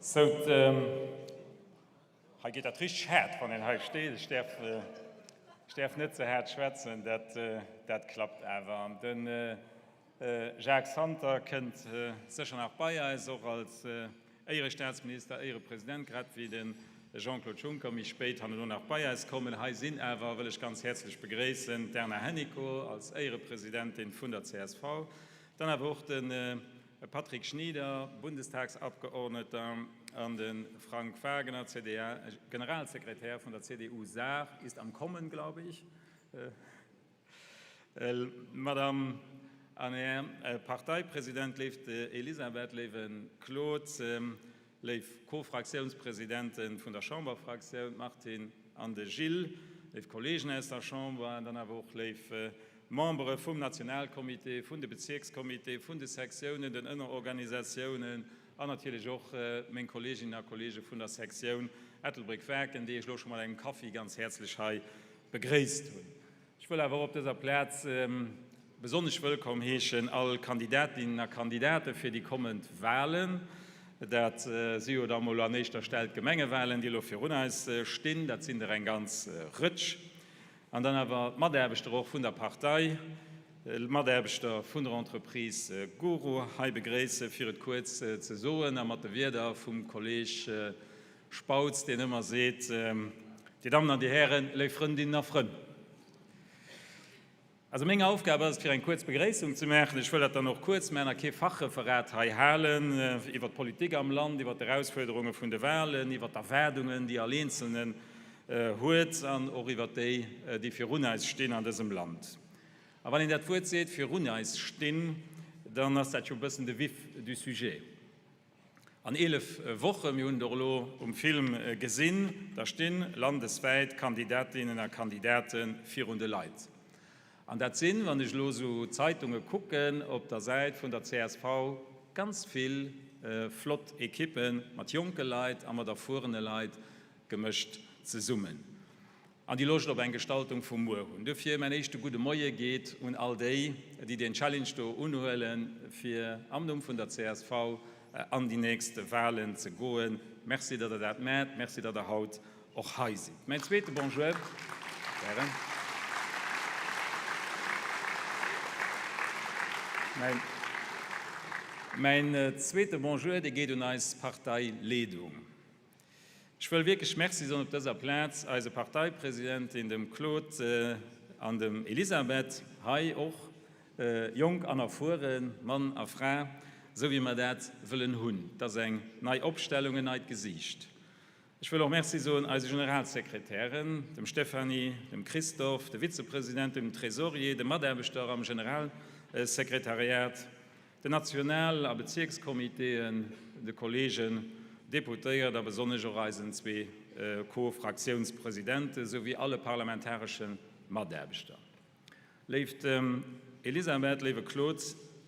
Sou, hei geet dat richteg haart, wann een hei steet. Ech däerf, ech däerf net ze haart schwätzen, dat, dat klappt awer. De Jacques Santer kënnt sécher nach bei eis, och als Éierestaatsminister, Éierepresident, grad wéi de Jean-Claude Juncker méi spéit hanneno nach bei eis kommen. Hei sinn awer, wëll ech ganz häerzlech begréissen, d'Erna Hennicot als Éierepresidentin vun der csv, dann awer och de Patrick Schnieder, Bundestagsabgeordneter, an de Frank Wagener, CDA, Generalsekretär vun der CDU Saar, ist am Kommen, glaube ich. Madame an Här Parteipresident, léift Elisabeth, léiwe Claude, léif Co-Fraktiounspresidenten vun der Chamberfraktioun, d'Martine an de Gilles, léif Kollegen aus der Chamber an dann awer och léif Membere vum Nationalcomité, vun de Bezierkscomitéë, vun de Sektiounen, den Ënnerorganisatiounen an natierlech och meng Kolleeginnen a Kolleege vun der Sektioun Ettelbréck-Waarken, déi ech elo scho mat engem Kaffi ganz häerzlech hei begréisst hunn. Ech wëll awer och op dëser Plaz besonnesch wëllkomm heeschen all Kandidatinnen a Kandidate fir déi kommend Wahlen. Dat si jo da mol an éischter Stell d'Gemengewahlen, déi elo virun eis stinn. Dat sinn der eng ganz Rëtsch. An dann awer d'Mataarbechter och vun der Partei, d'Mataarbechter vun der Entreprise Guru hei begréissen, fir et kuerz ze soen a mat de Wierder vum Kolleeg Spautz, deen ëmmer seet, Dir Dammen an Dir Hären, léif Frëndinnen a Frënn. Also meng Aufgab ass et, fir eng kuerz Begréissung ze maachen. Ech wëll dat dann och kuerz maachen a kee Fachreferat hei halen iwwer d'Politik am Land, iwwer d'Erausfuerderunge vun de Wahlen, iwwer d'Erwaardungen, déi all Eenzelnen huet an och iwwer déi, déi virun eis stinn an dësem Land. A wann een dat Wuert seet, virun eis stinn, dann ass dat jo e bëssen de Vif du sujet. An 11 Woche, mir hunn et och elo um Film gesinn, da sti landeswäit Kandidatinnen a Kandidate virun de Leit. An dat sinn, wann ech elo esou d'Zeitunge kucken, op der Säit vun der csv ganz vill flott Ekippe mat jonke Leit a mat erfuerene Leit gemëscht zesummen. An déi Loscht op eng Gestaltung vum Muer hunn. Dofir mäin éischte gudde Moie geet un all déi, déi deen Challenge do unhuelen, fir am Numm vun der csv an déi nächst Wahlen ze goen. Merci, datt Der dat maacht. Merci, datt Der haut och hei sidd. Mäin zweete Bonjour, gären. Mäin zweete Bonjour, dee geet un eis Parteileedung. Ech wëll wierklech Merci soen op dëser Plaz eise Parteipresidentin, dem Claude an dem Elisabeth, hei och jonk an erfueren, Mann a Fra, esou wéi mer dat wëllen hunn. Et ass eng nei Opstellung, en neit Gesiicht. Ech wëll och Merci soen eise Generalsekretären, dem Stéphanie, dem Christophe, de Vizepresidenten, dem Trésorier, de Mataarbechter am Generalsekretariat, den National a Bezierkscomitéen, de Kollegen Deputéiert a besonnesch och eisen zwee Co-Fraktiounspresidente souwéi alle parlamentaresche Mataarbechter. Léift Elisabeth, léiwe Claude,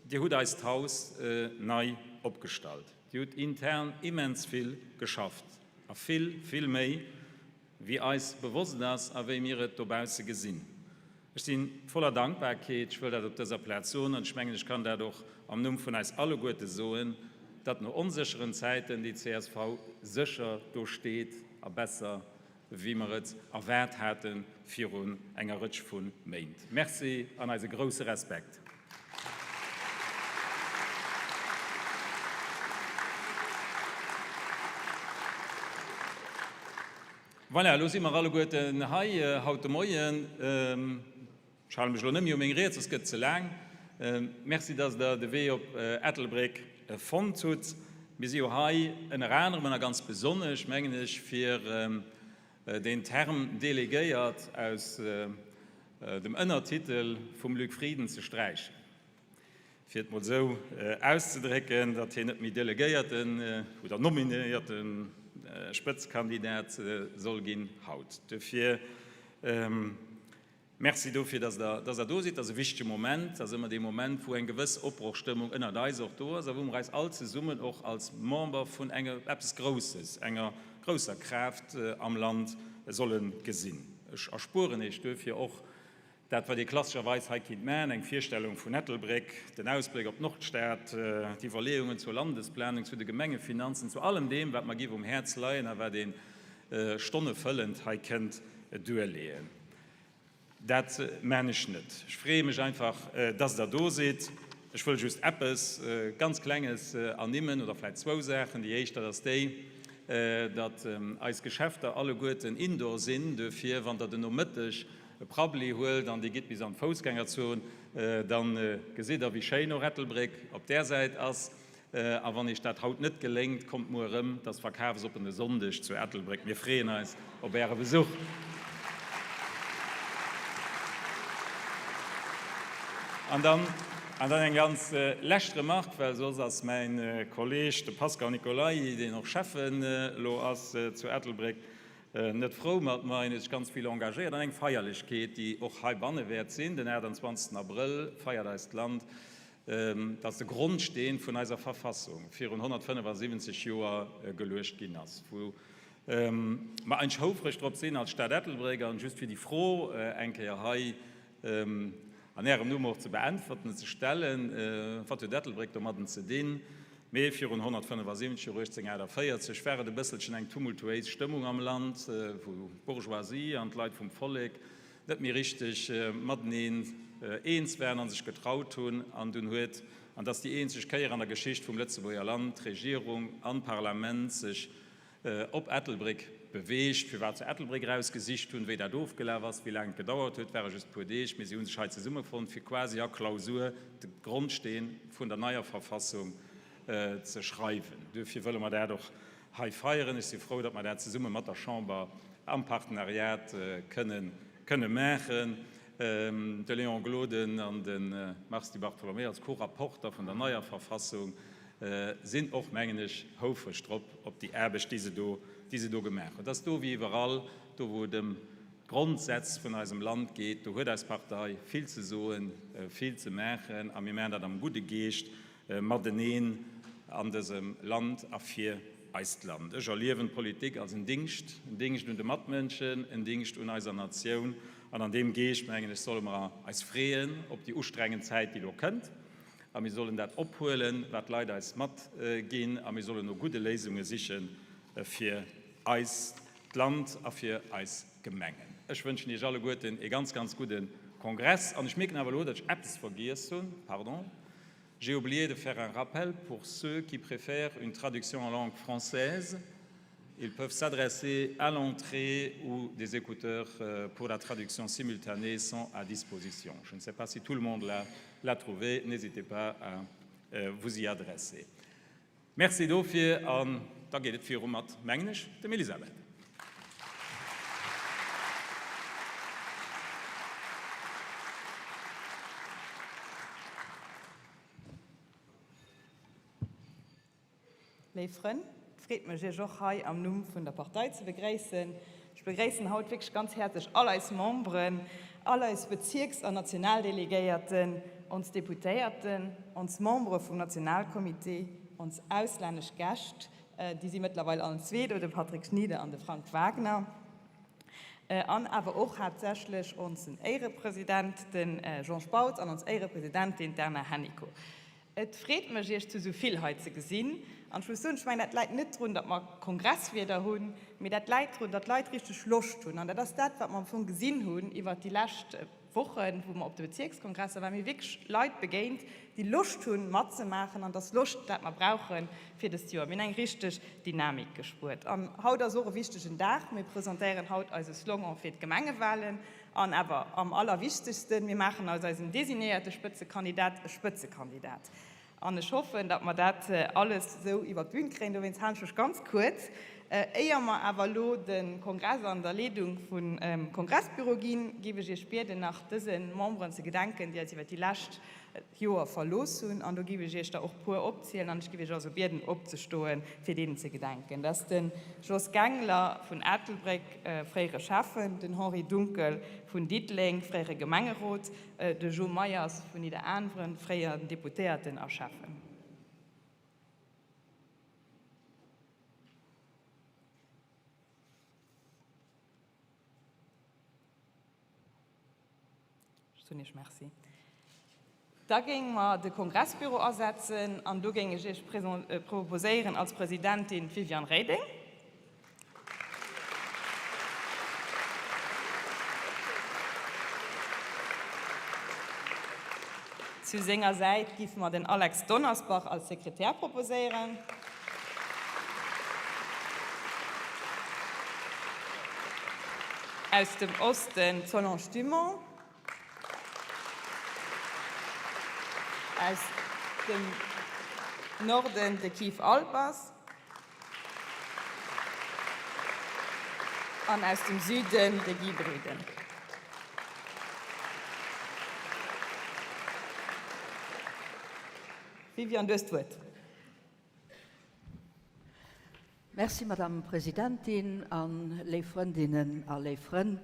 Dir hutt eist Haus nei opgestallt. Dir hutt intern immens vill geschafft a vill, vill méi wéi eis bewosst ass a wéi mir et dobausse gesinn. Ech si voller Dankbarkeet, ech wëll dat op dëser Plaz soen, an ech mengen, ech kann dat och am Numm vun eis alleguerte soen, datt no onsécheren Zäiten déi csv sécher do steet a besser wéi mer et erwaart hate virun enger Rëtsch vu Méint. Merci an eise grouse Respekt. Voilà, elo si mer alleguerten hei haut de Moien. Ech hale mech elo net méi u meng Ried, soss gëtt et ze laang. Merci, dass Der de Wee op Ettelbréck fonnt hutt. Mir si jo hei ënner anerem an a ganz besonnesch, mengen ech, fir deen Term Delegéiert aus dem Ënnertitel vum Luc Frieden ze sträichen. Fir et mol esou auszedrécken, datt hien net méi Delegéierten oder nominéierte Spëtzekandidat soll ginn haut. Dofir Merci dofir, datt Der, datt Der do sidd. Dat ass e wichtege Moment. Dat ass ëmmer dee Moment, wou eng gewëss Opbrochstëmmung ënnert eis och do ass a wou mer eis all zesummen och als Member vun enge eppes Grousses, enger grousser Kraaft am Land solle gesinn. Ech erspueren Iech duerfir och. Dat, wat ee klassescherweis hei kinnt maachen, eng Virstellung vun Ettelbréck, den Ausbléck op d'Nordstad, d'Iwwerleeungen zur Landesplanung, zu de Gemengefinanzen, zu allem deem, wat mer giff um Häerz leien a wat ee stonnefëllend hei kënnt duerleeën. Dat maachen ech net. Ech freeë mech einfach, dass Der do sidd. Ech wëll just eppes ganz Klenges ernimmen, oder vläicht zwou Saachen. Déi éischt, dat ass déi, datt eis Geschäfter alleguerten indoor sinn. Duerfir, wann Der den Nomëtteg e Prabbeli huelt an Dir gitt bis an d'Foussgängerzon, da gesitt Der, wéi schéin och Ettelbréck op där Säit ass. A wann Iech dat haut net geléngt, kommt muer erëm, et ass verkafsoppene Sonndeg zu Ettelbréck. Mir freeën eis op Äre Besuch. An dann, an dann eng ganz lescht Remarque, well soss ass mäin Kolleg, de Pascal Nicolay, deen och Schäffen elo ass zu Ettelbréck, net frou mat mer. Hien huet sech ganz vill engagéiert an eng Feierlechkeet, déi och heibanne wäert sinn, den 28. Abrëll feiert eist Land, dass de Grondsteen vun eiser Verfassung virun 175 Joer geluecht ginn ass, wou mer eigentlech houfreg drop sinn als Stad Ettelbréck. An just fir déi Fro eng Kéier hei an Ärem Numm och ze beäntwerten, ze stellen, Wat huet Ettelbréck domadden ze dinn? Mee virun 175 Joer, 1848, war et e bësselchen eng tumultuéis Stëmmung am Land, wou d'Bourgeoisie an d'Leit vum Vollek net méi richteg mateneen eens waren a sech getraut hunn. An dunn huet, an dat ass déi eenzeg Kéier an der Geschicht vum Lëtzebuerger Land, d'Regierung an d'Parlament sech op Ettelbréck beweegt. Firwat se Ettelbréck erausgesicht hunn, wéi dat ofgelaf ass, wéi laang et gedauert huet, ware just e puer Deeg, mee si hu sech hei zesummefonnt, fir quasi a Klausur de Grondsteen vun der neier Verfassung ze schreiwen. Duerfir wëlle mer dat och hei feieren. Ech si frou, datt mer dat zesumme mat der Chamber am Partenariat kënne maachen. De Léon Gloden an de Mars Di Bartolomeo als Co-Rapporter vun der neier Verfassung sinn och, mengen ech, houfreg drop, op déi Aarbecht, déi se do, déi se do gemaach hunn. Et ass do wéi iwwerall, do wou et ëm d'Grondsätz vun eisem Land geet, do huet eis Partei vill ze soen, vill ze maachen a mir maachen dat am gudde Geescht mateneen an dësem Land a fir eist Land. Ech erliewen d'Politik als en Dingscht, en Dingscht un de Matmënschen, en Dingscht un eiser Natioun an an deem Geescht, mengen ech, solle mer eis freeën op déi ustrengend Zäit, déi elo kënnt. A mir sollen dat ophuelen, wat d'Leit eis matginn, a mir sollen no gudde Léisunge siche fir eist Land a fir eis Gemengen. Ech wënschen Iech alleguerten ee ganz, ganz gudde Kongress. An ech mierken awer elo, datt ech eppes vergiess hunn. Pardon, j'ai oublié de faire un rappel pour ceux qui préfèrent une traduction en langue française. Ils peuvent s'adresser à l'entrée où des écouteurs pour la traduction simultanée sont à disposition. Je ne sais pas si tout le monde l'a trouvé, n'hésitez pas à vous y adresser. Merci dofir an da geet et viru mat, mengen ech, dem Elisabeth. Léif Frënn, et freet mech Iech och hei am Numm vun der Partei ze begréissen. Ech begréissen haut wierklech ganz häerzlech all eis Memberen, all eis Bezierks an Nationaldelegéierten, ons Deputéierten, ons Membere vum Nationalcomité, ons auslännesch Gäscht, déi si mëttlerweil allen zwee do, de Patrick Schnieder an de Frank Wagner, an awer och haaptsächlech onsen Éierepresident, de Jean Spautz, an ons Éierepresidentin, d'Erna Hennicot. Et freet mech, Iech zu esou vill hei ze gesinn. An ech muss soen, ech mengen, dat läit net drun, datt mer Kongresswieder hunn, mee dat läit drun, datt d'Leit richteg Loscht hunn. An dat ass dat, wat mer am Fong gesinn hunn iwwert déi lescht Wochen, wou mer op de Bezierkskongresser waren. Mir hu wierklech Leit begéint, déi Loscht hunn, matzemaachen. An et ass Loscht, dat mer brauche fir dëst Joer. Mir hunn eng richteg Dynamik gespuert. An haut ass och e wichtegen Dag. Mir presentéieren haut eise Slogan fir d'Gemengewahlen. An awer am allerwichtegsten, mir maachen aus eisem designéierte Spëtzekandidat e Spëtzekandidat. An ech hoffen, datt mer dat alles esou iwwert d'Bün kréien. Dowéinst halen ech mech ganz kuerz. Éier mer awer elo de Kongress an der Leedung vum Kongressbüro ginn, géif ech Iech bieden, nach dëse Memberen ze gedenken, déi eis iwwert déi lescht Joer verlooss hunn, an do giff ech Iech der och puer opzielen, an ech giff Iech also bieden opzestoen, fir deenen ze gedenken. Dat ass de Jos Gengler vun Ettelbréck, fréiere Schäffen, den Henri Dunkel vun Diddeleng, fréiere Gemengerot, de Jo Meyers vun Nidderaanwren, fréieren Deputéierten a Schäffen. Soen Iech Merci. Da géinge mer de Kongressbüro asetzen an do géing ech Iech proposéieren als Presidentin d'Viviane Reding. Zu senger Säit géife mer den Alex Donnersbach als Sekretär proposéieren. Aus dem Osten d'Solange Dumont. Aus dem Norden de Keith Albers. An aus dem Süden de Guy Breden. Viviane, du hues d'Wuert. Merci, Madame Presidentin a léif Frëndinnen a léif Frënn.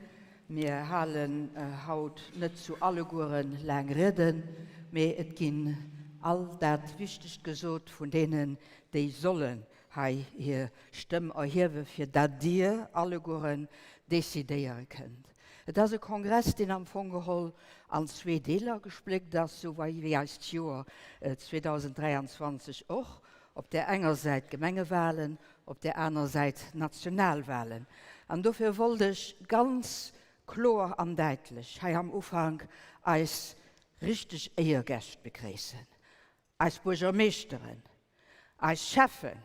Mir halen haut net zu allegueren laang Rieden, mee et ginn all dat Wichtegt gesot vun deenen, déi sollen hei hir Stëmm erhiewe fir dat Dir allegueren decidéiere kënnt. Et ass e Kongress, deen am Fong geholl an zwee Deeler gespléckt ass, sou wéi eist Joer 2023 och, op där enger Säit d'Gemengewahlen, op där aner Säit d'Nationalwahlen. An dofir wollt ech ganz kloer an däitlech hei am Ufank eis richteg Éiergäscht begréissen, eis Buergermeeschteren, eis Schäffen,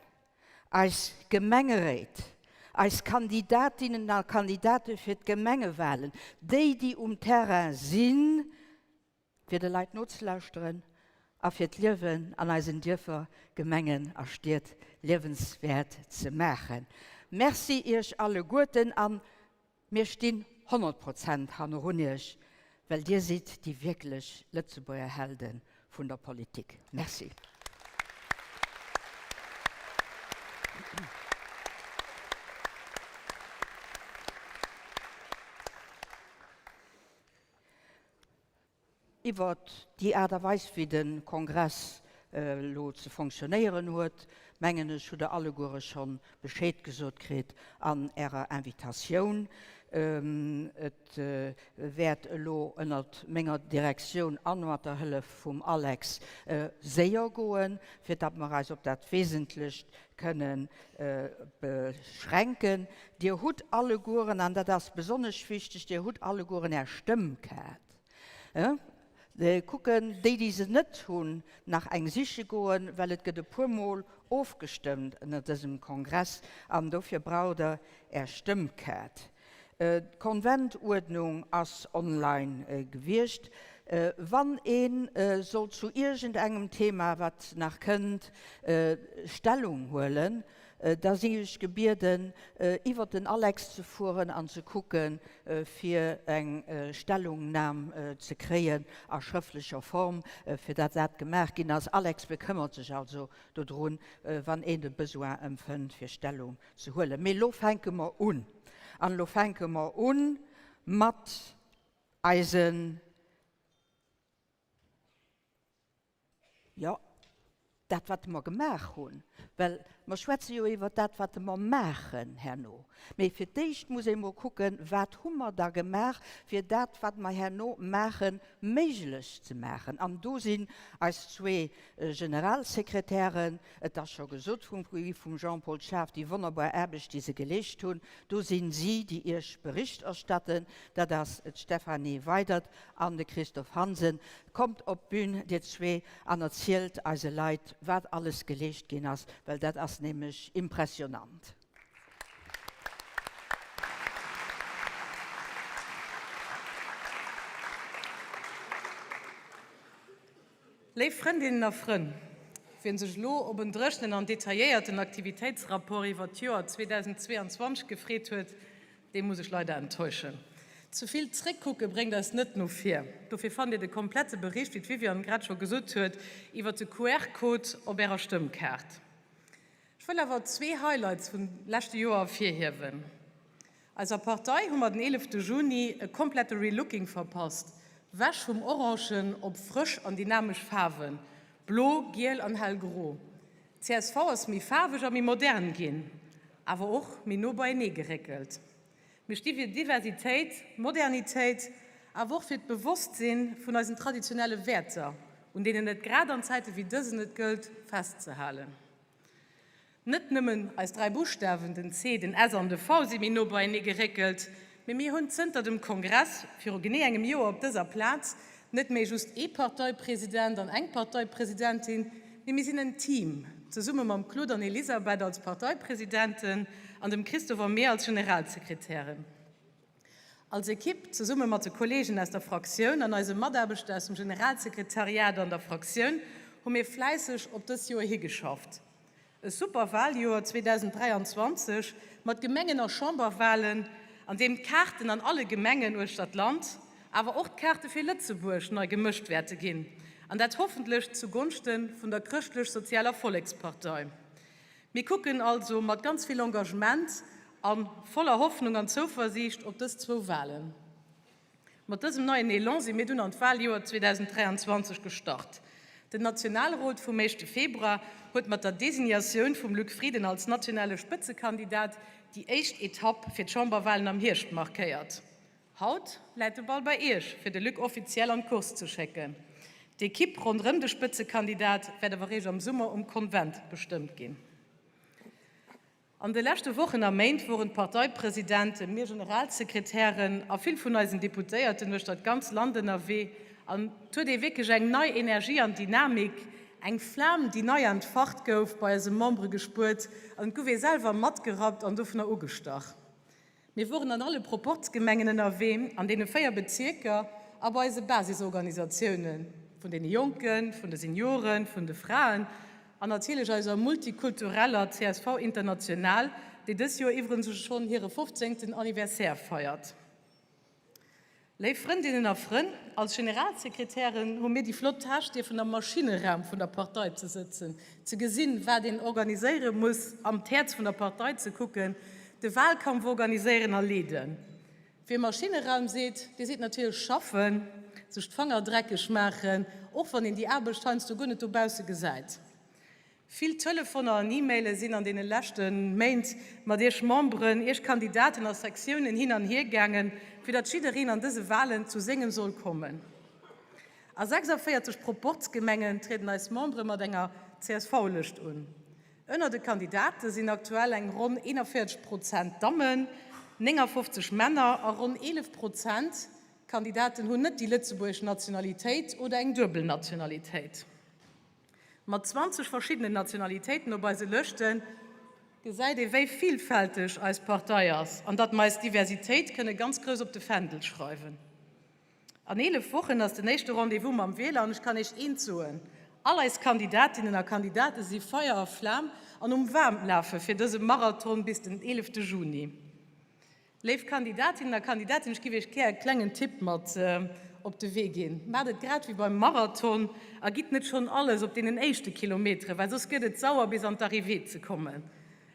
eis Gemengeréit, eis Kandidatinnen a Kandidate fir d'Gemengewahlen, déi, déi um Terrain sinn, fir de Leit nozelauschteren a fir d'Liewen an eisen Dierfer, Gemengen a Stied liewenswäert ze maachen. Merci Iech alleguerten a mir stinn 100 Prozent hannerun Iech, well Dir sidd déi wierklech Lëtzebuerger Helde vun der Politik. Merci. Iwwert déi Aart a Weis, wéi de Kongress elo ze fonctionnéieren huet, mengen ech, hutt Der alleguere scho Bescheed gesot kritt an Ärer Invitatioun. Et wäert elo ënnert menger Direktioun a mat der Hëllef vum Alex séier goen, fir datt mer eis op dat Wesentlecht kënne beschränken. Dir hutt allegueren, an dat ass besonnesch wichteg, Dir hutt allegueren Är Stëmmkaart. Kucken déi, déi se net hunn, nach eng siche goen, well et gëtt e puermol ofgestëmmt ënner dësem Kongress an dofir braucht der Är Stëmmkaart. D'Konventuerdnung ass online gewiescht. Wann ee sollt zu iergendengem Thema, wat nach kënnt, Stellung huelen, Da si ech gebieden, iwwert den Alex ze fueren an ze kucken, fir eng Stellungnam ze kréien a schrëftlecher Form, fir datt dat gemaach ginn ass. Alex bekëmmert sech also dodrun, wann een de Besoin empfënnt, fir Stellung ze huelen. Mee elo fänke mer un. An elo fänke mer u mat eisen. Jo, dat wat mer gemaach hunn, well mer schwätze jo iwwert dat wat mer maachen herno. Mee fir d'éischt muss ee mol kucken, wat hu mer da gemaach, fir dat wat mer herno maachen, méiglech ze maachen. An do sinn eis zwee Generalsekretären, et ass scho gesot vum gi vum Jean-Paul Schaaf, déi wonnerbar Aarbecht déi se geleescht hunn, do sinn si, déi Iech Bericht erstatten, dat ass d'Stéphanie Weydert an de Christophe Hansen. Kommt op d'Bün, dir zwee, an erzielt eise Leit, wat alles geleescht ginn ass, well dat ass nämlech impressionant. Léif Frëndinnen a Frënn, wien sech elo op en dréchenen an detailléierten Aktivitéitsrapport iwwer d'Joer 2022 gefreet huet, Dee muss ech leider enttäuschen. Ze vill zréckkucke bréngt eis net no vir. Dofir fannt Dir de komplette Bericht, wéi d'Viviane grad scho gesot huet, iwwer de QR-Code op Ärer Stëmmkaart. Ech wëll awer zwee Highlights vum leschte Joer ervirhiewen. Eiser Partei hu mer den 11 Juni e komplette Relooking verpasst, wech vum Orangen op frësch an dynamesch Faarwen, blo, giel an hellgro. Csv ass méi faarweg a méi modern ginn, awer och méi no beienee geréckelt. Mir sti fir Diversitéit, Modernitéit. awer och fir d'Bewosstsinn vun eisen traditionelle Wäerter, un deenen et grad an Zäite wéi dësen et gëllt festzehalen. Net nëmmen eis 3 Buschtawen, den C, den S an de V, si méi no beienee geréckelt, mee mir hunn zënter dem Kongress viru genee engem Joer op dëser Plaz net méi just ee Parteipresident an eng Parteipresidentin, mee mir sinn en Team, zesumme mam Claude an Elisabeth als Parteipresidenten an dem Christophe a mir als Generalsekretären. Als Ekipp, zesumme mat de Kolleegen aus der Fraktioun an eise Mataarbechter aus dem Generalsekretariat an der Fraktioun, hu mir fläisseg op dës Joer higeschafft. E super Waljoer 2023 mat Gemengen a Chamberwalen, an deem d'Kaarten an alle Gemengen uechter d'Land, awer och d'Kaarte fir Lëtzebuerg nei gemëscht wäerte ginn, an dat hoffentlech zu Gonschte vun der Chrëschtlech-Sozialer Vollekspartei. Mir kucken also mat ganz vill Engagement a voller Hoffnung an Zouversiicht op dës zwou Walen. Mat dësem neien Elan si mir dunn an d'Waljoer 2023 gestart. Den Nationalrot vum éischte Februar huet mat der Designatioun vum Luc Frieden als nationale Spëtzekandidat déi éischt Etapp fir d'Chamberwalen am Hierscht markéiert. Haut läit de Ball bei Iech, fir de Luc offiziell an d'Course ze schécken. D'Ekipp ronderëm de Spëtzekandidat wäert awer réischt am Summer um Konvent bestëmmt ginn. An de leschte Wochen a Méint woren d'Parteipresidenten, mir Generalsekretären a vill vun eisen Deputéierten uechter d'ganz Land ënnerwee an et huet ee wierklech eng nei Energie an Dynamik, eng Flam, déi nei entfacht gouf, bei eise Membere gespuert an et gouf ee selwer matgerappt an dovunner ugestach. Mir woren an alle Proporzgemengen ënnerwee, an deene 4 Bezierker a bei eise Basisorganisatiounen, vun deene Jonken, vun de Senioren, vun de Fraen an natierlech eiser multikultureller csv International, déi dës Joer iwwerens schonn hire 15. Anniversaire feiert. Léif Frëndinnen a Frënn, als Generalsekretären hu mir déi flott Tâche dierfen am Maschinneraum vun der Partei ze sëtzen, ze gesinn, wat een organiséiere muss, an d'Häerz vun der Partei ze kucken, de Wahlkampf organiséieren a leeden. Wie Maschinneraum seet, dee seet natierlech schaffen, sech d'Fanger dreckeg maachen, och wann een déi Aarbecht heiansdo guer net dobausse gesäit. Vill Telefoner an E-Maile sinn an deene leschte Méint mat Iech Memberen, Iech Kandidaten a Sektiounen hin an hier gaangen, fir datt jiddereen an dëse Walen zu sengem soll kommen. A 46 Proporzgemengen trieden eis Membere mat enger CSV-Lëscht un. Ënner de Kandidate sinn aktuell eng ronn 41 Prozent Dammen, 59 Männer a ronn 11 Prozent Kandidaten hunn net déi lëtzebuergesch Nationalitéit oder eng duebel Nationalitéit. Mat 20 verschiddenen Nationalitéiten op eise Lëschte gesäit ee wéi villfälteg eis Partei ass an datt mer eis Diversitéit kënne ganz grouss op de Fändel schreiwen. An 11 Wochen ass den éischte Rendez-vous mam Wieler an ech kann Iech eent soen, All eis Kandidatinnen a Kandidate si Feier a Flam an um Waarmlafe fir dëse Marathon bis den 11 Juni. Léif Kandidatinnen a Kandidaten, ech giff iech gär e klengen Tipp mat op de Wee ginn, Maacht et grad wéi beim Marathon a gitt net schonn alles op deenen éischte Kilometeren, well soss gëtt et sauer bis an d'Arrivée ze kommen.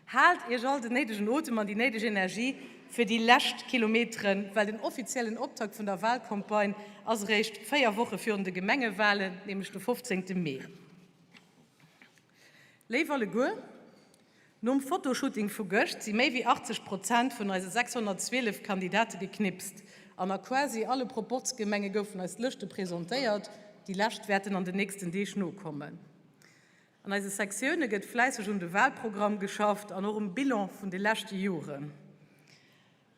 Haalt iech all den néidegen Otem an déi néideg Energie fir déi lescht Kilometeren, well den offiziellen Optakt vun der Walcampagne ass eréischt 4 Woche virun de Gemengewalen, nämlech de 15 Mee. Léif alleguer, Nom Fotoshooting vu gëscht si méi wéi 80 Prozent vun eise 612 Kandidate geknipst an a quasi alle Proporzgemenge goufen eis Lëschte presentéiert. Déi lescht wäerten an den nächsten Deeg nokommen. An eise Sektioune gëtt fläisseg un de Walprogramm geschafft an och um Bilan vun de leschte Joren.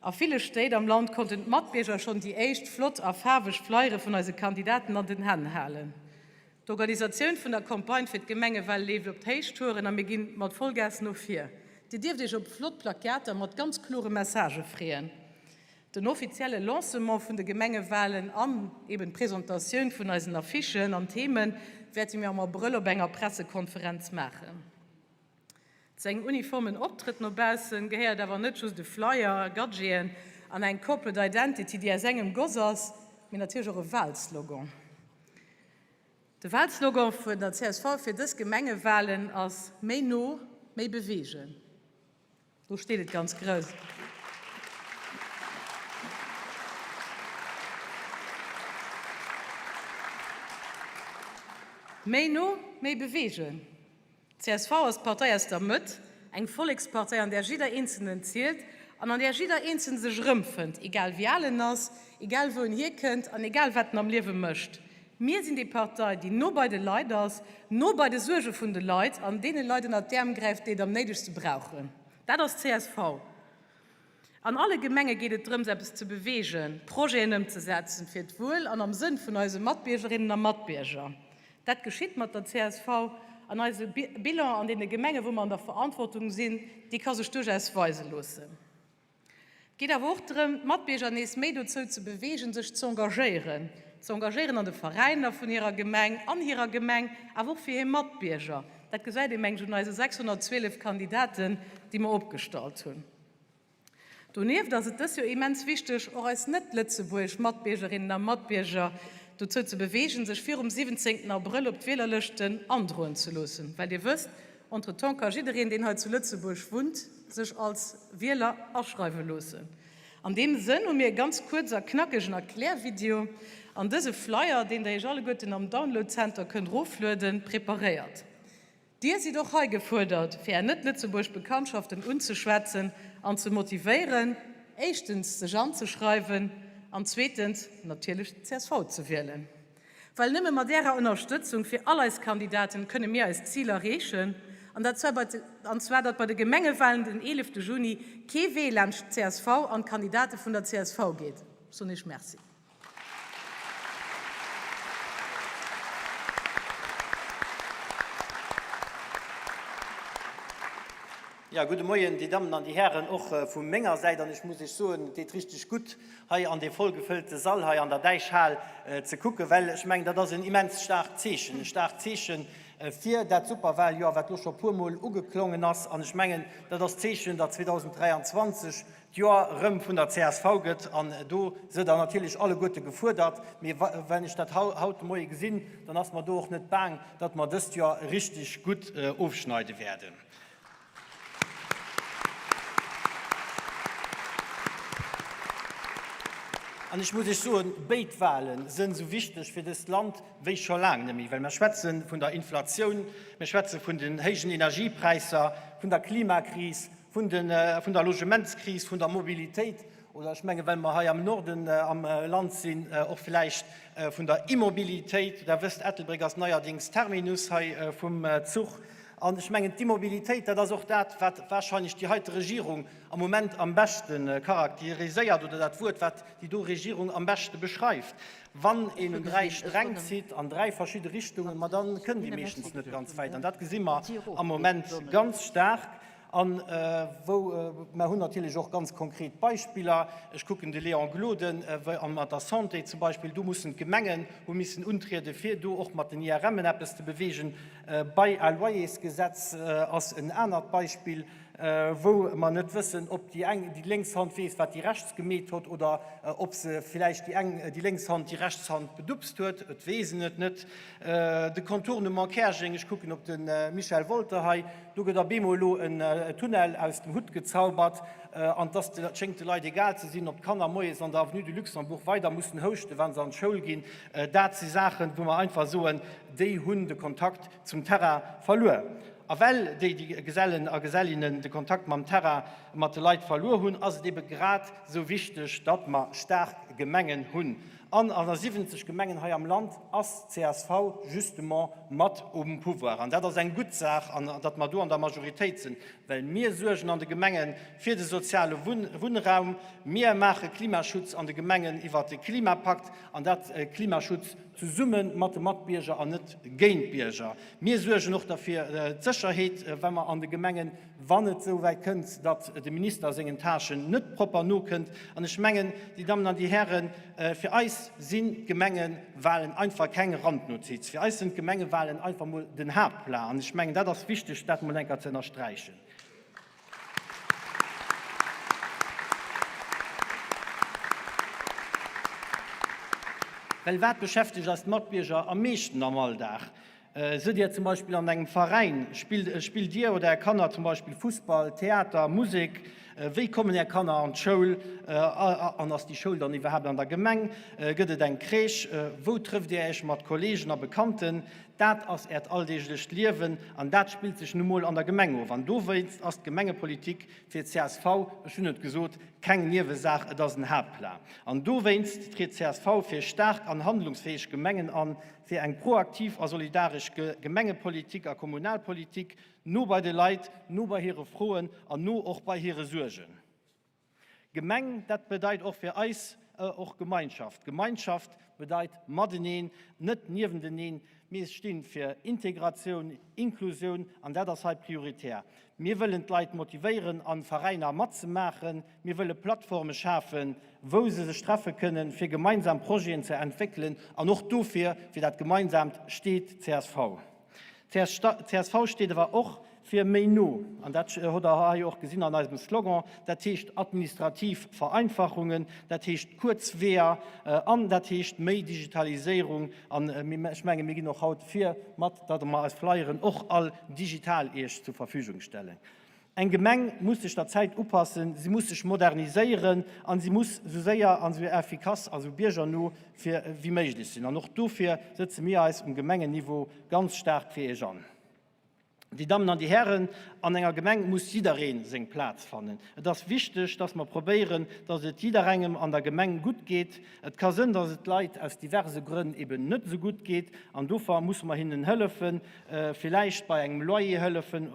A ville Stéit am Land konnten d'Matbierger schonn déi éischt flott a faarweg Flyere vun eise Kandidaten an den Hänn halen. D'Organisatioun vun der Campagne fir d'Gemengewale leeft op d'Héichtouren a mir gi mat Vollgas no vir. Dir dierft Iech op flott Plakater mat ganz klore Messagë freeën. Den offizielle Lancement vun de Gemengewalen an eben d'Presentatioun vun eisen Affichen an Theme wäerte mir am Abrëll op enger Pressekonferenz maachen. Zu engem uniformen Optrëtt no baussen gehéiert awer net just e Flyer, Gadgeten an eng Corporate Identity, déi aus engem Goss ass, mee natierlech och e Wahlslogan. De Wahlslogan vun der csv fir dës Gemengewahlen ass Méi no, méi beweegen. Do steet et ganz grouss. Méi no, méi beweegen. Csv ass d'Partei aus der Mëtt, eng Vollekspartei, an där jidder Eenzelnen zielt. an an där jidder Eenzelen sech erëmfënnt, egal wéi al en ass, egal wou en hierkënnt an egal wat en am Liewe mécht. Mir sinn déi Partei, déi no bei de Leit ass, no bei de Suerge vun de Leit an deene Leit ënnert d'Äerm gräift, déi et am néidegste brauchen. Dat ass csv. An alle Gemenge geet et drëms, eppes ze beweegen, Projeten ëmzesetzen, fir d'Wuel an am Sënn vun eise Matbiergerinnen a Matbierger. Dat geschitt mat der csv an eise Bilan an deene Gemenge wou mer an der Verantwortung sinn, dee ka sech duerchaus weise loossen. Et geet awer och drëm, d'Matbierger nees méi dozou ze beweegen, sech z'engagéieren, ze engagéieren an de Veräiner vun hirer Gemeng, an hirer Gemeng, awer och fir hir Matbierger. Dat gesäit ee meng ech un eise 612 Kandidaten, déi mer opgestallt hunn. Donieft ass et dës Joer immens wichteg, och eis net-lëtzebuergesch Matbiergerinnen a Matbierger dozou ze beweegen, sech virum 17 Abrëll op d'Wielerlëschten androen ze loossen. Well Dir wësst, entretemps ka jiddereen, deen hei zu Lëtzebuerg wunnt, sech als Wieler aschreiwe loossen. An deem Sënn hu mir e ganz kuerz a knackegen Erklärvideo an dëse Flyer, deen der Iech alleguerten am Download Center kënnt eroflueden, preparéiert. Dir sidd och hei gefuerdert, fir Är net-lëtzebuergesch Bekanntschaften unzeschwätzen an ze motivéieren, éischtens sech anzeschreiwen an zweetens natierlech csv ze wielen. Well nëmme mat Ärer Ënnerstëtzung fir all eis Kandidaten kënne mir eis Zil erreechen, an dat zwar bei an zwar datt bei de Gemengewahlen den 11 Juni kee Wee laanscht d'CSV an d'Kandidate vun der csv geet. Soen Iech Merci. Jo, gudde Moien, Dir Dammen an Dir Hären, och vu menger Säit. An ech muss Iech soen, et deet richteg gutt, hei an dee vollgefëllte Sall hei an der Däichhal ze kucken, well ech mengen, dat ass en immens staarkt Zeechen, e staarkt Zeeche fir dat Superwahljoer, wat elo scho e puermol ugeklongen ass. An ech mengen, dat ass d'Zeechen, datt 2023 d'Joer erëm vun der csv gëtt. An do sidd Der natierlech alleguerte gefuerdert. Mee wann ech dat haut de Moie gesinn, dann ass mer do och net baang, datt mer dëst Joer richteg gutt ofschneide wäerten. An ech muss Iech soen, béid Wahlen sënn esou wichteg fir dëst Land wéi scho laang net méi, well mer schwätze vun der Inflatioun, mir schwätze vun den héijen Energiepräisser, vun der Klimakris, vun der Logementskris, vun der Mobilitéit oder ech menge well mer hei am Norden am Land sinn, och vläicht vun der Immobilitéit. Der wësst, Ettelbréck ass neierdings Terminus hei vum Zuch. An ech mengen, d'Immobilitéit, dat ass och dat, wat wahrscheinlech déi heite Regierung am Moment am beschte charakteriséiert oder dat Wuert, wat déi do Regierung am beschte beschreift. Wann een un dräi Sträng zitt, an dräi verschidde Richtungen, ma da kënnt ee meeschtens net ganz wäit. An dat gesi mer am Moment ganz staark. An wou mer hunn natierlech och ganz konkret Beispiller, ech kucken de Léon Gloden, a mat der Santé zum Beispill, do mussen d'Gemengen hu missen untrieden, fir do och mat den IRMen eppes ze bewegen. Bail à loyers-Gesetz ass en anert Beispill, wou mer net wëssen, ob déi eng, déi lénks Hand weess, wat déi rechts gemeet hott, oder ob se villäicht déi eng, déi lénks Hand déi rechts Hand bedupst huet, et weess een et net. De Contournement Käerjeng, ech kucken op de Michel Wolter hei, do gëtt op eemol elo en Tunnel aus dem Hutt gezaubert an et schéngt de Leit egal ze sinn, ob d'Kanner moies an der Avenue du Luxembourg weider mussen houschten, wa se an d'Schoul ginn. Dat si Saachen, wou mer einfach soen, déi hunn de Kontakt zum Terrain verluer. A well déi Gesellen a Gesellinnen de Kontakt mam Terrain, mat de Leit verluer hunn, ass et ebe grad esou wichteg, datt mer staark Gemengen hunn. An an 70 Gemengen hei am Land ass csv justement mat um Pouvoir. An dat ass eng gutt Saach, an datt mer do an der Majoritéit sinn, well mir suergen an de Gemenge fir de soziale Wunnraum, mir maache Klimaschutz an de Gemengen iwwert de Klimapakt, an dat Klimaschutz zesumme mat de Matbierger an net géint d'Bierger. Mir suergen och derfir d'Sécherheet, wa mer an de Gemengen, wann et esou wäit kënnt, datt de Minister sengen Tâchen net propper nokënnt. An ech mengen, Dir Dammen an Dir Hären, fir eis sinn d'Gemengewahlen einfach keng Randnotiz. Fir eis sinn d'Gemengewahlen einfach emol den Haaptplan. An ech mengen, dat ass wichteg, dat emol eng Kéier ze ënnersträichen. Well wat beschäftegt eis d'Matbierger am meeschten am Alldag? Sidd Dir zum Beispill an engem Veräin? Spillt Dir oder Är Kanner zum Beispill Fussball, Theater, Musek? Wéi kommen Är Kanner an d'Schoul? An ass déi Schoul dann iwwerhaapt an der Gemeng? Gëtt et eng Crèche? Wou trëfft Dir Iech mat Kolleegen a Bekannten? Dat ass Äert alldeeglecht Liewen an dat spillt sech nu mol an der Gemeng of. An dowéinst ass d'Gemengepolitik fir csv, ech hunn et gesot, keng Niewesaach, et ass en Haaptplan. An dowéinst triet csv fir staark an handlungsfäeg Gemengen an, fir eng proaktiv a solidaresch Gemengepolitik a Kommunalpolitik, no bei de Leit, no bei hire Froen an no och bei hire Suergen. Gemeng, dat bedeit och fir eis och Gemeinschaft. Gemeinschaft bedeit mateneen, net niewenteneen. Mir sti fir Integratioun, Inklusioun an dat ass hei prioritär. Mir wëllen d'Leit motivéieren a Veräiner matzemaachen. Mir wëlle Plattforme schafen, wou se sech treffe kënnen, fir gemeinsam Projeten ze entwéckelen an och dofir, fir dat Gemeinsaamt steet csv. Csv steet awer och fir méi no, an dat hutt Der hei och gesinn an eisem Slogan, dat heescht administrativ Vereinfachungen, dat heescht kuerz Weeër an dat heescht méi Digitaliséierung. An ech menge mir ginn och haut vir mat, datt mer eis Flyeren och all digital Iech zur Verfügung stellen. Eng Gemeng muss sech der Zäit upassen, si muss sech moderniséieren an si muss esou séier an esou effikass a esou biergerno wéi méiglech sinn. An och dofir sëtze mir eis um Gemengenniveau ganz staark fir Iech an. Dir Dammen an Dir Hären, an enger Gemeng muss jidderee seng Plaz fannen. Et ass wichteg, dass mer probéieren, dass et jidderengem an der Gemeng gutt geet. Et ka sënn, dass et Leit aus diverse Grënn eben net esou gutt geet an dofir musse mer hinnen hëllefen. villäicht bei engem Loyer hëllefen,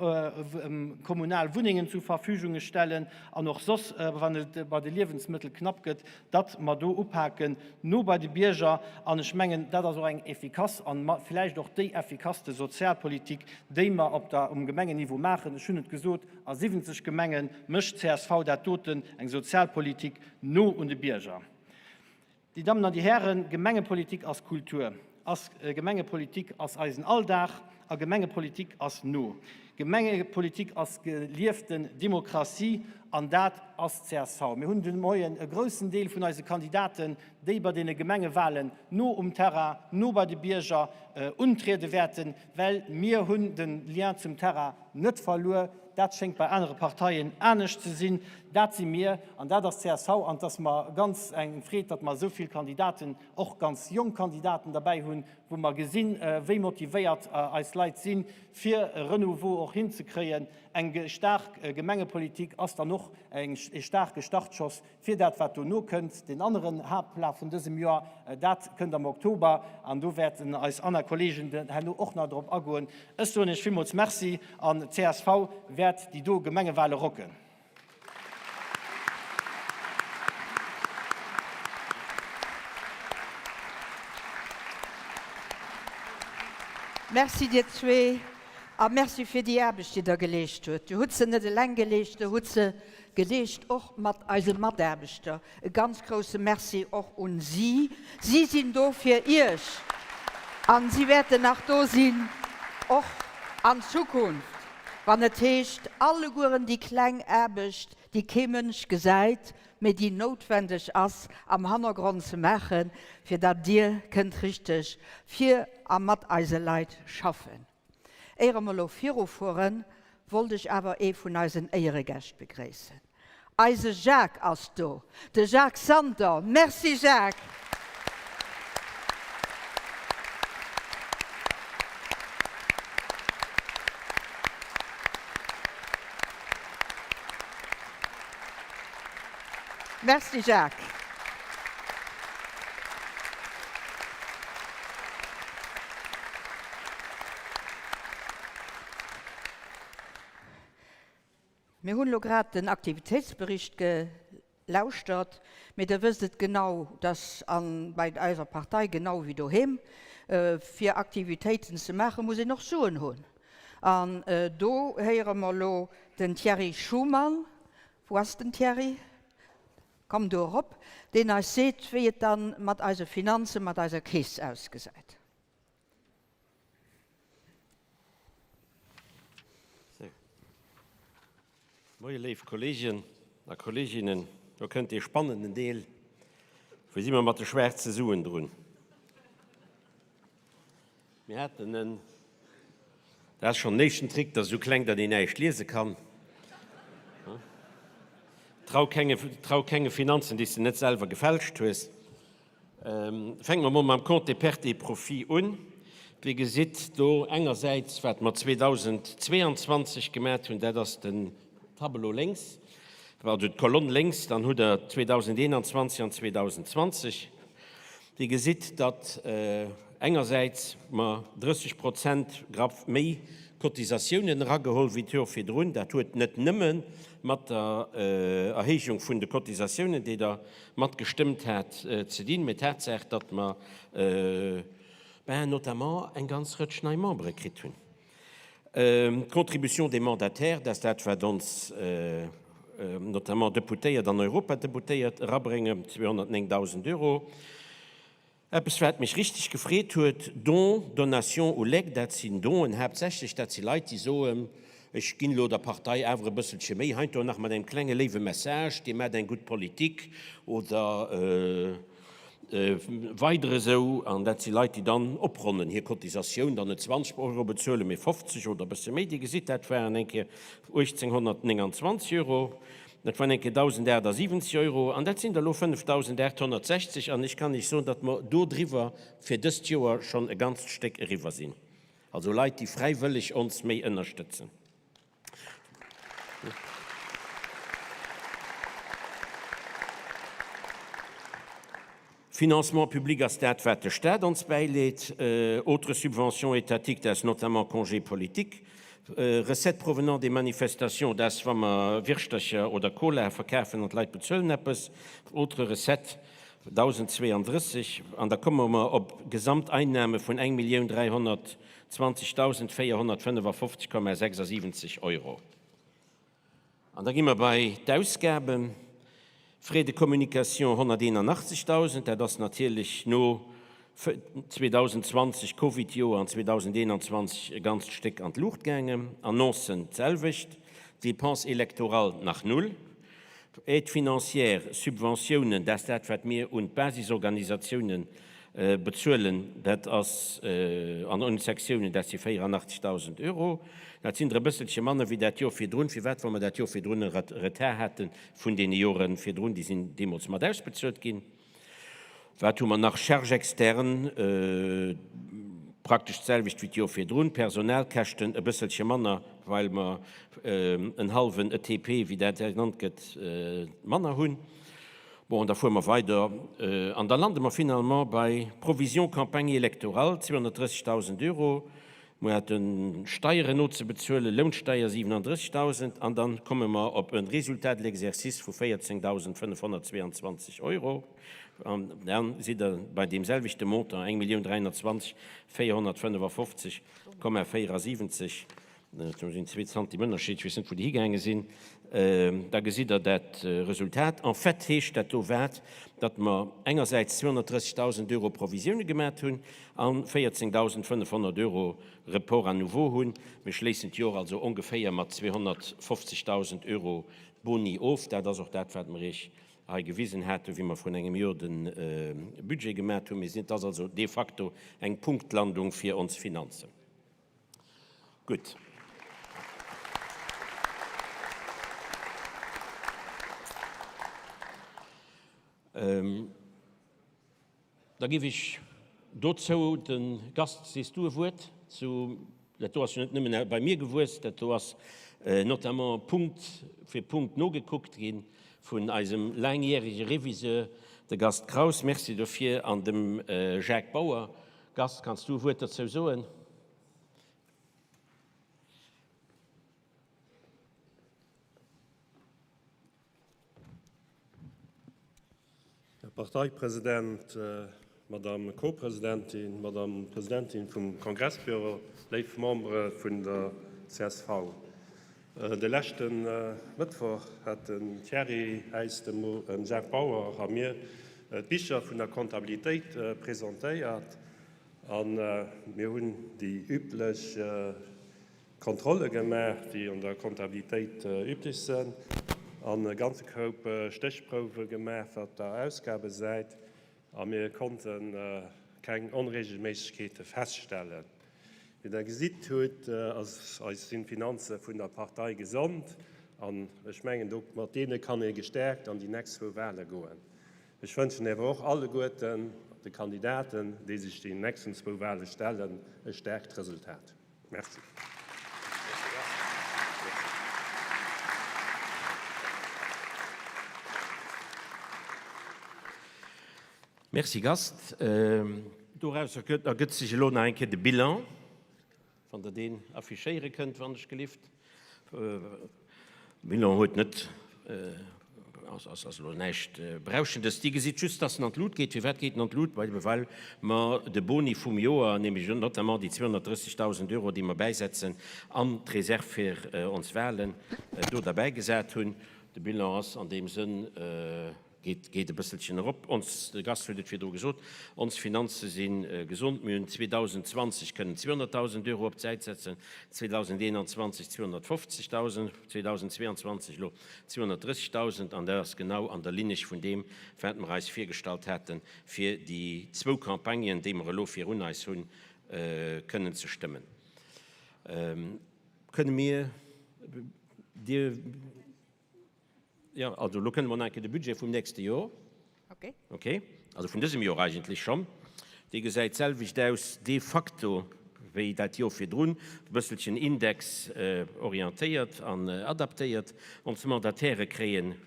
kommunal Wunnengen zu Verfügunge stellen an och soss, wann et bei de Liewensmëttel knapp gëtt, datt mer do upaken, no bei de Bierger. An ech mengen, dat ass och eng effikass an villäicht och déi effikasste Sozialpolitik, déi mer op der, um Gemengenniveau maachen. Ech hunn et gesot, a 70 Gemenge mécht csv dat doten, eng Sozialpolitik no un de Bierger. Dir Dammen an Dir Hären, Gemengepolitik ass Kultur, ass Gemengepolitik ass eisen Alldag a Gemengepolitik ass no. Gemengepolitik ass gelieften Demokratie an dat ass csv. Mir hunn de Moien e groussen Deel vun eise Kandidaten, déi bei deene Gemengewahlen no um Terrain, no bei de Bierger untriede wäerten, well mir hunn de Lien zum Terrain net verluer. Dat schéngt bei anere Parteien anescht ze sinn. Dat si mir an dat ass csv. An et ass mer ganz eng Freed, datt mer esou vill Kandidaten, och ganz jonk Kandidaten derbäi hunn, wou mer gesinn, wéi motivéiert eis Leit sinn, fir e Renouveau och hinzekréien. Eng staark Gemengepolitik ass dann och e staarke Startschoss Fir dat, wat dono kënnt, deen aneren Haaptplan vun dësem Joer, dat kënnt am Oktober an do wäerten eis aner Kolleegen herno och nach drop agoen. Ech soen Iech villmools Merci an csv wäert déi do Gemengewale rocken. Merci dir zwee a Merci fir déi Aarbecht, déi Der geleescht hutt. Dir hutt se net eleng geleescht, Der hutt se Geleescht och mat eise Mataarbechter. E ganz grousse Merci och un si. Si sinn do fir Iech an si wäerten nach do sinn, och an Zukunft, wann et heescht, allegueren déi kleng Aarbecht, déi kee Mënsch gesäit, mee déi noutwendeg ass, am Hannergrond ze maachen, fir datt Dir kënnt richteg fir a mat eise Leit schaffen. Éiere mer elo virufueren, wollt ech awer ee vun eisen Éieregäscht begréissen. Eise Jacques ass do, de Jacques Santer. Merci Jacques! Merci Jacques. Mir hunn elo grad den Aktivitéitsbericht gelauschtert, mee Der wësst et genau, dass an bei eiser Partei genau wéi doheem, fir Aktivitéiten ze maachen, muss een och Suen hunn. An do héiere mer elo den Thierry Schuman. Wou ass den Thierry? Komm do erop, deen eis seet, wéi et dann mat eise Finanzen, mat eiser Keess ausgesäit. Sou. Moie léif Kolleegen a Kolleeginnen, lo kënnt dee spannenden Deel, wou si mer mat de schwaarze Suen drun. Mir haten en, dat ass schonn den éischten Trick, dat ass esou kleng, datt een näischt liese kann. Trau kenge, trau kenge Finanzen, déi s de net selwer gefälscht hues. Fänke mer mol mam Compte des pertes et profits un. Dir gesitt do engersäits, wat mer 2022 gemat hunn, dat ass den Tableau lénks, also d'Kolonn lénks, dann hutt Der 2021 an 2020. Dir gesitt, datt engersäits mer 30 Prozent graff méi Cotisatiounen erageholl wéi d'Jor virdrun. Dat huet net nëmme mat der Erhéijung vun de Cotisatiounen, déi Der matgestëmmt hat, ze dinn, mee d'Tatsaach, datt mer, ben, notamment eng ganz Rëtsch nei Membere kritt hunn. D'Contribution des mandataires, dat ass dat, wat ons notamment Deputéiert an Europadeputéiert erabréngen, 209.000 Euro. Eppes, wat mech richteg gefreet huet, Don, Donation ou legs, dat sinn Donen haaptsächlech, dat si Leit, déi soen, ech ginn elo der Partei awer e bësselche méi, heiansdo nach mat engem klenge léiwe Message, Dir maacht eng gutt Politik oder Weider esou, an dat si Leit, déi dann opronnen, hir Cotisatioun, dann net 20 Euro bezuelen, mee 50 oder e bësse méi. Dir gesitt, dat waren eng Kéier 1.829 Euro, dat waren eng Kéier 1.078 Euro an dat sinn der elo 5.860. An ech kann Iech soen, datt mer dodriwwer fir dëst Joer schonn e ganzt Stéck eriwwer sinn. Also Leit, déi fräiwëlleg ons méi ënnerstëtzen. Financement public ass dat, wat de Staat ons bäileet. Autres subventions étatiques, dat ass notamment Congé politique. Recettes provenant des manifestations, dat ass, wa mer Wirschtercher oder Cola verkafen an d'Leit bezuelen eppes. Autres recettes, 1.032. An da komme mer op Gesamteinnahme vun 1.300. 20.455,76 Euro. An da gi mer bei d'Ausgaben. Frais de communication 181.000, dat ass natierlech no 2020, Covid-Joer, an 2021 e ganzt Stéck an d'Luucht gaangen. Annoncen d'selwecht. Dépenses électorales nach null. Aide financière, Subventiounen, dat ass dat, wat mir un d'Basisorganisatiounen bezuelen, dat ass an un d'Sektiounen, dat si 84.000 Euro. Dat sinn der e bësselche manner wéi dat Joer virdrun. Firwat? Well mer dat Joer virdrun e Retard hate vun deene Jore virdrun, déi sinn deemools mat ausbezuelt ginn. Wat hu mer nach? Charges externes, praktesch d'selwecht wéi d'Joer virdrun. Personalkäschten e bësselche manner, well mer en hallwen ETP, wéi dat genannt gëtt, manner hunn. Bon, an da fuere mer weider an da lande mer finalement bei Provision campagne électorale, 230.000 Euro. Mer hate Steieren nozebezuelen, Lounsteier 37.000, an dann komme mer op e Résultat de l'exercice vu 14.522 Euro. An dann sidd Der bei deem selwechte Montant, 1.320 455,74. Do sinn zwee Zantim Ënnerscheed, ech weess net, wou déi higaange sinn. Da gesitt Der dat Resultat. En fait heescht dat do wat? Datt mer engersäits 230.000 Euro Provisioune gemat hunn a 14.500 Euro Report à nouveau hunn. Mir schléissen d'Jor also ongeféier mat 250.000 Euro Boni of. Dat ass och dat, wat mer Iech hei gewisen haten, wéi mer vrun engem Jor de Budget gemat hunn. Mir sinn, et ass also de facto eng Punktlandung fir ons Finanzen. Gutt. Da géif ech dozou de Gast, sees du e Wuert zu, dat do ass jo net nëmmen bei mir gewuess, dat do ass notamment Punkt fir Punkt nogekuckt gi vun eisem laangjärege Reviseur, de Gast Kraus, Merci dofir, an dem Jacques Bauer. Gast, kanns du e Wuert dozou soen? Här Parteipresident, Madame Co-Presidentin, Madame Presidentin vum Kongressbüro, léif Membere vun der csv. De leschte Mëttwoch hat den Thierry Heis, de Jacques Bauer a mir d'Bicher vun der Comptabilitéit presentéiert a mir hunn déi üblech Kontrolle gemaach, déi an der Comptabilitéit üblech sënn, an e ganze Koup Stéchprouwe gemaach wat der Ausgabesäit, a mir konnte keng Onregelméissegkeete feststellen. Wéi Der gesitt hutt, ass eis sinn d'Finanze vun der Partei gesond. An ech mengen, do mat deene kann ee gestäerkt an déi nächst zwou Wahle goen. Ech wënschen awer och alleguerten de Kandidaten, déi sech deenen nächsten zwou Wahle stellen, e staarkt Resultat. Merci. Merci Gast. Doraus ergëtt sech elo nach eng Kéier de Bilan. Wann Der deen affichéiere kënnt, wann ech gelift. Bilan huet net, ass elo näischt Berauschendes. Dir gesitt just, dass en an d'Lut geet. Firwat geet en an d'Lut? Well mer de Boni vum Joer, nämlech notamment déi 230.000 Euro, déi mer bäisetzen an d'Reserv fir ons Wahlen, do derbäigesat hunn. De Bilan ass an deem Sënn. Geet, geet e bësselchen erop. Ons, de Gast huet et virdru gesot, ons Finanze si gesond. Mir hunn 2020 kënnen 200.000 Euro op d'Säit setzen, 2021 250.000, 2022 elo 230.000, an dat ass genau an der Linneg vun deem, wat mer eis virgestallt haten, fir déi zwou Campagnen, déi mer elo virun eis hunn, kënnen ze stëmmen. Kënne mir, Dir. Jo, also elo kënne mer nach eng Kéier de Budget vum nächste Jor. Okay. Okay, also vun dësem Jor eigentlech schonn. Dee gesäit d'selwecht aus de facto wéi dat Jor virdrun, e bësselchen indexorientéiert an adaptéiert. Ons Mandatairë kréien,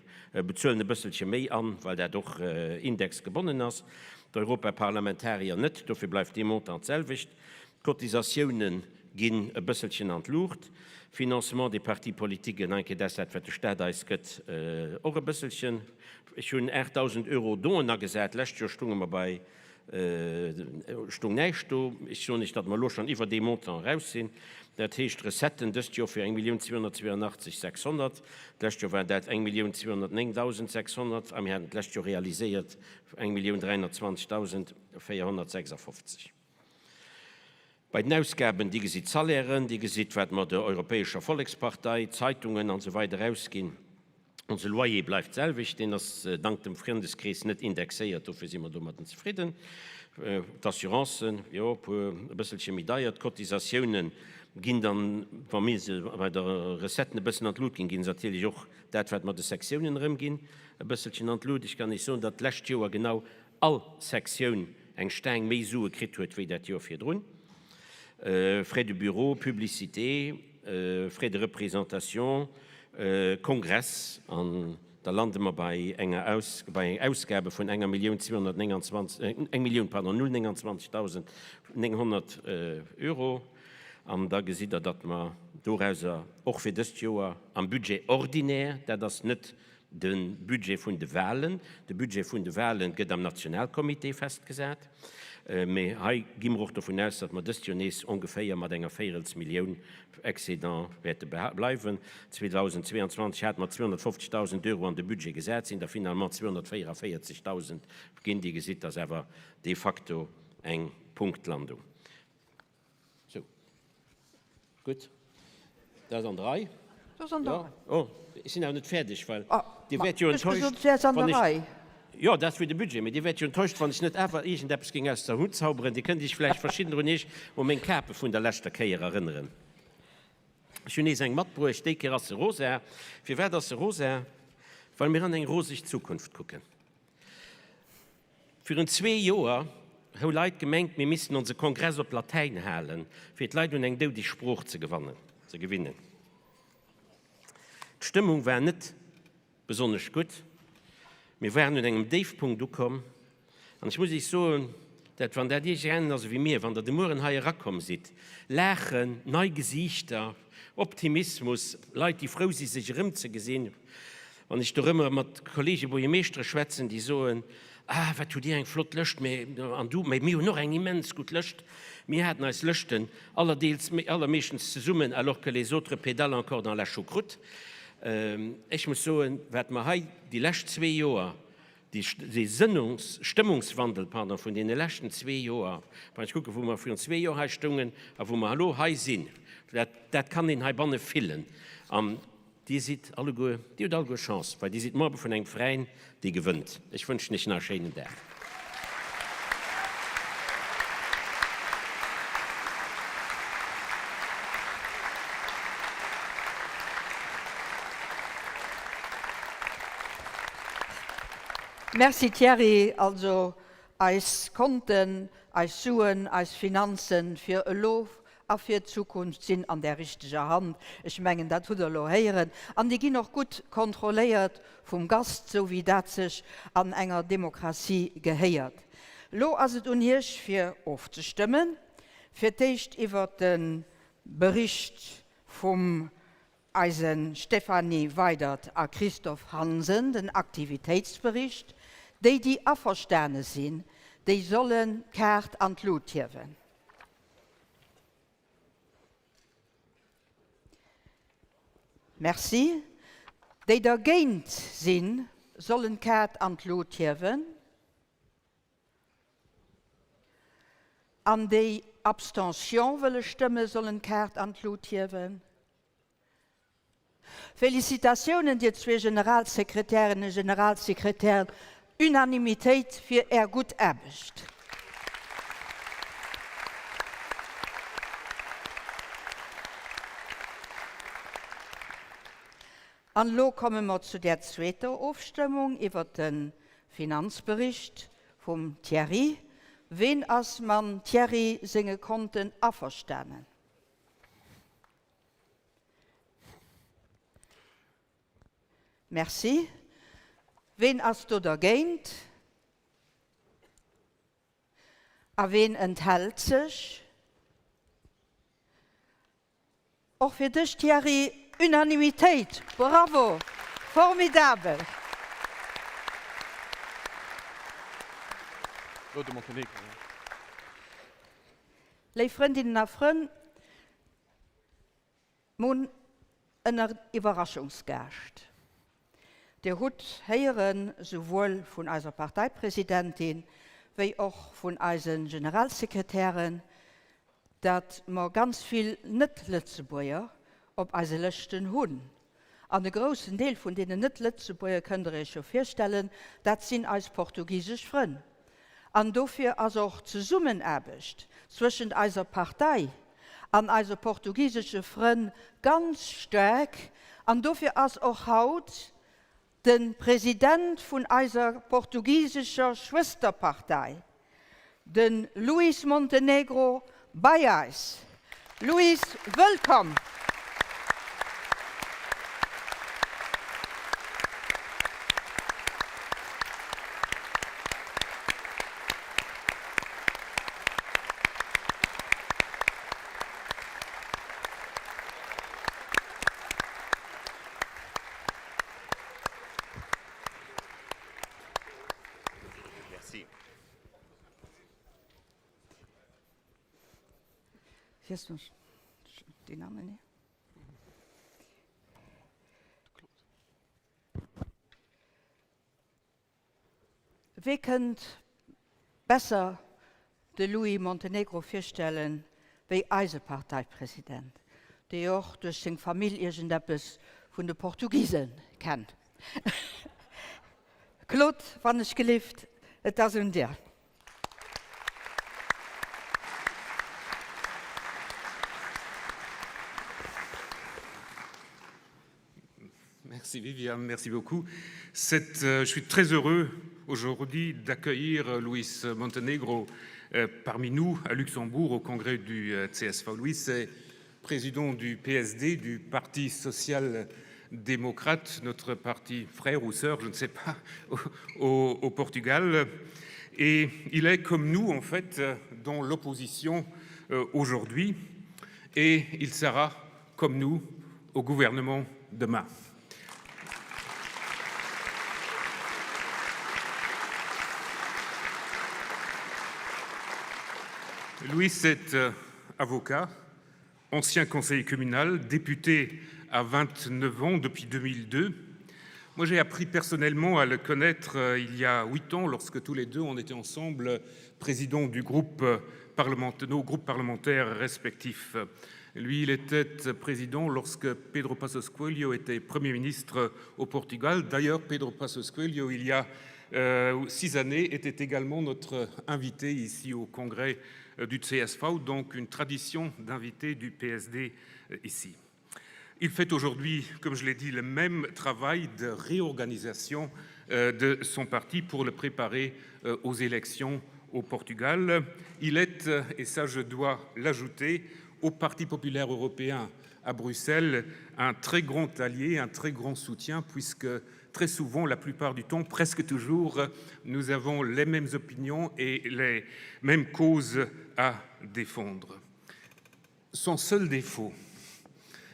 bezuelen e bësselche méi an, well dat och indexgebonnen ass. D'Europaparlamentarier net, dofir bleift dee Montant d'selwecht. D'Cotisatiounen ginn e bësselchen an d'Luucht, Financement des partis politiques, en enquête dat wat de Staat eis gëtt, och e bësselchen. Ech hunn 8.000 Euro Donen agesat, d'lescht Joer stunge mer bei, stung näischt do. Ech soen Iech, datt mer elo schonn iwwer dee Montant eraus sinn. Dat heescht Recetten dëst Joer fir 1.282 600, d'lescht Joer war dat 1.209.600 a mir haten d'lescht Joer realiséiert 1.320.456. Bei den Ausgaben, Dir gesitt d'Salairen, Dir gesitt, wat mer der Europäescher Vollekspartei, Zeitungen an esou weider ausginn. Onse Loyer bleift d'selwecht, deen ass dank dem Frëndeskrees net indexéiert, dofir si mer domatten zefridden. D'Assurancen, jo, e puer, e bësselche méi deier. D'Cotisatiounen ginn dann, wa mir se bei der Recetten e bëssen an d'Lut ginn, ginn se natierlech och dat, wat mer de Sektiounen erëmginn, e bësselchen an d'Lut. Ech kann Iech soen, datt d'lescht Joer genau all Sektioun eng Staang méi Sue kritt huet wéi dat Joer virdrun, Frais de bureau, Publicité, Frais de représentation, Kongress, an da lande mer bei enger Aus, bei Ausgabe vun enger Millioun 229, eng Millioun, pardon, 029.900 Euro. An da gesitt Der, datt mer dorauser och fir dëst Joer am Budget ordinaire, dat ass net De Budget vun de Wahlen, De Budget vun de Wahlen gëtt am Nationalcomité festgesat, mee hei gi mer och dovun aus, datt mer dëst Joer nees ongeféier mat enger Véirelsmillioun Excédent wäerte bleiwen. 2022 hate mer 250.000 Euro an de Budget gesat, sinn der finalement 244.000 ginn. Dir gesitt, dat ass awer de facto eng Punktlandung. Sou. Gutt. Dat ass an der Rei. Dat ass an der Rei. Oh, ech sinn awer net fäerdeg, well oh, Dir wäert jo enttäuscht, wann ech. Jo, dat fir de Budget, mee Dir wäert jo enttäuscht, wann ech net awer iergendeppes géing aus der Hut zauberen. Dir kënnt Iech vläicht verschiddener un Iech u meng Kape vun der leschter Kéier erënneren. Ech hunn nees eng matbruecht. Déi Kéier ass se rosa. Firwat ass se rosa? Well mir an eng roseg Zukunft kucken. Virun zwee Joer hu Leit gemengt, mir missten onse Kongress op Latäin halen, fir d'Leit un eng doudeg Sprooch ze gewannen, ze gewinnen. D'Stëmmung war net besonnesch gutt. Mir waren un engem Déifpunkt ukomm. An ech muss Iech soen, dat wann dat Iech gaangen ass ewéi mir, wann Der de Mueren hei erakomm sidd, Laachen, nei Gesiichter, Optimismus, Leit, déi frou si sech erëmzegesinn, Wann ech dorëmmer mat Kollege Buergermeeschtere schwätzen, déi soen, Ah, wat hutt Dir eng flott Lëscht, mä, an du, mä mir hunn och eng immens gutt Lëscht. Mir haten eis Lëschten allerdeels, allermeeschtens zesummen, alors que les autres pédalent encore dans la choucroute. Ech muss soen, wat mer hei déi lescht zwee Joer, dee Sënnungs-, Stëmmungswandel, pardon, vun deene leschten zwee Joer, wann ech kucken, wou mer virun zwee Joer hei stoungen a wou mer elo hei sinn, dat, dat kann een heibanne fillen. An Dir sidd alleguer, Dir hutt alleguer Chance, well Dir sidd Member vun engem Veräin, dee gewënnt. Ech wënschen Iech nach e schéinen Dag. Merci Thierry. Also eis Konten, eis Suen, eis Finanzen fir elo a fir d'Zukunft sinn an där richteger Hand. Ech mengen, dat hutt Der elo héieren. An déi ginn och gutt kontrolléiert vum Gast, esou wéi dat sech an enger Demokratie gehéiert. Elo ass et un Iech fir ofzestëmmen, fir d'éischt iwwert de Bericht vum eise Stéphanie Weydert a Christophe Hansen, den Aktivitéitsbericht. Déi, déi averstane sinn, déi sollen d'Kaart an d'Lut hiewen. Merci. Déi dergéint sinn, sollen d'Kaart an d'Lut hiewen. An déi Abstention wëlle stëmme, sollen d'Kaart an d'Lut hiewen. Félicitatiounen dir zwee Generalsekretärinnen a Generalsekretären, Unanimitéit fir är gutt Aarbecht. An elo komme mer zu där zweeter Ofstëmmung iwwert de Finanzbericht vum Thierry. Ween ass mam Thierry senge Konten averstanen? Merci. Ween ass do dergéint? A ween enthält sech? Och fir dech, Thierry, Unanimitéit! Bravo! Formidabel! Léif Frëndinnen a Frënn, Mir hunn en Iwwerraschungsgaascht. Dir hutt héieren, souwuel vun eiser Parteipresidentin wéi och vun eise Generalsekretären, datt mer ganz vill Net-Lëtzebuerger op eise Lëschten hunn. An e groussen Deel vun deenen Net-Lëtzebuerger, kënnt Der Iech jo virstellen, dat sinn eis portugisesch Frënn. An dofir ass och d'Zesummenaarbecht zwëschent eiser Partei an eise portugisesche Frënn ganz staark. An dofir ass och haut de President vun eiser portugisescher Schwësterpartei, de Luís Montenegro, bei eis. Luís, wëllkomm! Wee kënnt besser de Louis Montenegro virstellen, wéi eise Parteipresident, dee och duerch seng Famill iergendeppes vun de Portugise kennt? Claude, wann ech gelift, et ass un dir. Merci Viviane, merci beaucoup. Cette, euh, je suis très heureux aujourd'hui d'accueillir euh, Luis Montenegro euh, parmi nous à Luxembourg au congrès du euh, CSV. Luis est président du PSD, du Parti social-démocrate, notre parti frère ou sœur, je ne sais pas, au, au Portugal. Et il est comme nous, en fait, dans l'opposition euh, aujourd'hui, et il sera, comme nous, au gouvernement demain. Louis est euh, avocat, ancien conseiller communal, député à 29 ans depuis 2002. Moi, j'ai appris personnellement à le connaître euh, il y a huit ans, lorsque tous les deux, on était ensemble président du groupe euh, parlementaire, nos groupes parlementaires respectifs. Lui, il était président lorsque Pedro Passos Coelho était Premier ministre au Portugal. D'ailleurs, Pedro Passos Coelho, il y a euh, six années, était également notre invité ici au Congrès euh, du CSV, donc une tradition d'invité du PSD euh, ici. Il fait aujourd'hui, comme je l'ai dit, le même travail de réorganisation. de son parti pour le préparer aux élections au Portugal. Il est, et ça je dois l'ajouter, au Parti populaire européen à Bruxelles un très grand allié, un très grand soutien, puisque très souvent, la plupart du temps, presque toujours, nous avons les mêmes opinions et les mêmes causes à défendre. Son seul défaut,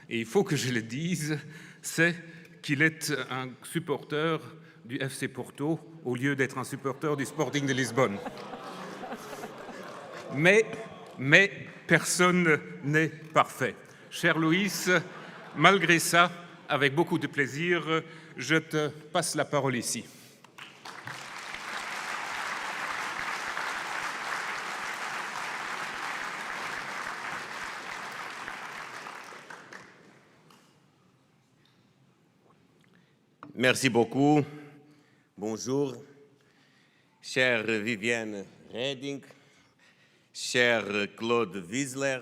et il faut que je le dise, c'est qu'il est un supporter du FC Porto au lieu d'être un supporter du Sporting de Lisbonne. Mais, mais personne n'est parfait. Cher Louis, malgré ça, avec beaucoup de plaisir, je te passe la parole ici. Merci beaucoup. Bonjour, chère Viviane Reding, cher Claude Wiesler,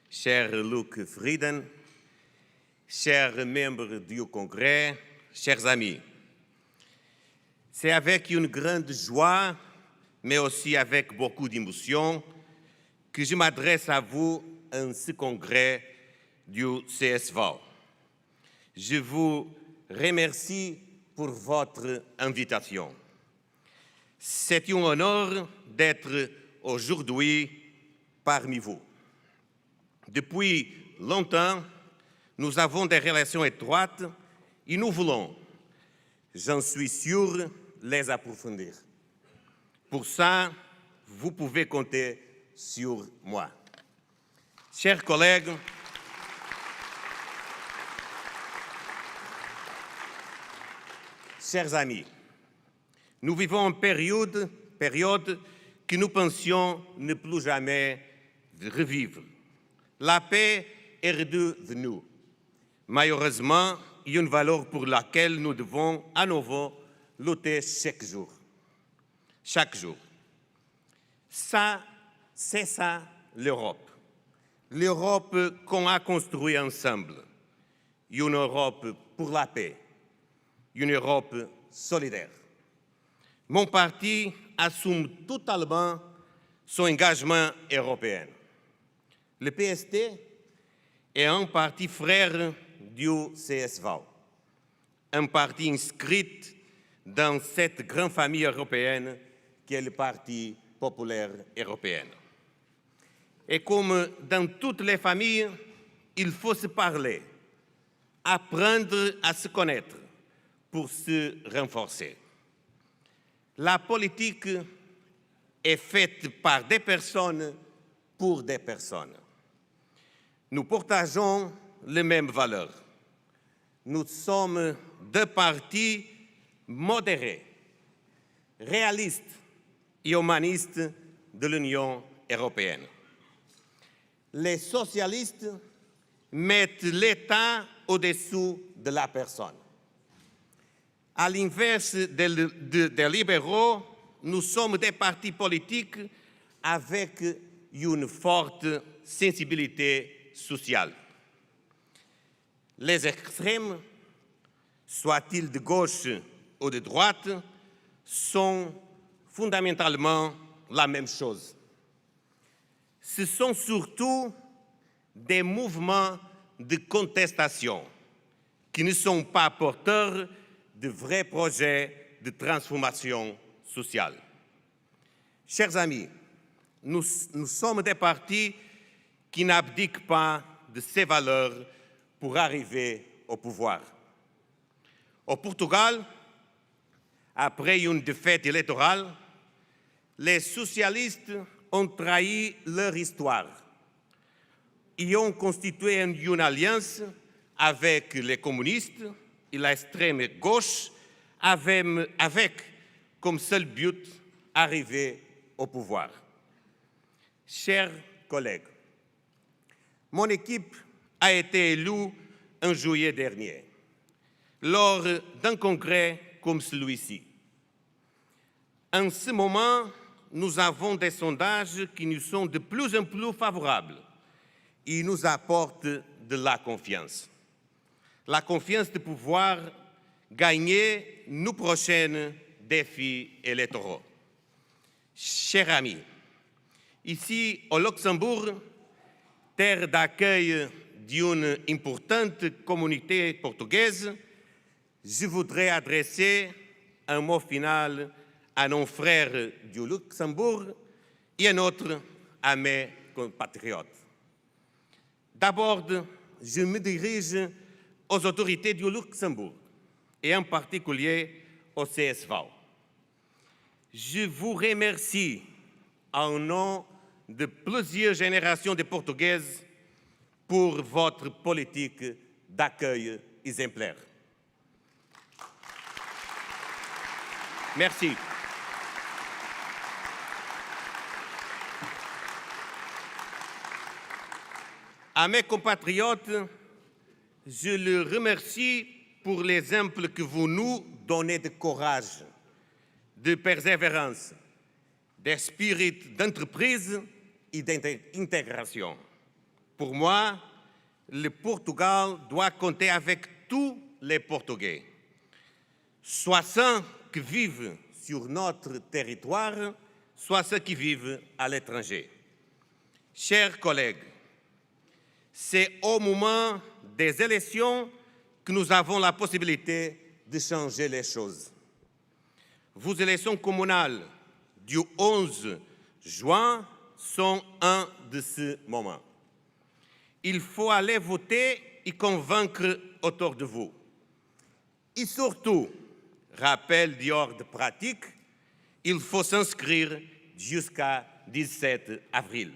cher Luc Frieden, chers membres du Congrès, chers amis. C'est avec une grande joie, mais aussi avec beaucoup d'émotion, que je m'adresse à vous en ce congrès du CSV. Je vous remercie pour votre invitation. C'est un honneur d'être aujourd'hui parmi vous. Depuis longtemps, nous avons des relations étroites et nous voulons, j'en suis sûr, les approfondir. Pour ça, vous pouvez compter sur moi. Chers collègues, chers amis, nous vivons une période, période que nous pensions ne plus jamais revivre. La paix est redevenue, malheureusement, une valeur pour laquelle nous devons à nouveau lutter chaque jour. Chaque jour. Ça, c'est ça l'Europe. L'Europe qu'on a construite ensemble. Une Europe pour la paix. Une Europe solidaire. Mon parti assume totalement son engagement européen. Le PST est un parti frère du CSV, un parti inscrit dans cette grande famille européenne qui est le Parti populaire européen. Et comme dans toutes les familles, il faut se parler, apprendre à se connaître pour se renforcer. La politique est faite par des personnes pour des personnes. Nous partageons les mêmes valeurs. Nous sommes deux partis modérés, réalistes et humanistes de l'Union européenne. Les socialistes mettent l'État au-dessous de la personne. À l'inverse des, des libéraux, nous sommes des partis politiques avec une forte sensibilité sociale. Les extrêmes, soient-ils de gauche ou de droite, sont fondamentalement la même chose. Ce sont surtout des mouvements de contestation qui ne sont pas porteurs de vrais projets de transformation sociale. Chers amis, nous, nous sommes des partis qui n'abdiquent pas de ces valeurs pour arriver au pouvoir. Au Portugal, après une défaite électorale, les socialistes ont trahi leur histoire et ont constitué une alliance avec les communistes et l'extrême gauche avec, avec comme seul but arriver au pouvoir. Chers collègues, mon équipe a été élue en juillet dernier, lors d'un congrès comme celui-ci. En ce moment, nous avons des sondages qui nous sont de plus en plus favorables et nous apportent de la confiance. La confiance de pouvoir Gagner nos prochains défis électoraux. Chers amis, ici au Luxembourg, terre d'accueil d'une importante communauté portugaise, je voudrais adresser un mot final à nos frères du Luxembourg et un autre à mes compatriotes. D'abord, je me dirige aux autorités du Luxembourg et en particulier au CSV. Je vous remercie en nom de plusieurs générations de Portugaises pour votre politique d'accueil exemplaire. Merci. À mes compatriotes, je le remercie pour l'exemple que vous nous donnez de courage, de persévérance, d'esprit d'entreprise et d'intégration. Pour moi, le Portugal doit compter avec tous les Portugais, soit ceux qui vivent sur notre territoire, soit ceux qui vivent à l'étranger. Chers collègues, c'est au moment des élections que nous avons la possibilité de changer les choses. Vos élections communales du 11 juin sont un de ces moments. Il faut aller voter et convaincre autour de vous. Et surtout, rappel d'ordre pratique, il faut s'inscrire jusqu'à 17 avril.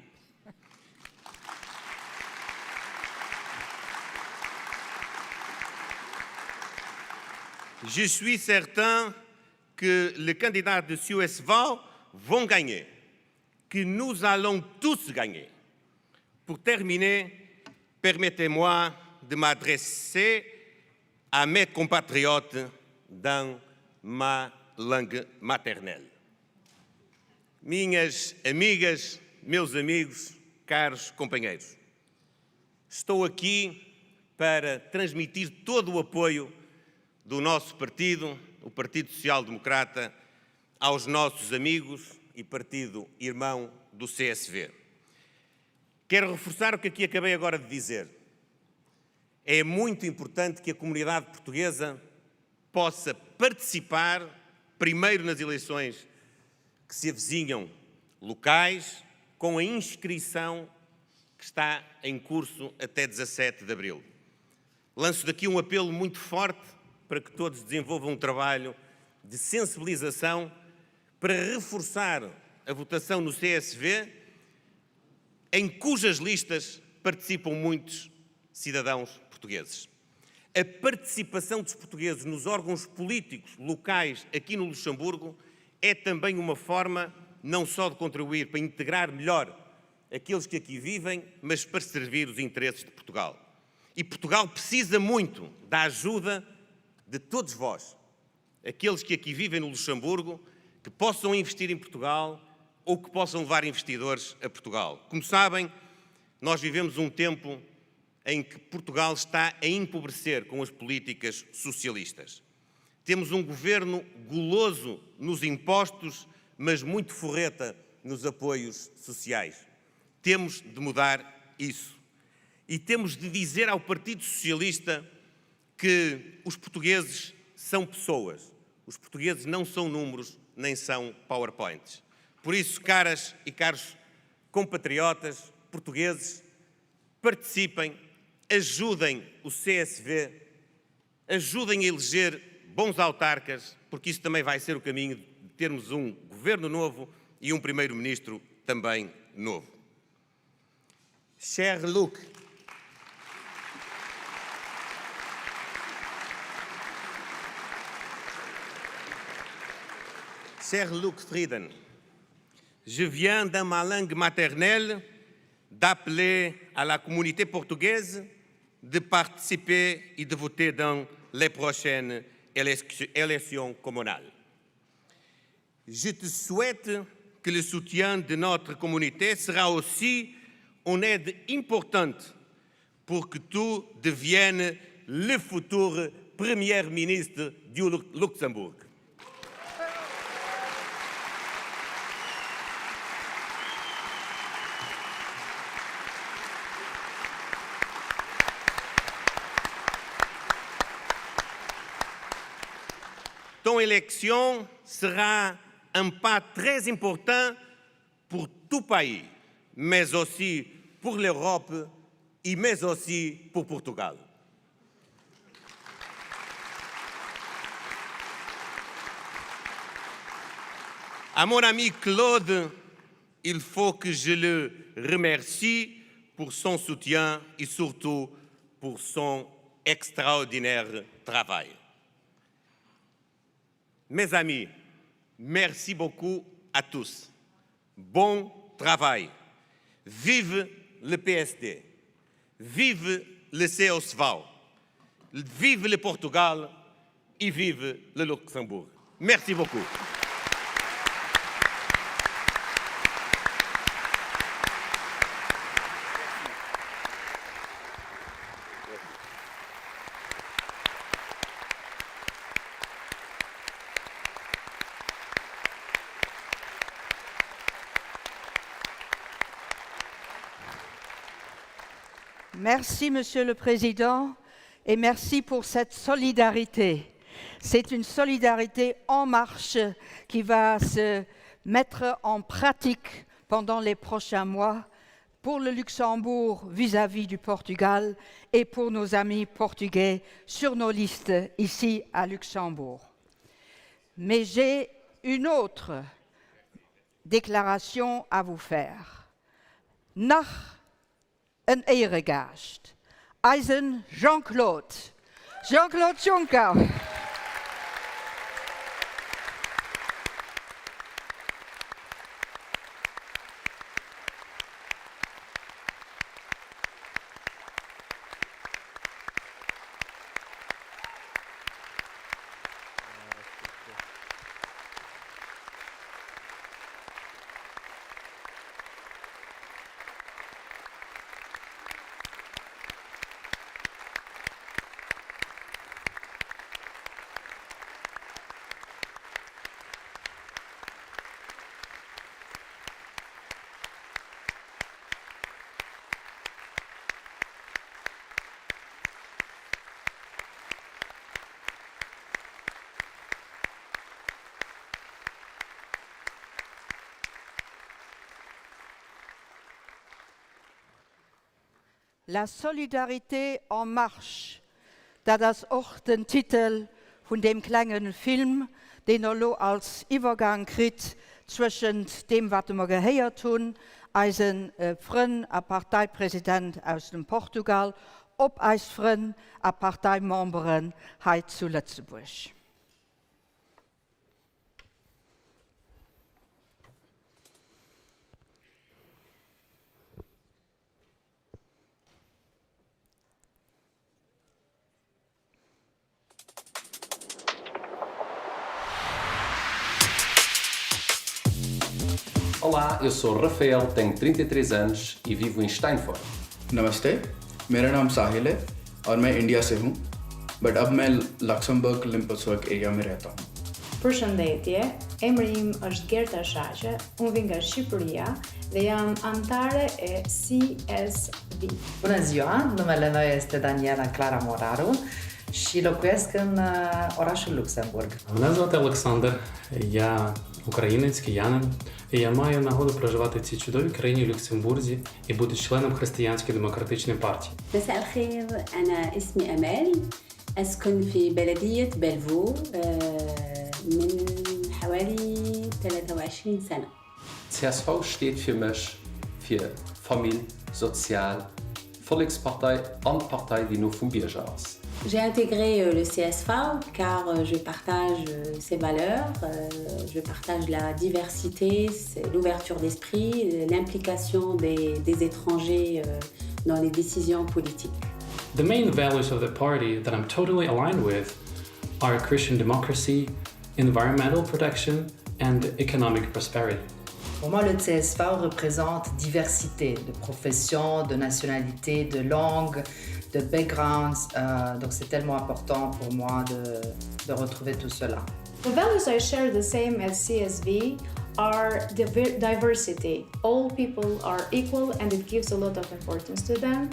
Je suis certain que les candidats de CUSV vont gagner, que nous allons tous gagner. Pour terminer, permettez-moi de m'adresser à mes compatriotes dans ma langue maternelle. Minhas amigas, meus amigos, caros companheiros, estou aqui para transmitir todo o apoio do nosso partido, o Partido Social Democrata, aos nossos amigos e partido irmão do CSV. Quero reforçar o que aqui acabei agora de dizer. É muito importante que a comunidade portuguesa possa participar, primeiro nas eleições que se avizinham locais, com a inscrição que está em curso até 17 de abril. Lanço daqui um apelo muito forte para que todos desenvolvam um trabalho de sensibilização para reforçar a votação no CSV, em cujas listas participam muitos cidadãos portugueses. A participação dos portugueses nos órgãos políticos locais aqui no Luxemburgo é também uma forma não só de contribuir para integrar melhor aqueles que aqui vivem, mas para servir os interesses de Portugal. E Portugal precisa muito da ajuda de todos vós, aqueles que aqui vivem no Luxemburgo, que possam investir em Portugal ou que possam levar investidores a Portugal. Como sabem, nós vivemos um tempo em que Portugal está a empobrecer com as políticas socialistas. Temos um governo guloso nos impostos, mas muito forreta nos apoios sociais. Temos de mudar isso. E temos de dizer ao Partido Socialista que os portugueses são pessoas. Os portugueses não são números, nem são PowerPoints. Por isso, caras e caros compatriotas portugueses, participem, ajudem o CSV, ajudem a eleger bons autarcas, porque isso também vai ser o caminho de termos um governo novo e um primeiro-ministro também novo. Cher Luc, Cher Luc Frieden, je viens dans ma langue maternelle d'appeler à la communauté portugaise de participer et de voter dans les prochaines élections communales. Je te souhaite que le soutien de notre communauté sera aussi une aide importante pour que tu deviennes le futur Premier ministre du Luxembourg. Ton élection sera un pas très important pour tout pays, mais aussi pour l'Europe et mais aussi pour Portugal. À mon ami Claude, il faut que je le remercie pour son soutien et surtout pour son extraordinaire travail. Mes amis, merci beaucoup à tous. Bon travail. Vive le PSD. Vive le CEOSVAL. Vive le Portugal et vive le Luxembourg. Merci beaucoup. Merci, Monsieur le Président, et merci pour cette solidarité. C'est une solidarité en marche qui va se mettre en pratique pendant les prochains mois pour le Luxembourg vis-à-vis -vis du Portugal et pour nos amis portugais sur nos listes ici à Luxembourg. Mais j'ai une autre déclaration à vous faire. Nach en Éieregaascht, eisen Jean-Claude, Jean-Claude Juncker. La solidarité en marche, dat ass och den Titel vun deem klengen Film, deen der elo als Iwwergang kritt zwëschent deem wat mer gehéiert hunn, eise Frënn a Parteipresident aus dem Portugal, op eis Frënn a Parteimemberen hei zu Lëtzebuerg. Olá, eu sou Rafael, tenho 33 anos e vivo em Steinfort. नमस्ते मेरा नाम साहिल है और मैं इंडिया से हूँ बट अब मैं लक्समबर्ग लिम्पसवर्ग एरिया में रहता हूँ Përshëndetje, emri im është Gerta Shaqe, unë vij nga Shqipëria dhe jam anëtare e CSV. Bună ziua, numele meu este Daniela Clara Moraru și locuiesc în uh, orașul Luxemburg. Мене звати Олександр, я українець, киянин, і я маю нагоду проживати в цій чудовій країні Люксембурзі і бути членом Християнської демократичної партії. مساء الخير أنا اسمي أمال أسكن في بلدية بلفو من حوالي 23 سنة. Csv steet fir mech fir Famill, Sozial, Vollekspartei an d'Partei déi no vum Bierger ass. J'ai intégré le CSV car je partage ses valeurs, je partage la diversité, l'ouverture d'esprit, l'implication des, des étrangers dans les décisions politiques. The main values of the party that I'm totally aligned with are Christian democracy, environmental protection and economic prosperity. Pour moi, le CSV représente diversité de professions, de nationalités, de langues. de backgrounds. Euh, donc c'est tellement important pour moi de, de retrouver tout cela. The values I share the same as CSV are diversity. All people are equal and it gives a lot of importance to them.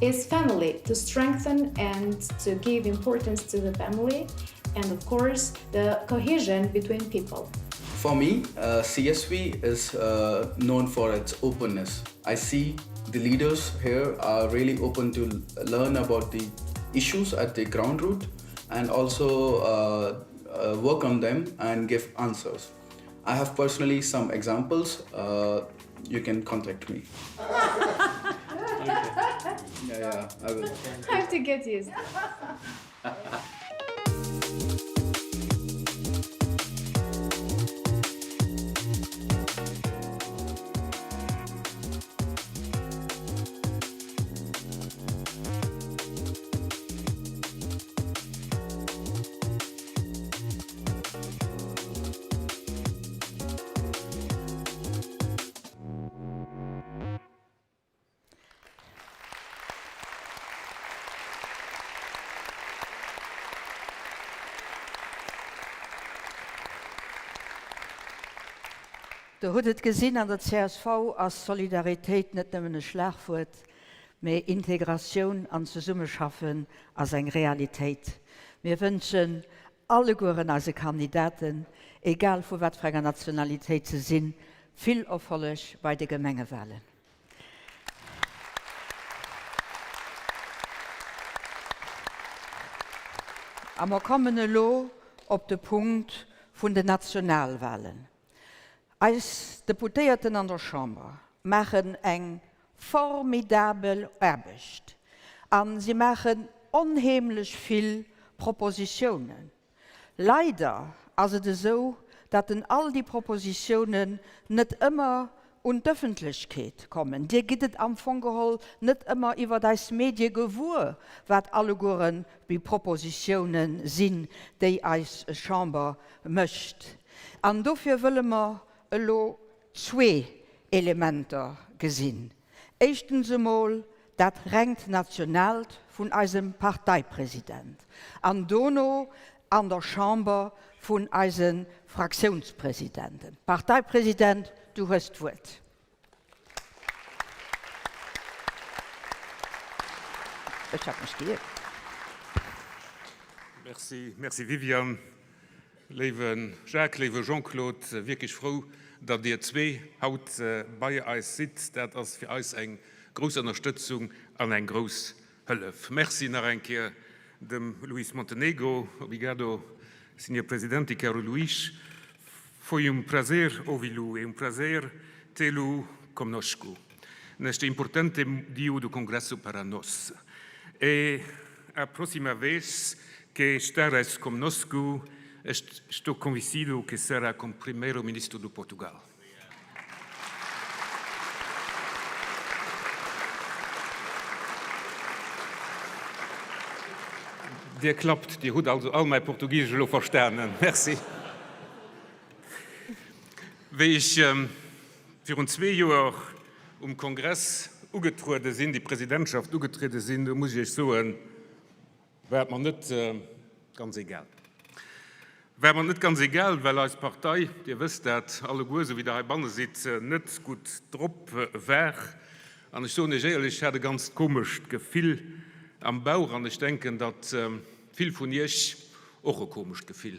Is family to strengthen and to give importance to the family and of course the cohesion between people. For me, uh, CSV is uh, known for its openness. I see the leaders here are really open to learn about the issues at the ground root and also uh, uh, work on them and give answers. I have personally some examples. Uh, you can contact me. yeah, yeah, I will. I have to get used. Der hutt et gesinn, an der csv ass Solidaritéit net nëmmen e Schlagwuert, mee Integratioun an Zesummeschaffen ass eng Realitéit. Mir wënschen allegueren eise Kandidaten, egal vu wat fir enger Nationalitéit se sinn, vill Erfolleg bei de Gemengewahlen. A mer kommen elo op de Punkt vun den Nationalwahlen. Eis Deputéierten an der Chamber maachen eng formidabel Aarbecht a si maachen onheemlech vill Propositiounen. Leider ass et esou, datt en all déi Propositiounen net ëmmer un d'Ëffentlechkeet kommen. Dir gitt et am Fong geholl net ëmmer iwwert eis Medie gewuer, wat allegueren déi Propositiounen sinn, déi eis Chamber mécht. An dofir wëlle mer elo zwee Elementer gesinn. Éischtens emol dat rengt Nationaalt vun eisem Parteipresident an dono an der Chamber vun eise Fraktiounspresidenten. Parteipresident, du hues d'Wuert. Ech hat mech geirrt. Merci, merci Viviane. Léiwe Jacques, léiwe Jean-Claude, wierklech frou, datt Dir zwee haut bei eis sidd. Dat ass fir eis eng grouss Ënnerstëtzung an eng grouss Hëllef. Merci nach eng Kéier dem Luis Montenegro. Obrigado, Senhor Presidente, caro Luís. Foi um prazer ouvi-lo, é um prazer tê-lo conosco neste importante dia do Congresso para nós. E a próxima vez que estares conosco, estou convencido que será como primeiro-ministro do Portugal. Dir klappt, Dir hutt also all mäi Portugisesch elo verstanen. Merci. Wéi ech virun zwee Joer um Kongress ugetruede sinn, déi Presidentschaft ugetriede sinn, do muss ech Iech soen, war et mer net ganz egal. War mer net ganz egal, well eis Partei, Dir wësst dat alleguer, esou wéi Der heibanne sidd, net gutt drop war. An ech soen Iech éierlech, ech hat e ganzt komescht Gefill am Bauch an ech denken, datt vill vun Iech och e komescht Gefill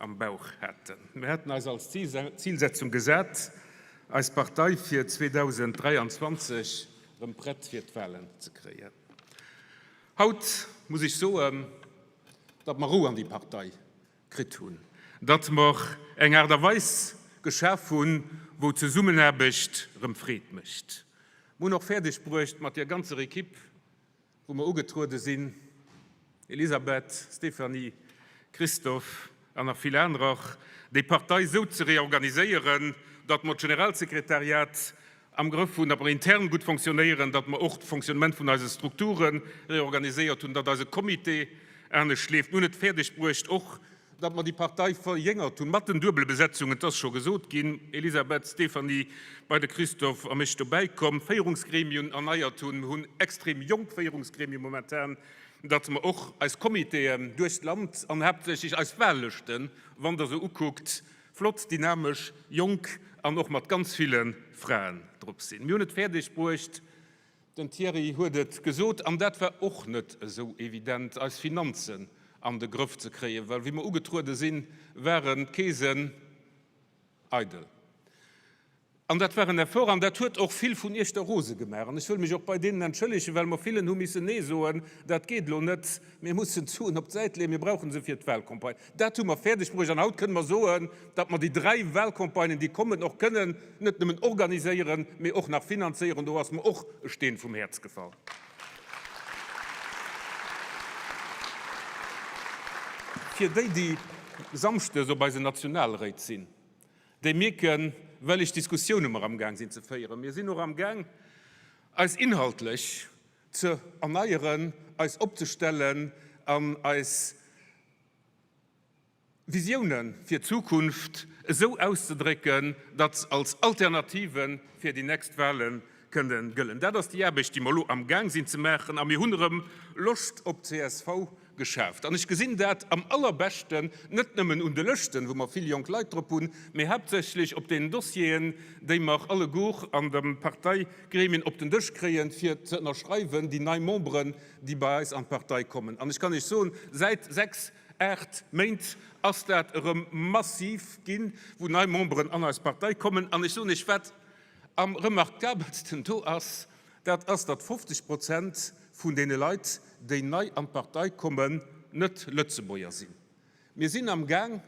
am Bauch haten. Mir haten eis als Zilsetzung gesat, eis Partei fir 2023 erëm prett fir d'Wahlen ze kréien. Haut muss ech soen, datt mer Rou an déi Partei kritt hunn, datt mer eng Aart a Weis geschaf hunn, wou Zesummenaarbecht erëm Freed mécht. Mer hunn och fäerdeg bruecht, mat deer ganzer Equipe, wou mer ugetruede sinn, Elisabeth, Stéphanie, Christophe an nach vill anerer, déi Partei esou ze reorganiséieren, datt mer d'Generalsekretariat am Grëff hunn, datt mer intern gutt fonctionnéieren, datt mer och de Fonctionnement vun eise Strukture reorganiséiert hunn, datt eise Comité anescht leeft. Mir hunn et fäerdeg bruecht och, datt mer déi Partei verjéngert hunn, mat den Duebelbesetzungen, et ass scho gesot ginn, Elisabeth, Stéphanie, bei de Christophe a mech dobäi komm, Féierungsgremien erneiert hunn, mir hunn extrem jonk Féierungsgremie momentan, datt mer och eis Comitéen duerch d'Land an haaptsächlech eis Wahllëschten, wann Der se ukuckt, flott, dynamesch, jonk an och mat ganz ville Fraen drop sinn. Mir hunn et fäerdeg bruecht, den Thierry huet et gesot, an dat war och net esou evident, eis Finanzen an de Grëff ze kréien, well wéi mer ugetruede sinn, waren d'Keesen eidel. An dat war en Effort an dat huet och vill vun Iech da rose gemaach. An ech wëll mech och bei deenen entschëllegen, well mer villen hu missen Nee soen, dat geet elo net, mir mussen d'Suen op d'Säit leeën, mir brauche se fir d'Wahlcampagne. Dat hu mer fäerdeg bruecht an haut kënne mer soen, datt mer déi dräi Wahlcampagnen, déi kommen, och kënnen net nëmmen organiséieren, mee och nach finanzéieren. Do ass mer och e Steen vum Häerz gefall. Fir déi, déi samschdes op eisen Nationalréit sinn, Déi mierken, wellech Diskussioune mer amgaang sinn ze féieren. Mir sinn och amgaang, eis inhaltlech ze erneieren, eis opzestellen an eis Visioune fir d'Zukunft esou auszedrécken, datt se als Alternative fir déi nächst Wahle kënne gëllen. Dat ass déi Aarbecht, déi mer elo amgaang sinn ze maachen. A mir hunn erëm Loscht op csv geschaaft. An ech gesinn dat am allerbeschten net nëmmen un de Lëschten, wou mer vill jonk Leit drop hunn, mee haaptsächlech op deenen Dossieren, déi mer alleguer an de Parteigremien op den Dësch kréien, fir ze ënnerschreiwen, déi nei Memberen, déi bei eis an d'Partei kommen. An ech kann Iech soen, säit sechs, aacht Méint ass dat erëm massiv ginn, wou nei Memberen an eis Partei kommen. An ech soen Iech, wat am remarkabelsten do ass, Dat ass, datt 50 Prozent vun deene Leit, déi nei an d'Partei kommen, net Lëtzebuerger sinn. Mir sinn am Gaang,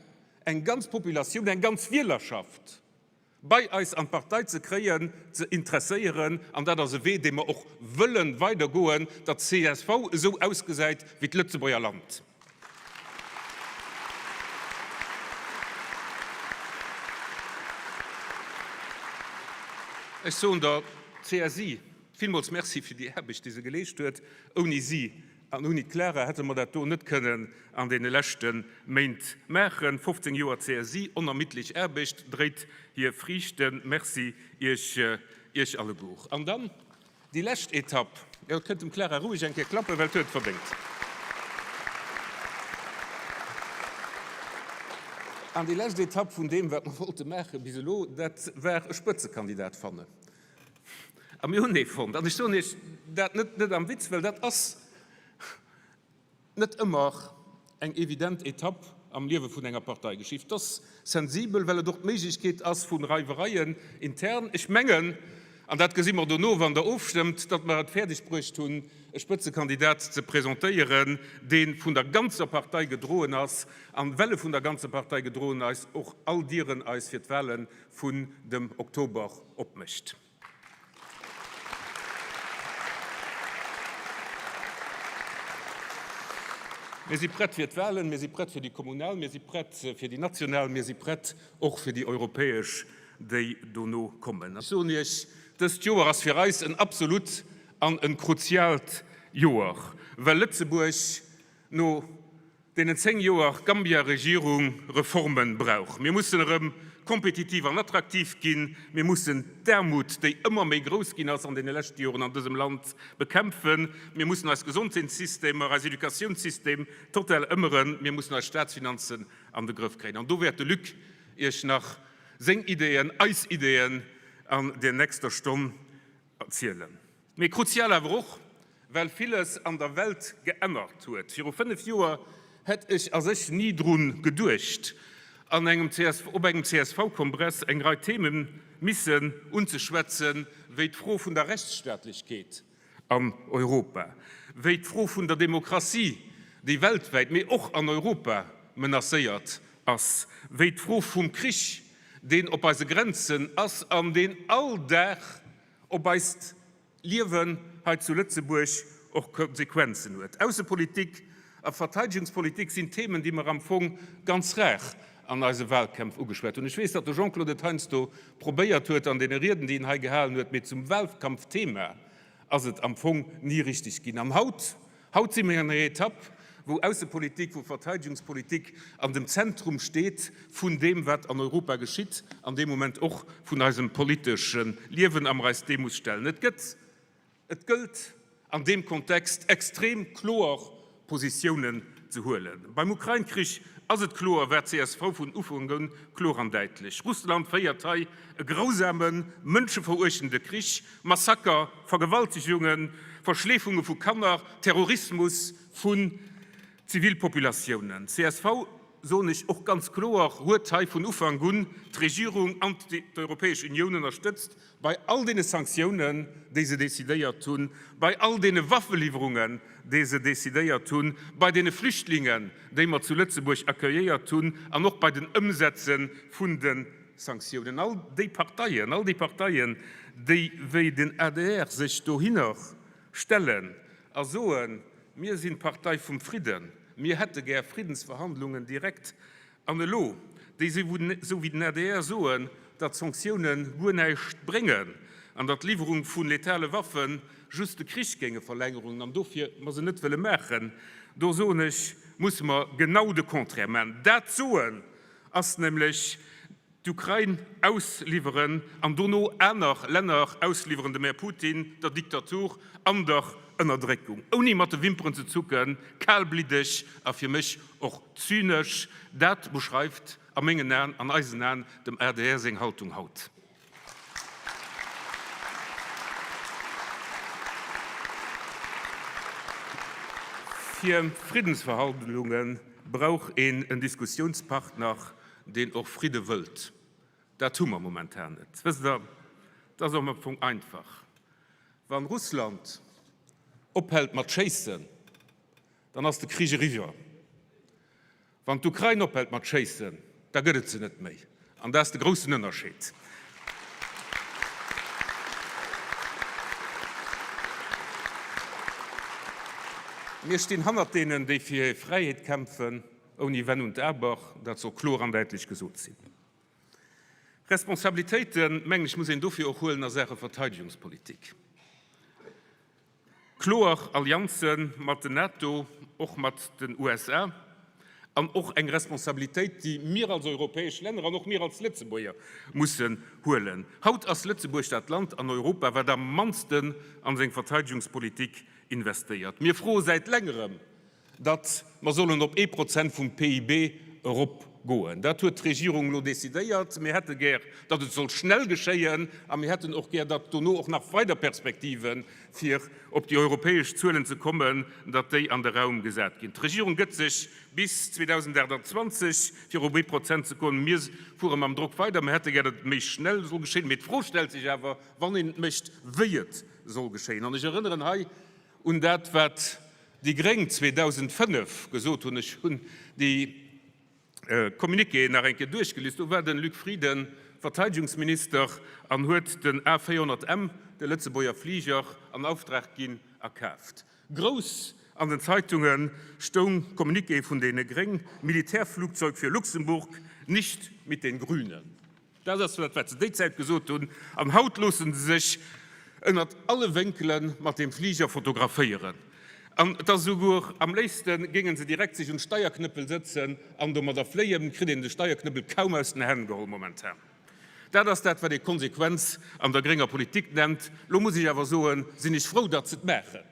eng ganz Populatioun, eng ganz Wielerschaft bei eis an d'Partei ze kréien, ze interesséieren. An dat ass e Wee, dee mer och wëlle weidergoen, datt csv esou ausgesäit wéi d'Lëtzebuerger Land. Ech soen der CSI villmools Merci fir déi Aarbecht, déi se geleescht huet. Ouni si an ouni d'Clara hätte mer dat do net kënnen an deene leschte Méint maachen. 15 Joer CSI, onermiddlech Aarbecht dréit hir Friichten. Merci Iech, Iech alleguer. An dann Déi lescht Etapp, jo, et kënnt dem Clara roueg eng Kéier klappen, well et huet et verdéngt. An déi lescht Etapp vun deem, wat mer wollte maache bis elo, dat war e Spëtzekandidat fannen. A mir hunn ee fonnt. An ech soen Iech dat net, net am Witz, well dat ass, Net ëmmer eng evident Etapp am Liewe vun enger Parteigeschicht. Et ass sensibel, well et och d'Méiglechkeet ass vu Reiwereien intern. Ech mengen, an dat gesi mer dono, wann Der ofstëmmt, datt mer et fäerdeg bruecht hunn, e Spëtzekandidat ze presentéieren, dee vun der ganzer Partei gedroen ass, an well e vun der ganzer Partei gedroen ass, och all Dieren eis fir d'Wahle vun dem Oktober opmécht. Mir si prett fir d'Wahlen, mir si prett fir déi kommunal, mir si prett fir déi national, mir si prett och fir déi europäesch, déi dono kommen. Ech soen Iech, dëst Joer ass fir eis en absolut an e kruziaalt Joer, well Lëtzebuerg no deenen 10 Joer Gambia-Regierung Reforme brauch. Mir mussen erëm kompetitiv an attraktiv ginn. Mir mussen d'Aarmut, déi ëmmer méi grouss ginn ass an deene leschte Joren an dësem Land, bekämpfen. Mir mussen eis Gesondheetssystemer, eis Educatiounssystem total ëmmeren. Mir mussen eis Staatsfinanzen an de Grëff kréien. An do wäert de Luc Iech nach seng Ideeën, eis Ideeën an der nächster Stonn erzielen. Mee kruzial awer och, well villes an der Welt geännert huet. Viru 5 Joer hätt ech a sech ni dru geduecht, an engem csv, op engem CSV-Kombress eng Rei Theme missen unzeschwätzen, wéi d'Fro vun der Rechtsstaatlechkeet an Europa, wéi d'Fro vun der Demokratie, déi weltwäit, mee och an Europa menacéiert ass, wéi d'Fro vum Krich, deen op eise Grenzen ass an deen all Dag op eist Liewen hei zu Lëtzebuerg och Konsequenzen huet. Aussepolitik a Verteidegungspolitik sinn Themen, déi mer am Fong ganz rar an eise Wahlkämpf ugeschwat hunn. Ech weess, datt de Jean-Claude et heiansdo probéiert huet an deene Rieden, déi en hei gehalen huet, mee zum Wahlkampfthema ass et am Fong ni richtig ginn. An haut, haut si mir an enger Etapp, wou Aussepolitik, wou Verteidigungspolitik an dem Zentrum steet vun deem, wat an Europa geschitt, an deem Moment och vun eisem politesche Liewen, a mer eis deem muss stellen. Et gëtt, et gëllt an deem Kontext extrem kloer Positiounen ze huelen. Beim Ukrain-Krich ass et kloer, war csv vun Ufank un kloer an däitlech, Russland féiert hei e grausamen, mënscheveruechtende Krich, Massaker, Vergewaltegungen, Verschleefunge vu Kanner, Terrorismus vun Zivilpopulatiounen. Csv, soen ech och ganz kloer, huet hei vun Ufank un d'Regierung an d'Europäesch Unioun ënnerstëtzt bei all deene Sanktiounen, déi se decidéiert hunn, bei all deene Waffeliwwerungen, déi se decidéiert hunn, bei deene Flüchtlingen, déi mer zu Lëtzebuerg accueilléiert hunn, an och bei den Ëmsetze vun de Sanktiounen. All déi Parteien, all déi Parteien, déi wéi den adr sech dohinner stellen a soen, Mir sinn d'Partei vum Fridden, mir hätte gär Friddensverhandlungen direkt An elo, déi esou wéi den adr soen, datt Sanktioune guer näischt bréngen an datt d'Liwwerung vu letale Waffe just de Krich géinge verlängerungen an dofir mer se net wëlle maachen, do soen ech, musse mer genau de Contraire maachen. Dat soen ass nämlech d'Ukrain ausliwweren an dono aner Länner ausliwweren dem Här Putin, der Diktatur an der Ënnerdréckung, ouni mat de Wimperen ze zucken, kalbliddeg a fir mech och zynesch. Dat beschreift a mengen Aen, an eisen Aen, dem adr seng Haltung haut. Fir Friddensverhandlunge brauch een en Diskussiounspartner, deen och Fridde wëllt. Dat hu mer momentan net. Wësst Der, et ass am Fong einfach, Wa Russland ophält mat schéissen, dann ass de Krich eriwwer. Wann d'Ukrain ophält mat schéissen, da gëtt et se net méi. An dat ass de groussen Ënnerscheed. Mir stinn hannert deenen, déi fir hir Fräiheet kämpfen. Ouni Wenn und Aber, dat soll kloer an däitlech gesot sinn. Responsabilitéiten, mengen ech, muss een dofir och huelen a Saache Verteidigungspolitik. Kloer Allianze mat den NATO, och mat den USA, an och eng Responsabilitéit, déi mir als europäesch Länner an och mir als Lëtzebuerger mussen huelen. Haut ass Lëtzebuerg dat Land an Europa, wat am mannsten an seng Verteidigungspolitik investéiert. Mir froe säit längerem datt mer sollen op ee Prozent vum PIB eropgoen. Dat huet d'Regierung elo decidéiert. Mir hätte gär, datt et soll schnell geschéien a mir hätten och gär, datt dono och nach weider Perspektiven, fir op déi europäesch Zuelen ze kommen, datt déi an de Raum gesat ginn. D'Regierung gëtt sech bis 2028, fir op ee Prozent ze kommen. Mir fuere mam Drock weider. Mir hätte gär, datt et méi schnell soll geschéien. Mee d'Fro stellt sech awer, wann een et mécht, wéi et soll geschéien. An ech erënneren hei un dat, wat déi gréng 2005 gesot hunn, ech hunn déi Communiquéen nach eng Kéier duerchgelies, do war de Luc Frieden Verteidegungsminister an huet den A 400 M, de Lëtzebuerger Fliger, an Auftrag ginn a kaaft. Grouss an den Zeitunge stoung Communiqué vun deene Gréng, Militärflugzeug für Luxemburg, nicht mit den Grünen. Dat ass dat, wat se déi Zäit gesot hunn. An haut loosse se sech ënnert alle Wénkele mat deem Fliger fotograféieren. An et ass esouguer, am léifste géinge se direkt sech un d'Steierknëppel sëtzen an domadder fléien. Et kritt een de Steierknëppel kaum aus den Hänn geholl momentan. Dat ass dat, wat ee Konsequenz an der grénger Politik nennt. Lo muss ech awer soen, sinn ech frou, datt se et maachen.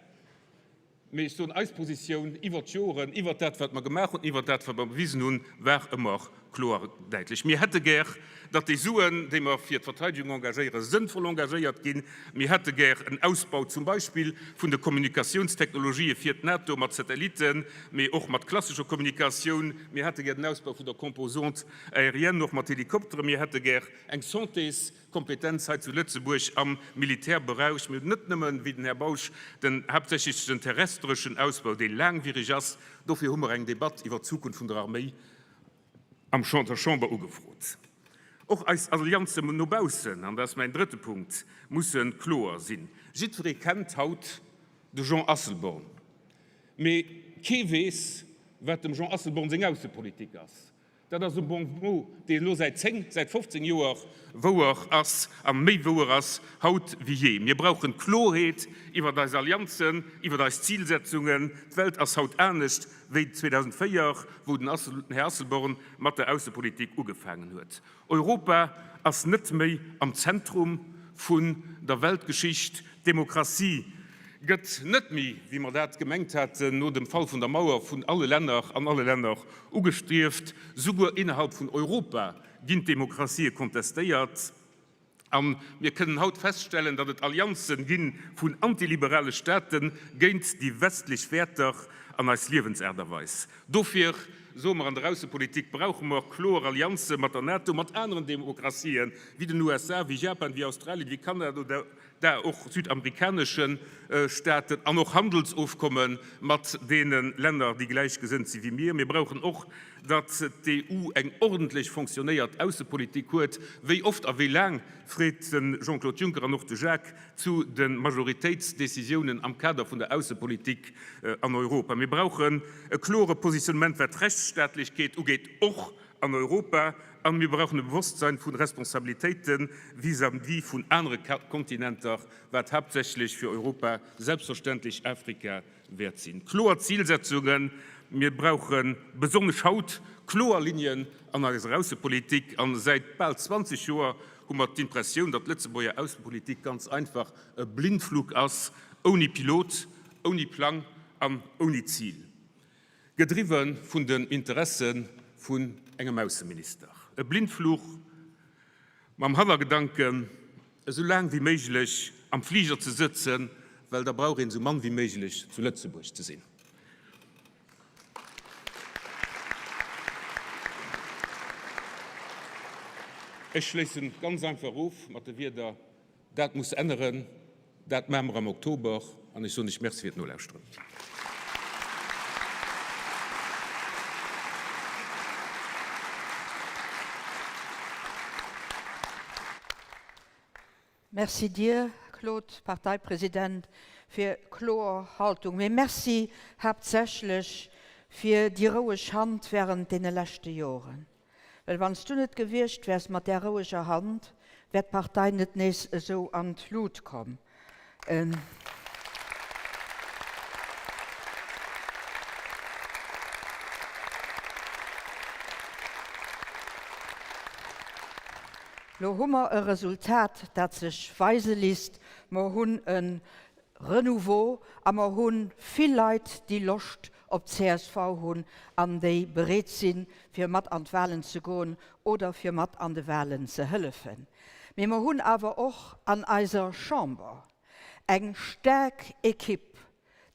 Mee ech soen, eis Positioun iwwert d'Joren, iwwert dat, wat mer gemaach hunn, iwwert dat, wat mer bewisen hunn, war ëmmer kloer an däitlech. Mir hätte gär, datt déi Suen, déi mer fir d'Verteidigung engagéieren, sënnvoll engagéiert ginn. Mir hätte gär en Ausbau zum Beispill vun de Kommunikatiounstechnologië fir d'NATO mat Satellitten, mee och mat klassescher Kommunikatioun. Mir hätte gär den Ausbau vun der Composante aérienne, och mat Helikopteren. Mir hätte gär eng Santés Kompetenz hei zu Lëtzebuerg am Militärberäich. Mir hunn net nëmmen, wéi den Här Bausch, den haaptsächlech den terrestreschen Ausbau, dee laangwierig ass. Dofir hu mer eng Debatt iwwert d'Zukunft vun der Arméi am der Chamber ugefrot. Och eis Allianzen no baussen, an dat ass mäin drëtte Punkt, musse kloer sinn. Jiddweree kennt haut de Jean Asselborn, mee kee weess, wat dem Jean Asselborn seng Aussepolitik ass. Dat ass e Bon mot, dee elo säit 10, säit 15 Joer wouer ass a méi wouer ass haut wéi jee. Mir brauchen Kloerheet iwwert eis Allianzen, iwwert eis Zilsetzungen. D'Welt ass haut anescht wéi 2004, wou den Här Asselborn mat der Aussepolitik ugefaangen huet. Europa ass net méi am Zentrum vun der Weltgeschicht. D'Demokratie gëtt net méi, wéi mer dat gemengt haten no dem Fall vun der Mauer, vun alle Länner an alle Länner ugestrieft. Souguer innerhalb vun Europa ginn d'Demokratië kontestéiert. A mir kënnen haut feststellen, datt et Allianze gi vun antiliberale Staate géint déi westlech Wäerter an eis Liewensaart a Weis. Dofir soe mer, an der Aussepolitik brauche mer kloer Allianze mat der NATO, mat aneren Demokratien, wéi den USA, wéi Japan, wéi Australien, wéi Kanada oder da och südamerikanesche Staaten, an och Handelsofkomme mat deene Länner, déi gläichgesënnt si wéi mir. Mir brauchen och, datt d'EU eng ordentlech fonctionnéiert Aussepolitik huet. Wéi oft a wéi laang, freet de Jean-Claude Juncker an och de Jacques zu de Majoritéitsdécisiounen am Kader vun der Aussepolitik an Europa. Mir brauchen e klore Positionnement, wat d'Rechtsstaatlechkeet ugeet, och an Europa, a mir brauchen e Bewosstsein vu Responsabilitéite vis-à-vis vun anere Kontinenter, wat haaptsächlech fir Europa selbstverständlech Afrika wäert sinn. Kloer Zilsetzungen, Mir brauche besonnesch haut kloer Linien an eiser Aussepolitik. A säit bal 20 Joer hu mer d'Impressioun, datt d'Lëtzebuerger Aussepolitik ganz einfach e Blindflug ass, ouni Pilot, ouni Plang an ouni Zil. Gedriwwe vun den Interesse vun engem Ausseminister. E Blindfluch mam Hannergedanken, esou laang wéi méiglech am Fliger ze sëtzen, well da brauch een esou mann wéi méiglech zu Lëtzebuerg ze sinn. Ech schléissen ganz einfach of mat de Wierder, Dat muss änneren. Dat maache mer am Oktober. An ech soen lech Merci fir d'Nolauschteren. Merci dir, Claude, Parteipresident, fir kloer Haltung. Mee Merci haaptsächlech fir déi roueg Hand während deene leschte Joren. Well wann s du net gewiescht wäers mat där roueger Hand, wär d'Partei net nees esou an d'Lut komm. Lo hu mer e Resultat, dat sech weise lisst. Mer hunn e Renouveau a mer hu vill Leit, déi Loscht op csv hunn an déi bereet sinn, fir mat an d'Wahlen ze goen oder fir mat an de Wahlen ze hëllefen. Mee mer hunn awer och an eiser Chamber eng staark Ekipp,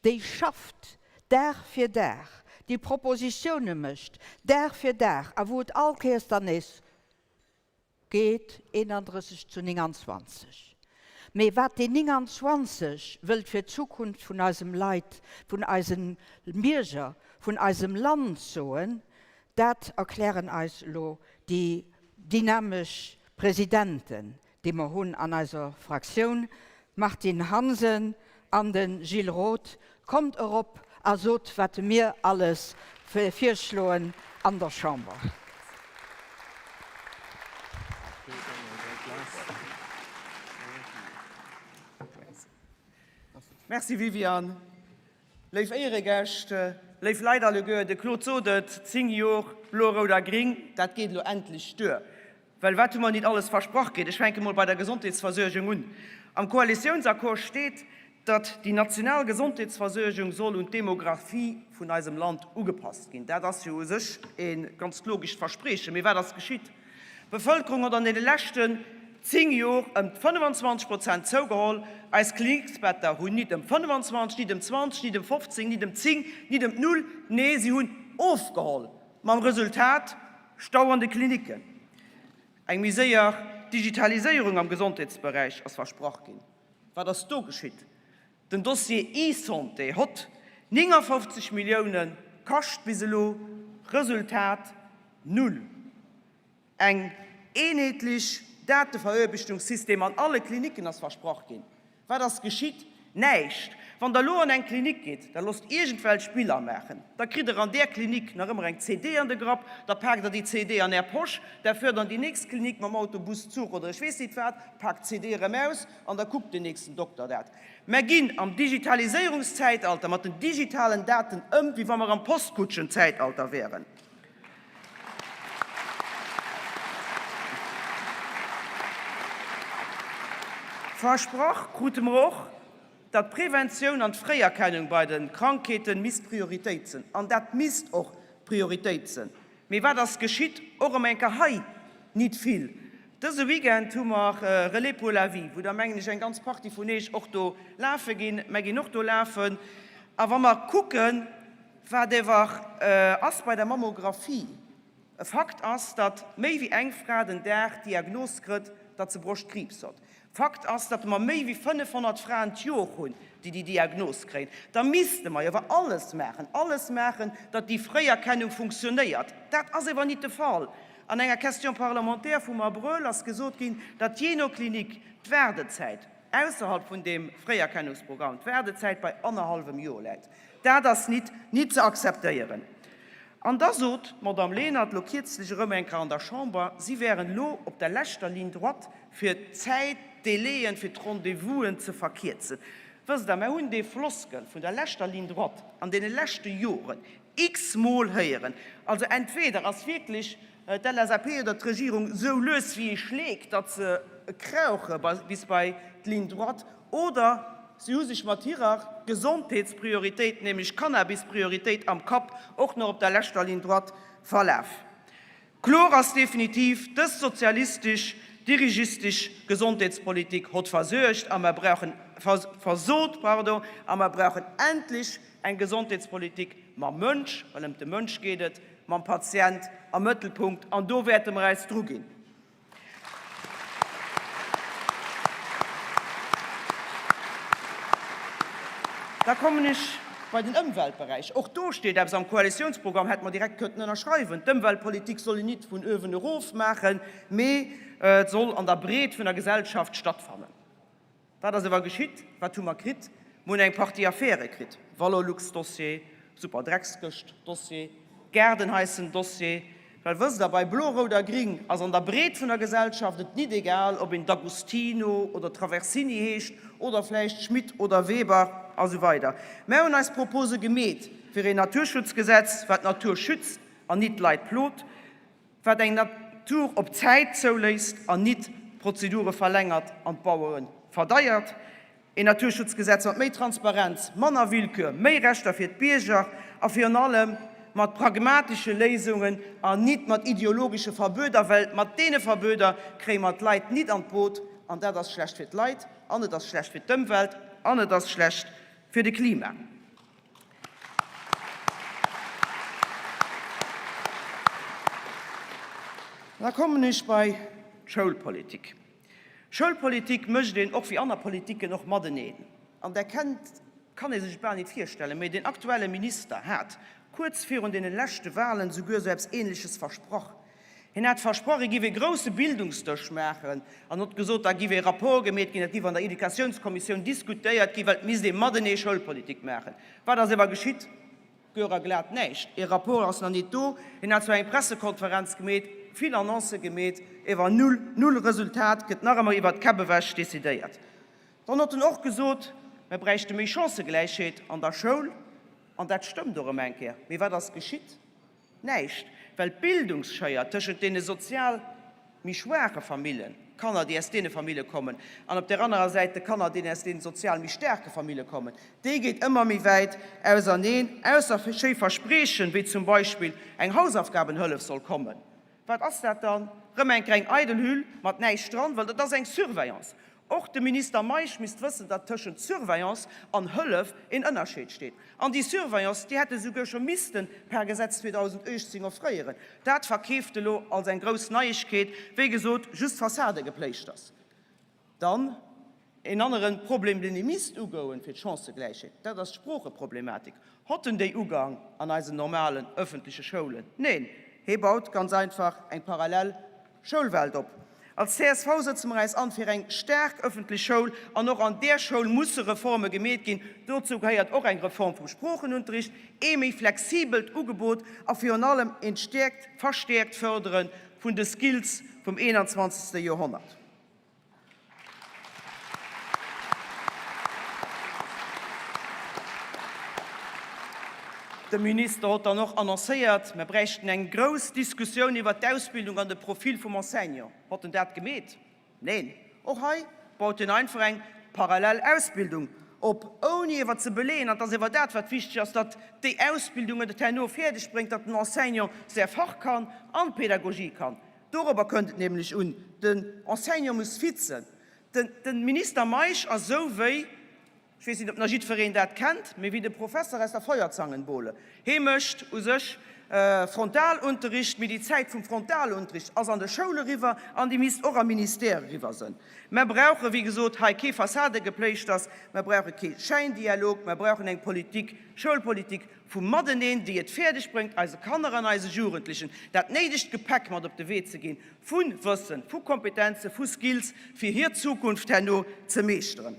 déi schafft Dag fir Dag, déi Propositioune mécht Dag fir Dag a wou et all Kéiers dann nees Geet 31 zu 29. Mee wat déi 29 wëllt fir d'Zukunft vun eisem Leit, vun eisen Bierger, vun eisem Land soen, dat erklären eis elo déi dynamesch Presidenten, déi mer hunn an eiser Fraktioun, d'Martine Hansen an de Gilles Roth. Kommt erop a sot, wat mir alles virschloen an der Chamber. Merci Viviane. Léif Éieregäscht, léif Leit alleguer, de Claude sot et, 10 Jor blo, rout a gring, dat geet elo endlech duer. Well wat hu mer nit alles versprach kritt? Ech fänke mol bei der Gesondheetsversuergung un. Am Koalitiounsaccord steet, datt déi national Gesondheetsversuergung soll un d'Demographie vun eisem Land ugepasst ginn. Dat ass jo u sech e ganzt logescht Verspriechen. Mee wat ass geschitt? D'Bevëlkerung huet an deene leschten 10 Jor ëm 25 Prozent zougeholl. Eis Kliniksbetter hunn nit ëm 25, nit ëm 20, nit ëm 15, nit ëm 10, nit ëm d'Null, nee si hunn ofgeholl, mam Resultat, Stau an de Klinicken, eng méi séier Digitaliséierung am Gesondheetsberäich ass versprach ginn. Wat ass do geschitt? Den Dossier eSanté hott 59 Millioune kascht bis elo, Resultat, null. Eng eenheetlech Dateverëerbechtungssystem an alle Klinicken ass versprach ginn. Wat ass geschitt? Näischt! Wann Der elo an eng Klinik gitt, da loosst iergendwelch Biller maachen, da kritt Der an där Klinik nach ëmmer eng CD an de Grapp, da paakt Der déi CD an Är Posch, da fuert Der an déi nächst Klinik mam Auto, Bus, Zuch oder ech weess nit wat, paakt d'CD erëm aus an da kuckt den nächsten Dokter dat. Mer ginn am Digitaliséierungszäitalter mat den digitalen Daten ëm, wéi wa mer am Postkutschenzäitalter wären. Versprach krute mer och, datt d'Preventioun an d'Fréierkennung bei de Krankheete misst Prioritéit sinn. An dat misst och Prioritéit sinn. Mee wat ass geschitt? Och erëm eng Kéier hei nit vill. Dëse Weekend hu mer Relais pour la vie, wou der, mengen ech, eng ganz Partie vun Eech och do lafe ginn. Mer ginn och do lafen. A wa mer kucken, wat ewer ass bei der Mammographie, E Fakt ass, datt méi wéi eng Fra den Dag d'Diagnos krëtt, datt se Broschtkriibs hott. Fakt ass, datt mer méi wéi 500 Fraen d'Jor hunn, déi déi Diagnos kréien. Da misste mer jo awer alles maachen, alles maachen, datt déi Fréierkennung funktionéiert. Dat ass ewer nit de Fall. An enger Question parlementaire vum Abrëll ass gesot ginn, datt jee no Klinik d'Waardezäit, ausserhalb vun deem Fréierkennungsprogramm, d'Waardezäit bei annerhallwem Jor läit. Dat ass nit nit ze akzeptéieren. An da sot d'Madame Lenert lo kierzlech erëm eng Kéier an der Chamber, si wären elo op der leschter Ligne droite, fir d'Zäit, d'Délaien fir d'Rendez-vousen ze verkierzen. Wësst Der, mer hunn déi Floskel vun der leschter Ligne droite an deene leschte Joren x-mol héieren. Also entweder ass wierklech d'LSAP oder d'Regierung esou lues wéi ee Schleek, datt se krauche bis bei d'Ligne droite, oder si hu sech mat hirer Gesondheetsprioritéit, nämlech Cannabisprioritéit am Kapp, och nach op der leschter Ligne droite verlaf. Kloer ass definitiv, dës sozialistesch, dirigistesch Gesondheetspolitik hott versuergt a mer brauchen, versot, pardon, a mer brauchen endlech eng Gesondheetspolitik mam Mënsch, well ëm de Mënsch geet et, mam Patient am Mëttelpunkt an do wäerte mer äis druginn. Da kommen ech bei den Ëmweltberäich. Och do steet eppes am Koalitiounsprogramm, hätt mer direkt kënnten ënnerschreiwen. D'Ëmweltpolitik soll een nit vun uewen erof maachen, mee et soll an der Breet vun der Gesellschaft stattfannen. Wat ass ewer geschitt? Wat hu mer kritt? Mer hunn eng Partie Affäre kritt, Valorlux-Dossier, Superdreckskëscht-Dossier, Gaardenhaischen-Dossier. Well wësst Der, bei Blo, Rout a Gring ass an der Breet vun der Gesellschaft et nit egal, ob een D'Agostino oder Traversini heescht oder vläicht Schmit oder Weber a sou weider. Mär hunn eis Propose gemeet fir een Naturschutzgesetz, wat d'Natur schützt an nit d'Leit plot. Wat eng Natur op Zäit zouléisst an nit d'Prozedure verlängert an d'Bauere verdeiert. Een Naturschutzgesetz mat méi Transparenz, manner Willkür, méi Rechter fir d'Bierger a virun allem mat pragmatesche Léisungen an nit mat ideologesche Verbueder, well mat deene Verbueder kréie mer d'Leit nit an d'Boot an dat ass schlecht fir d'Leit an et ass schlecht fir d'Ëmwelt an et ass schlecht fir de Klima. Da kommen ech bei d'Schoulpolitik. Schoulpolitik mécht een och wéi aner Politiken och mateneen. An Der kennt, kann ee sech et bal nit virstellen, mee den aktuelle Minister hat kuerz virun deene leschte Wahlen souguer esou eppes Ähnleches versprach. Hien hat versprach, e giff ee grousse Bildungsdësch maachen an hott gesot, da giff ee Rapport gemeet ginn, dat giff an der Educatiounskommissioun diskutéiert ginn, well et misst ee matenee Schoulpolitik maachen. Wat ass ewer geschitt? Guer a glat näischt. Ee Rapport ass nach nit do. Hien hat zwar eng Pressekonferenz gemeet, vill Annoncë gemeet, ewer null, null Resultat, gëtt nach ëmmer iwwert d'Käpp ewech decidéiert. Dann hott en och gesot, mer bräichte méi Chancëgläichheet an der Schoul, an dat stëmmt och erëm eng Kéier. Mee wat ass geschitt? Näischt, well d'Bildungsschéier tëschent deene sozial méi schwaache Famillen, Kanner, déi aus deene Famille kommen, an op där anerer Säit de Kanner, déi aus deene sozial méi staarke Famille kommen, déi geet ëmmer méi wäit auserneen. Ausser schéi Verspriechen, wéi zum Beispill eng Hausaufgabenhëllef soll kommen, Wat ass dat dann? Rëm eng kleng eidel Hüll mat näischt dran, well dat ass eng Surveillance. Och de Minister Meisch misst wëssen, datt tëschent Surveillance an Hëllef een Ënnerscheed steet. An déi Surveillance, déi hätt e souguer scho misste per Gesetz 2018 offréieren. Dat verkeeft e lo als eng grouss Neiegkeet, wéi gesot, just Fassadegepléischters. Dann een aneren Problem, deen ee misst ugouen fir d'Chancëgläichheet, dat ass d'Sproocheproblematik. Hott en déi Ugang an eisen normalen öffentleche Schoulen? Neen, hee baut ganz einfach eng parallel Schoulwelt op. Als csv sëtze mer äis an fir eng staark ëffentlech Schoul, an och an där Schoul musse Reforme gemeet ginn. Dozou gehéiert och eng Reform vum Sproochenunterricht, ee méi flexibelt Ugebot a virun allem eent stäerkt, verstäerkt Fërdere vun de Skills vum 21. Joerhonnert. De Minister hott dann och annoncéiert, mer bräichten eng grouss Diskussioun iwwert d'Ausbildung an de Profil vum Enseignant. Hott en dat gemeet? Neen. Och hei baut en einfach eng parallel Ausbildung op, ouni ewer ze beleeën, an et ass ewer dat, wat wichteg ass, datt déi Ausbildung et herno fäerdeg bréngt, datt den Enseignant säi Fach kann an d'Pedagogie kann. Dorobber kënnt et nämlech un. Den Enseignant muss fit sënn. Den Minister Meisch ass esou wéi, ech weess nit, ob nach jiddwereen dat kennt, mee wéi de Professer aus der Feuerzangenbowle. Hee mécht u sech Frontalunterricht, mee déi Zäit vum Frontalunterricht ass an de Schoule riwwer an déi misst och am Ministère eriwwer sënn. Mer brauche wéi gesot hei kee Fassadegepléischters, mer brauche kee Schäindialog, mer brauchen eng Politik, Schoulpolitik vu mateneen, déi et fäerdeg bréngt, eise Kanner an eise Jugendlechen dat néidegt Gepäck mat op de Wee ze ginn, vu Wëssen, vu Kompetenzen, vu Skills, fir hir Zukunft herno ze meeschteren.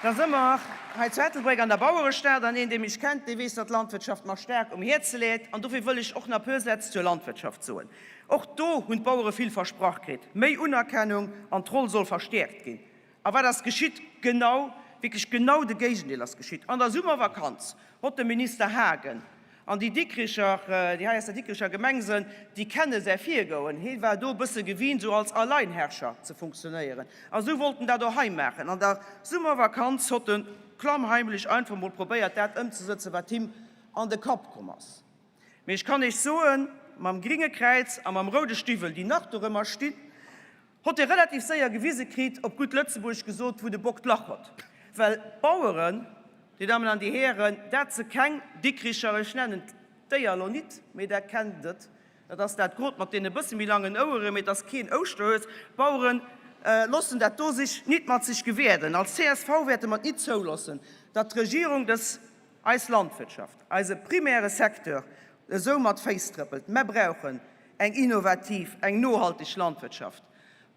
Da si mer hei zu Ettelbréck an der Bauerestad, an een, dee mech kennt, dee weess, datt d'Landwirtschaft mer staark um Häerze läit. An dofir wëll ech och nach e puer Sätz zur Landwirtschaft soen. Och do hunn d'Bauere vill versprach kritt, méi Unerkennung an d'Roll soll verstäerkt ginn. A wat ass geschitt? Genau, wierklech genau de Géigendeel ass geschitt. An der Summervakanz hott de Minister Haagen an déi Dikricher, déi hei aus der Dikricher Gemeng sënn, déi kenne säi Virgoen, hee war do e bësse gewinnt, esou als Alleinherrscher ze funktionéieren, a sou wollt en dat och hei maachen. An der Summervakanz hott en klammheimlech einfach mol probéiert, dat ëmzesëtzen, wat him an de Kapp komm ass. Mee ech kann Iech soen, mam gringe Kräiz a mam roude Stiwwel, déi nach dorëmmer stinn, hott e relativ séier gewise kritt, op gutt Lëtzebuergesch gesot, wou de Bock d'Lach hott. Well d'Baueren, Dir Dammen an Dir Hären, dat se keng Dikricher, ech nennen d'Déier elo nit, mee Der kennt et, dat ass dat Grot mat deene bësse méi langen Oueren, mee et ass keen Ouschterhues, d'Baueren loossen dat do sech nit mat sech gewäerden. Als csv wäerte mer et nit zouloossen, datt d'Regierung dës Eis Landwirtschaft, eise primäre Secteur, esou mat Féiss trëppelt. Mer brauchen eng innovativ, eng nohalteg Landwirtschaft.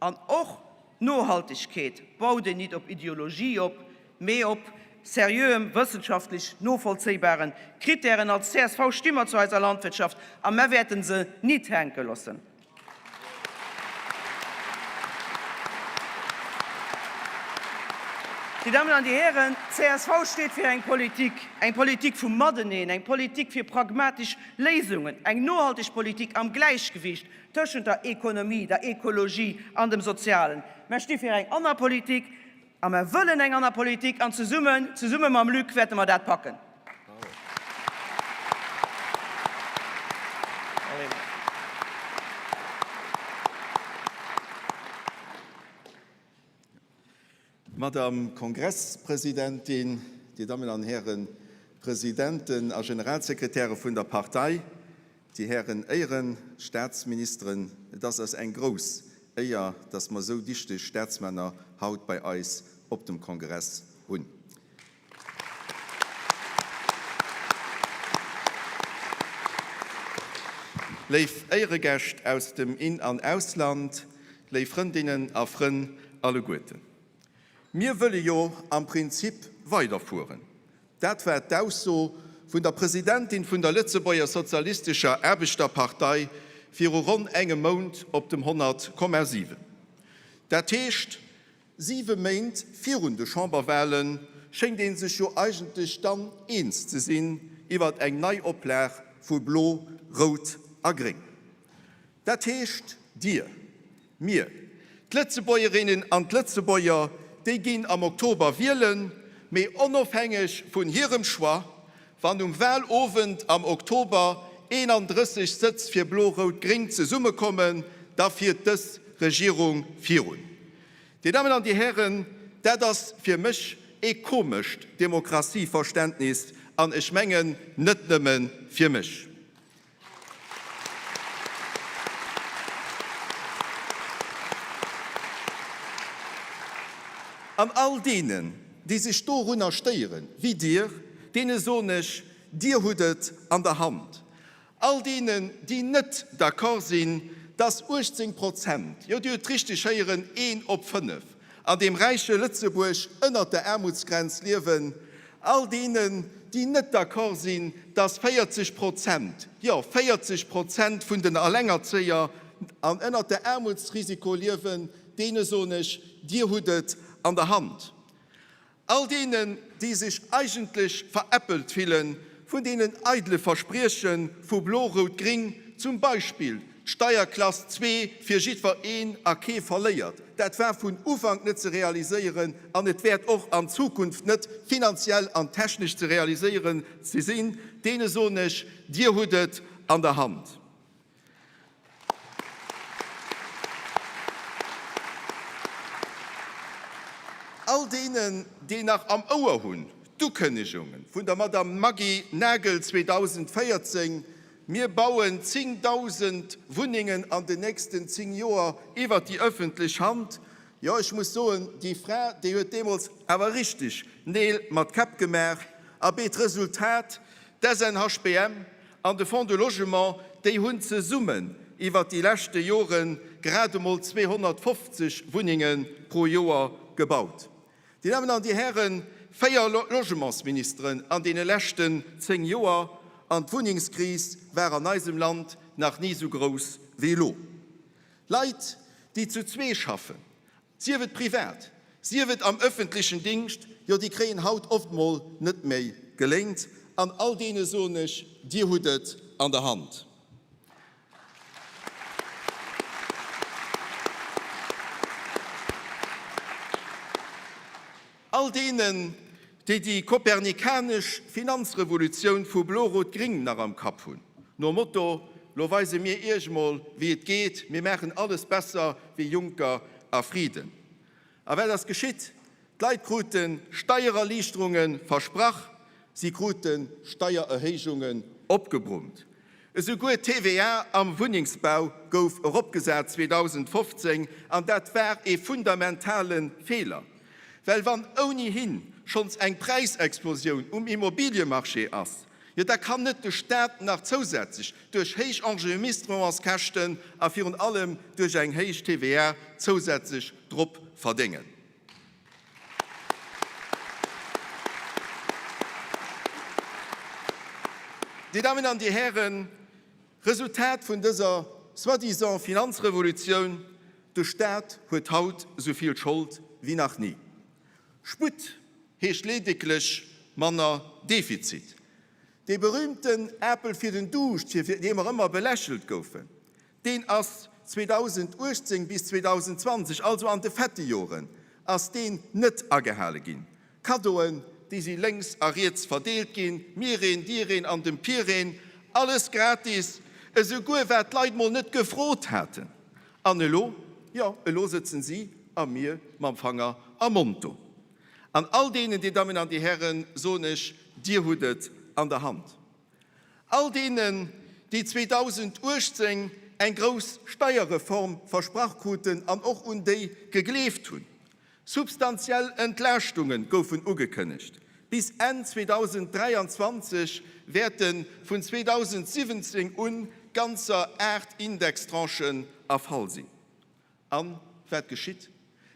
An och Nohaltegkeet baut een nit op Ideologie op, mee op seriöem, wëssenschaftlech novollzéibaren Kritären. Als csv sti mer zu eiser Landwirtschaft a mer wäerten se nit hänke loossen. Dir Dammen an Dir Hären, csv steet fir eng Politik, eng Politik vum Mateneen, eng Politik fir pragmatesch Léisungen, eng nohalteg Politik am Gläichgewicht tëschent der Ekonomie, der Ekologie an dem Sozialen. Mer sti fir eng anner Politik a mer wëllen eng anner Politik an zesummen, zesumme mam Luc wäerte mer dat packen. Madame Kongresspresidentin, Dir Dammen an Häre Presidenten a Generalsekretäre vun der Partei, Dir Hären Éiere-Staatsministeren, et ass eis eng grouss Éier, dass mer esou dichteg Staatsmänner haut bei eis op dem Kongress hunn. Léif Éieregäscht aus dem In an Ausland, léif Frëndinnen a Frënn alleguerten. Mir wëlle jo am Prinzip weiderfueren. Dat war d'Ausso vun der Presidentin vun der Lëtzebuerger Sozialistescher Aarbechterpartei viru ronn engem Mount op dem 100,7. Dat heescht, Siwe Méint virun de Chamberwale schéngt ee sech jo eigentlech dann eens ze sinn iwwert eng Neioplag vu Blo, Rout a Gréng. Dat heescht, Dir, mir, d'Lëtzebuergerinnen an d'Lëtzebuerger, déi ginn am Oktober wielen, mee onofhängeg vun hirem Choix, Wann um Wahlowend am Oktober 31 Sëtz fir Blo-Rout-Gréng zesummekommen, da fiert dës Regierung virun. Dir Dammen an Dir Hären, dat ass fir mech ee komescht Demokratieverständnis, an ech mengen net nëmme fir mech. An all deenen, déi sech dorunner stéieren, wéi Dir, deene soen ech, Dir hutt et an der Hand. All deenen, déi net d'accord sinn, dass 18 Prozent, jo Dir hutt richteg héieren, een op fënnef, an deem räiche Lëtzebuerg ënnert der Aarmutsgrenz liewen, all deenen, déi net d'accord sinn, dass 40 Prozent, jo 40 Prozent vun den Allengerzéier an ënnert der Aarmutsrisiko liewen, deene soen ech, Dir hutt et an der Hand. All deenen, déi sech eigentlech veräppelt fille vun deenen eidele Versprieche vu Blo-Rout-Gring, zum Beispill d'Steierklass zwee fir jiddwer een a kee verléiert, dat war vun Ufank net ze realiséieren an et wäert och an Zukunft net finanziell an technesch ze realiséieren ze sinn, deene soen ech, Dir hutt et an der Hand. All deenen, déi nach am Ouer hunn d'Ukënnegungen vun der Madame Maggy Nagel 2014, Mir bauen 10.000 Wunnengen an den nächsten 10 Joer iwwert déi öffentlech Hand. Jo, ech muss soen, déi Fra, déi huet deemools awer richteg Neel mat Käpp gemaach. Abee, d'Resultat, d'SNHBM An de Fonds de Logement, déi hunn zesummen iwwert déi leschte Jore grad emol 250 Wunnenge pro Joer gebaut. Dir Dammen an Dir Hären, véier Logementsministeren an deene leschten 10 Joer, an d'Wunnengskris war an eisem Land nach ni esou grouss wéi elo. Leit, déi zu zwee schaffen, Sief et privat, sief et am öffentlechen Dingscht, jo déi kréien haut oft mol net méi geléint. An all deene soen ech, Dir hutt et an der Hand. All deenen, déi déi kopernikanesch Finanzrevolutioun vu Blo-Rot-Gring nach am Kapp hunn, nom Motto, Lo weise mir Iech mol, wéi et geet, mir maachen alles besser wéi Juncker a Frieden. A wat ass geschitt? D'Leit krute Steiererliichterunge versprach, si krute Steiererhéijungen opgebrummt. Esouguer d'TVA am Wunnengsbau gouf eropgesat 2015, an dat war ee fundamentale Feeler. Well wann ounihin schonns eng Präisexplosioun um Immobiliemarché ass, jo da kann net de Staat nach zousätzlech duerch héich Enregistrements-Käschten a virun allem duerch eng héich TVA zousätzlech drop verdéngen. Dir Dammen an Dir Hären, Resultat vun dëser soi-disant Finanzrevolutioun, De Staat huet haut esou vill Schold wéi nach ni. Sputt heescht ledeglech manner Defizit. Dee berühmten Apel fir den Duuscht, fir dee mer ëmmer belächelt goufen, deen ass 2018 bis 2020, also an de fette Joren, ass deen net agehale ginn. Kaddoen, déi si lénks a riets verdeelt ginn, mir een, dir een an dem Pier een, alles gratis, esouguer wat d'Leit mol net gefrot haten. An elo, jo, elo sëtzen si a mir mam Fanger am Mond do. An all deenen, Dir Dammen an Dir Hären, soen ech, Dir hutt et an der Hand. All deenen, déi 2018 eng grouss Steierreform versprach kruten an och un déi gegleeft hunn, Substantiell Entlaaschtunge goufen ugekënnegt. Bis Enn 2023 wäerte vun 2017 un ganzer 8 Indextranchen erfall sinn. An wat geschitt?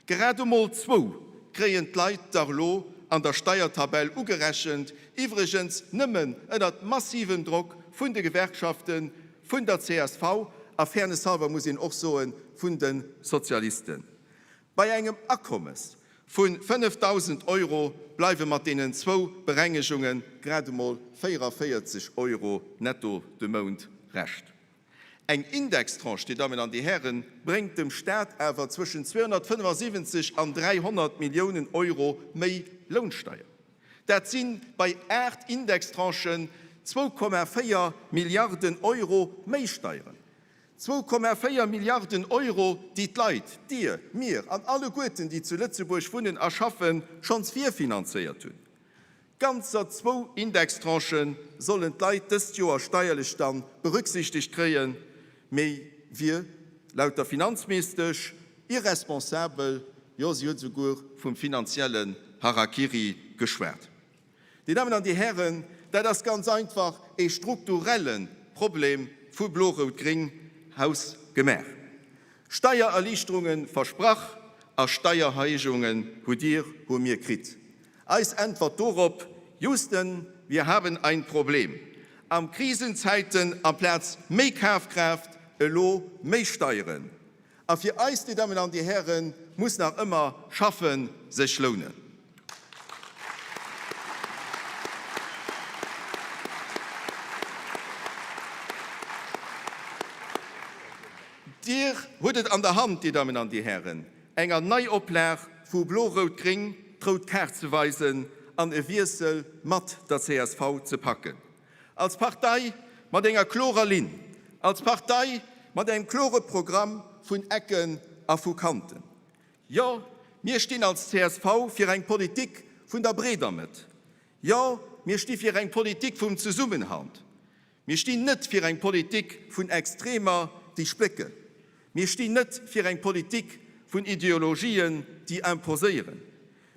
Grad emol zwou kréien d'Leit dach elo an der Steiertabell ugerechent, iwwregens nëmmen ënnert massivem Drock vun de Gewerkschaften, vun der csv a fairness halber muss een och soen, vun de Sozialisten. Bei engem Akommes vu 5.000 Euro bleiwe mat deenen zwou Berengegunge grad emol 44 Euro netto de Mount Rescht. Eng Indextranche, Dir Dammen an Dir Hären, bréngt dem Staat awer zwëschen 275 an 300 Milliounen Euro méi Lounsteier. Dat si bei 8 Indextranchen 2,4 Milliarden Euro méi Steieren. 2,4 Milliarden Euro, déi d'Leit, Dir, mir an alleguerten, déi zu Lëtzebuerg wunnen a schaffen, schonns virfinanzéiert hunn. Ganzer zwou Indextranchë sollen d'Leit dëst Joer steierlech dann berücksichtegt kréien. Méi wier, laut der Finanzministesch, irresponsabel, jo si huet esouguer vum finanziellen Harakiri geschwat. Dir Dammen an Dir Hären, dat ass ganz einfach ee strukturelle. Problem vu Blo-Rout-Gréng hausgemaach. Steiererliichterunge versprach a Steiererhéijungen hutt Dir, hu mir kritt. Eis Äntwert dorop, Houston, wir haben ein Problem. Am Krisenzäiten amplaz méi Kafkraaft, elo méi Steieren. A fir eis, Dir Dammen an Dir Hären, muss nach ëmmer Schaffe sech lounen. Dir hutt et an der Hand, Dir Dammen an Dir Hären, enger Neioplag vu Blo-Rout-Gréng d'rout Kaart ze weisen an e Wiessel mat der csv ze packen. Als Partei mat enger klorer Linn, als Partei mat engem klore Programm vun Ecken a vu Kanten. Jo, mir stinn als csv fir eng Politik vun der breeder Mëtt. Jo, mir sti fir eng Politik vum Zesummenhalt. Mir stinn net fir eng Politik vun Extremer, déi splécken. Mir stinn net fir eng Politik vun Ideologien, déi imposéieren.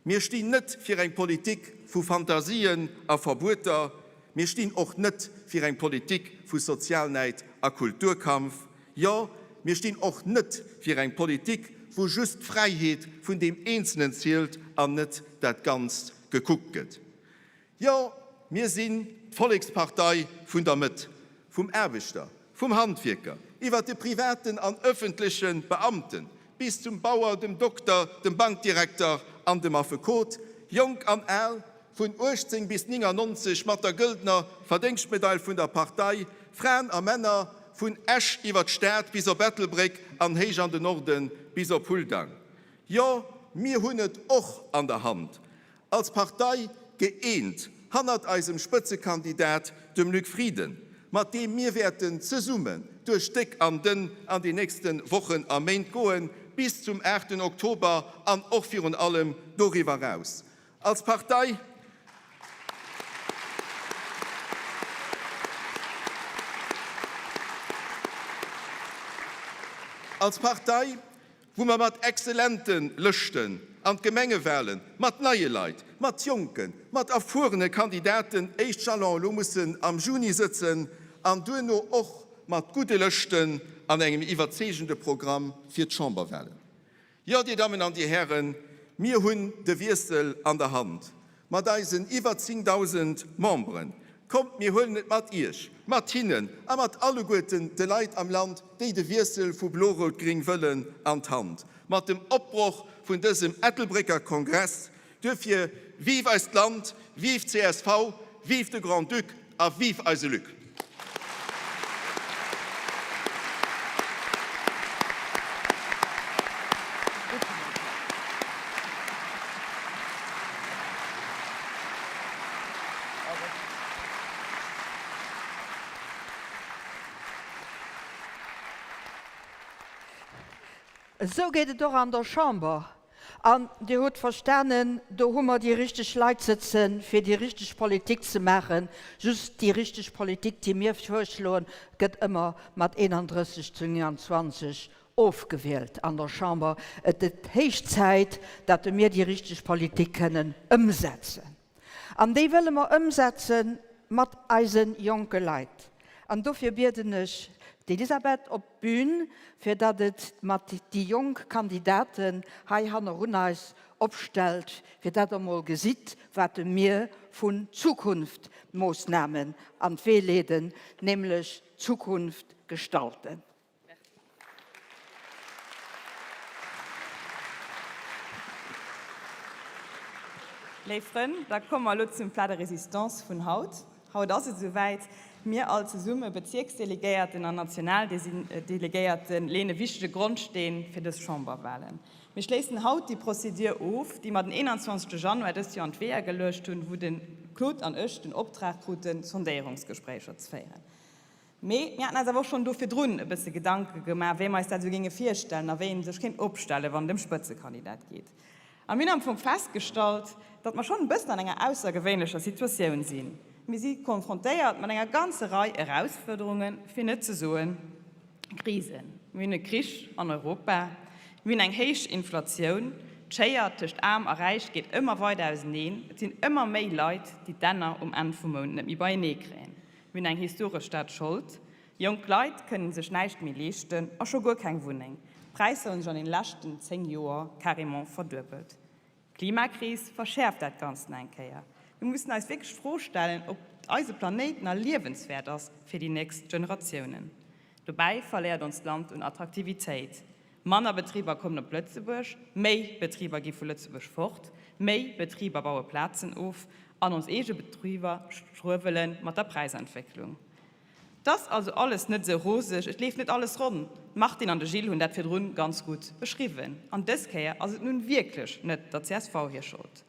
Mir stinn net fir eng Politik vu Fantasien a Verbueter. Mir stinn och net fir eng Politik vu Sozialnäid a Kulturkampf. Jo, mir stinn och net fir eng Politik, wou just d'Fräiheet vun deem Eenzelnen zielt an net dat Ganzt gekuckt gëtt. Jo, mir sinn d'Vollekspartei vun der Mëtt, vum Aarbechter, vum Handwierker, iwwer de privaten an ëffentleche Beamten, bis zum Bauer, dem Dokter, dem Bankdirekter an dem Affekot, jonk an al, vun 18 bis 99 mat der gëldener Verdéngschtmedail vun der Partei, Fraen a Männer, vun Esch iwwer d'Stad bis op Ettelbréck an héich an den Norden bis op Huldang. Jo, mir hunn et och an der Hand, Als Partei gëeent hannert eisem Spëtzekandidat, dem Luc Frieden, mat deem mir wäerten zesummen duerch déck an dënn an den nächste Wochen a Méint goen, bis zum aachten Oktober an och virun allem doriwwer eraus. Als Partei. Als Partei, wou mer mat exzellente Lëschten an d'Gemengewahlen, mat neie Leit, mat jonken, mat erfuerene Kandidaten éischt Jalon elo mussen am Juni sëtzen an duerno och mat gudde Lëschten an engem iwwerzeegende Programm fir d'Chamberwahlen. Jo, Dir Dammen an Dir Hären, mir hunn de Wiessel an der Hand. Mat eisen iwwer 10.000 Memberen. Kommt, mir huelen et mat Iech, mat hinnen a mat alleguerten de Leit am Land, déi de Wiessel vu Blo-Rout-Gring wëllen, an d'Hand. Mat dem Opbroch vun dësem Ettelbrécker Kongress. Duerfir, Vive eist Land, vive csv, vive de Grand-Duc a vive eise Luc! Esou geet et och an der Chamber. An Dir hutt verstanen, do hu mer déi richteg Leit sëtzen, fir déi richteg Politik ze maachen. Just déi richteg Politik, déi mir virschloen, gëtt ëmmer mat 31 zu 29 ofgewielt an der Chamber. Et gëtt héich Zäit, datt mir déi richteg Politik kënnen ëmsetzen. An déi wëlle mer ëmsetze mat eise jonke Leit. An dofir bieden ech d'Elisabeth op d'Bün, fir datt et mat déi jonk Kandidaten hei hannerun eis opstellt, fir datt Der emol gesitt, wat mir vun Zukunftmoossnamen an d'Wee leeden, nämlech Zukunft gestalten. Léif Frënn, da komme mer elo zum Plat de résistance vun haut. Haut ass et esouwäit, Mir all zesumme, Bezierksdelegéierten an Nationaldelegéierten, leeën e wichtege Grondsteen fir dës Chamberwahlen. Mir schléissen haut déi Procédure of, déi mer den 21. Januar dëst Joer an d'Weeër geluecht hunn, wou de Claude an ech den Optrag kruten, Sondéierungsgespréicher ze féieren. Mee mir haten eis awer och schonn do virdrun e bësse Gedanke gemaach, wéi mer eis dat esou géinge virstellen a wéi ee sech kéint opstellen, wann et ëm Spëtzekandidat geet. A mir hunn am Fong festgestallt, datt mer schonn e bëssen an enger aussergewéinlecher Situatioun sinn. Mir si konfrontéiert mat enger ganzer Rei Erausfuerderungen, fir net ze soen Krisen. Mir hunn e Krich an Europa, mir hunn eng héich Inflatioun, d'Schéier tëscht Aarm a Räich geet ëmmer weider auseneen, et sinn ëmmer méi Leit, déi d'Enner um Enn vum Mount net méi beienee kréien. Mir hunn eng historesch Staatsschold. Jonk Leit kënnen sech näischt méi leeschten a scho guer keng Wunneng. D'Präisser hunn sech an den leschten 10 Joer carrément verduebelt. D'Klimakris verschäerft dat Ganzt nach eng Kéier. Mir mussen eis wierklech d'Fro stellen, ob eise Planéit nach liewenswäert ass fir déi nächst Generatiounen. Dobäi verléiert onst Land un Attraktivitéit. Manner Betriber kommen op Lëtzebuerg, méi Betriber gi vu Lëtzebuerg fort, méi Betriber baue Plazen of an ons eege Betriber struewele mat der Präisentwécklung. 't ass also alles net esou roseg, et leeft net alles ronn. D'Martine an de Gilles hunn dat virdrun ganz gutt beschriwwen. An dës Kéier ass et nun wierklech net der csv hir Schold.